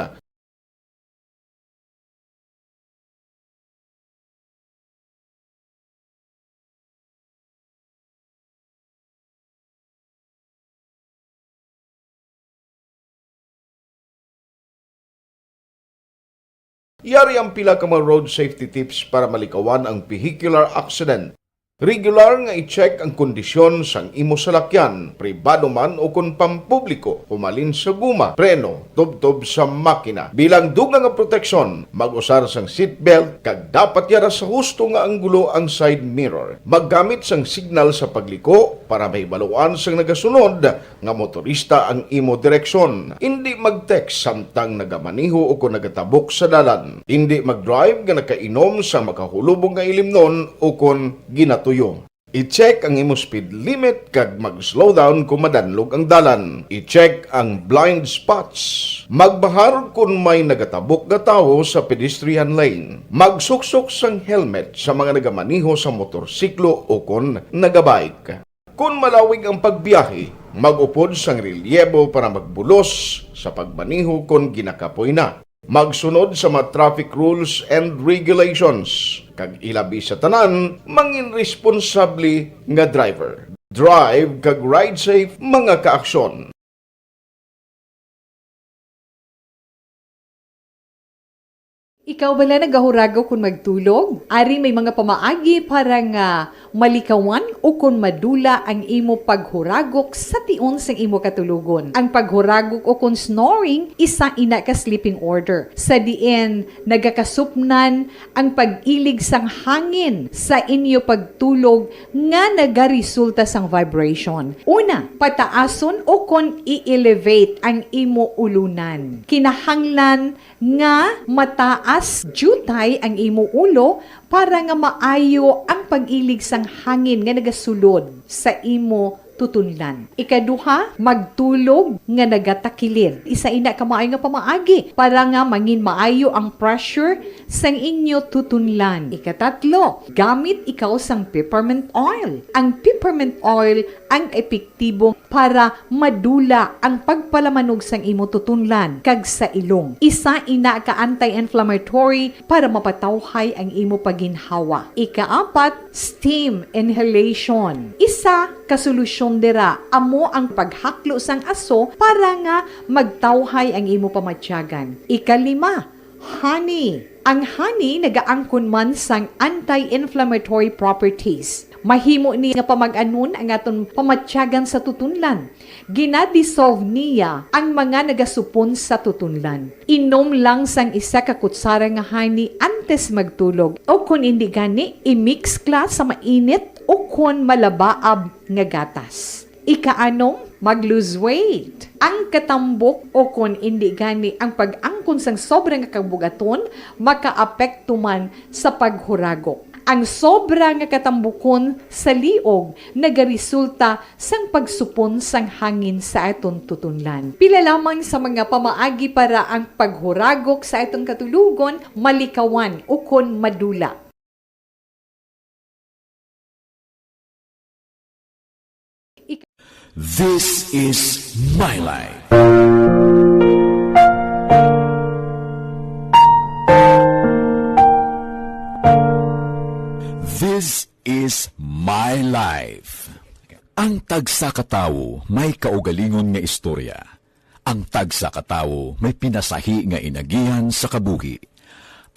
Yari ang pila ka mga road safety tips para malikawan ang vehicular accident. Regular nga i-check ang kondisyon sang imo salakyan, pribado man o kon pampubliko, humalin sa guma, preno, tubtob sa makina. Bilang dugang nga proteksyon, mag-usar sang seatbelt kag dapat yara sa husto nga anggulo ang side mirror. Maggamit sang signal sa pagliko para mahibaluan sang nagasunod nga motorista ang imo direksyon. Indi mag-text samtang nagamaneho o kon nagatabok sa dalan. Indi mag-drive nga nakainom sa makahulubong nga ilimnon o kon ginatuyo. I-check ang imo speed limit kag mag-slow down kon madanlog ang dalan. I-check ang blind spots. Magbahar kon may nagatabok nga tawo sa pedestrian lane. Magsuksok sang helmet sa mga nagamaneho sa motorsiklo o kon nagabike. Kon malawig ang pagbiyahe, mag-upod sang relyebo para magbulos sa pagmaneho kon ginakapoy na. Magsunod sa mga traffic rules and regulations, kag ilabi sa tanan, mangin responsable nga driver. Drive kag ride safe, mga kaaksyon. Ikaw bala nagahuragok kon magtulog? Ari may mga pamaagi para nga malikawan o kon madula ang imo paghuragok sa tion sang imo katulogon. Ang paghuragok o kon snoring, isa ina ka sleeping order, sa diin nagakasupnan ang pag-ilig sang hangin sa inyo pagtulog nga nagaresulta sang vibration. Una, pataason o kon i-elevate ang imo ulunan. Kinahanglan nga mataas diutay ang imo ulo para nga maayo ang pag-ilig sang hangin nga nagasulod sa imo tutunlan. Ikaduha, magtulog nga nagatakilid. Isa ina ka maayo nga pamaagi para nga mangin maayo ang pressure sang inyo tutunlan. Ikatatlo, gamit ikaw sang peppermint oil. Ang peppermint oil ang epektibo para madula ang pagpalamanog sang imo tutunlan kag sa ilong. Isa ina ka anti-inflammatory para mapatawhay ang imo pagginhawa. Ikaapat, steam inhalation. Isa ka solusyon dira amo ang paghaklo sang aso para nga magtawhay ang imo pamatyagan. Ikalima, honey. Ang honey nagaangkon man sang anti-inflammatory properties. Mahimo ni nga pamag-anon ang aton pamatyagan sa tutunlan. Gina-dissolve niya ang mga nagasupon sa tutunlan. Inom lang sang isa ka kutsara nga honey antes magtulog, o kon indi gani, i-mix kla sa mainit o kon malabaab nga gatas. Ikaanom, mag-lose weight. Ang katambok o kon indi gani ang pag-angkon sang sobra nga kabug-aton makaapekto man sa paghuragok. Ang sobra nga katambukon sa liog nagaresulta sang pagsupon sang hangin sa aton tutunlan. Pila lamang sa mga pamaagi para ang paghuragok sa aton katulogon malikawan ukon madula. This is my life. This is my life. Ang tagsa ka tawo may kaugalingon nga istorya. Ang tagsa ka tawo may pinasahi nga inagihan sa kabuhi.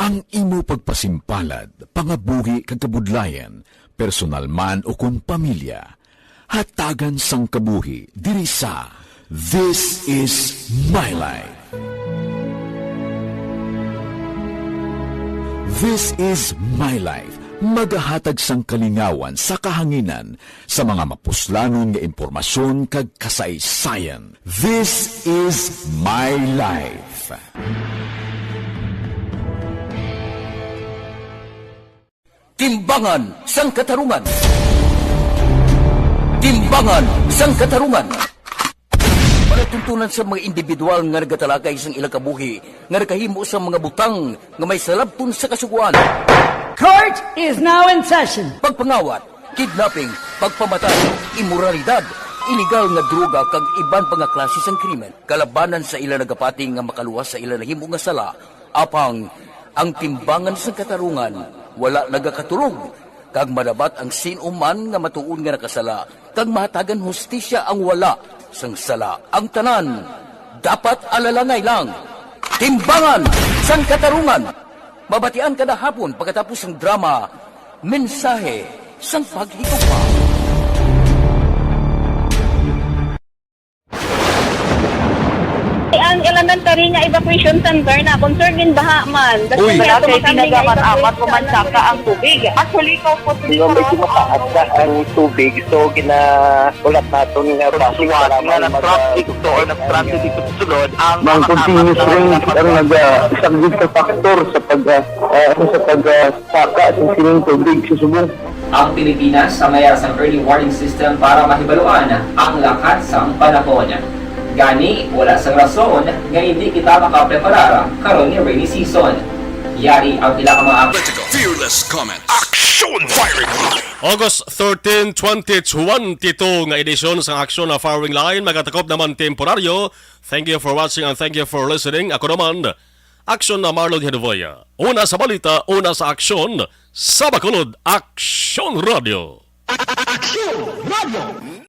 Ang imo pagpasimpalad, pangabuhi kag kabudlayan, personal man o kon pamilya, hatagan sang kabuhi diri sa This Is My Life. This Is My Life, magahatag sang kalingawan sa kahanginan sa mga mapuslanon nga impormasyon kag kasaysayan. This Is My Life. Timbangan sang Katarungan. Timbangan sang Katarungan. Palatuntunan sa mga individual nga nagatalakay sang ilang kabuhi nga nakahimo sa mga butang nga may salabton sa Kasugoan. Court is now in session. Pagpangawat, kidnapping, pagpamatay, imoralidad, iligal nga droga kag iban pa nga klase sang krimen kalabanan sa ila nagapati nga makaluwas sa ila nahimo nga sala. Apang ang timbangan sang katarungan wala nagakatulog, kag madabat ang sin-o man nga matuod nga nakasala, kag mahatagan hustisya ang wala sang sala. Ang tanan dapat alalangay lang. Timbangan sang Katarungan, mabatian kada hapon pagkatapos sang drama Mensahe sang Paghigugma. Ang Elementary nga Evacuation Center na concern gin baha man. Uy. Wala kay tinaga man amat, pumansaka ang tubig. Actually, ikaw po, Di ba, medyo mataas na ang tubig, so ginahulat naton nga traffic, nga nag-traffic to or nag-traffic dito sa sulod ang Ang continuous rain ang nag-, ah, isa gid ka factor sa pag, ah, ah, ano, sa pag, ah, saka sa sining tubig sa subong. Ang Pilipinas sa mayara sang early warning system para mahibaluan ang lakat sang panahon. Gani, wala sang rason nga hindi kita makapreparar karon nga rainy season. Yari ang pila ka mga Political Fearless Comment. Action Firing Line. August thirteen, twenty twenty-two nga edisyon sang Aksyon na Firing Line, magatakop naman temporaryo. Thank you for watching and thank you for listening. Ako naman, Aksyon na Marlon Hedovoya. Una sa balita, una sa aksyon, sa Bacolod, Aksyon Radio. Aksyon Radio.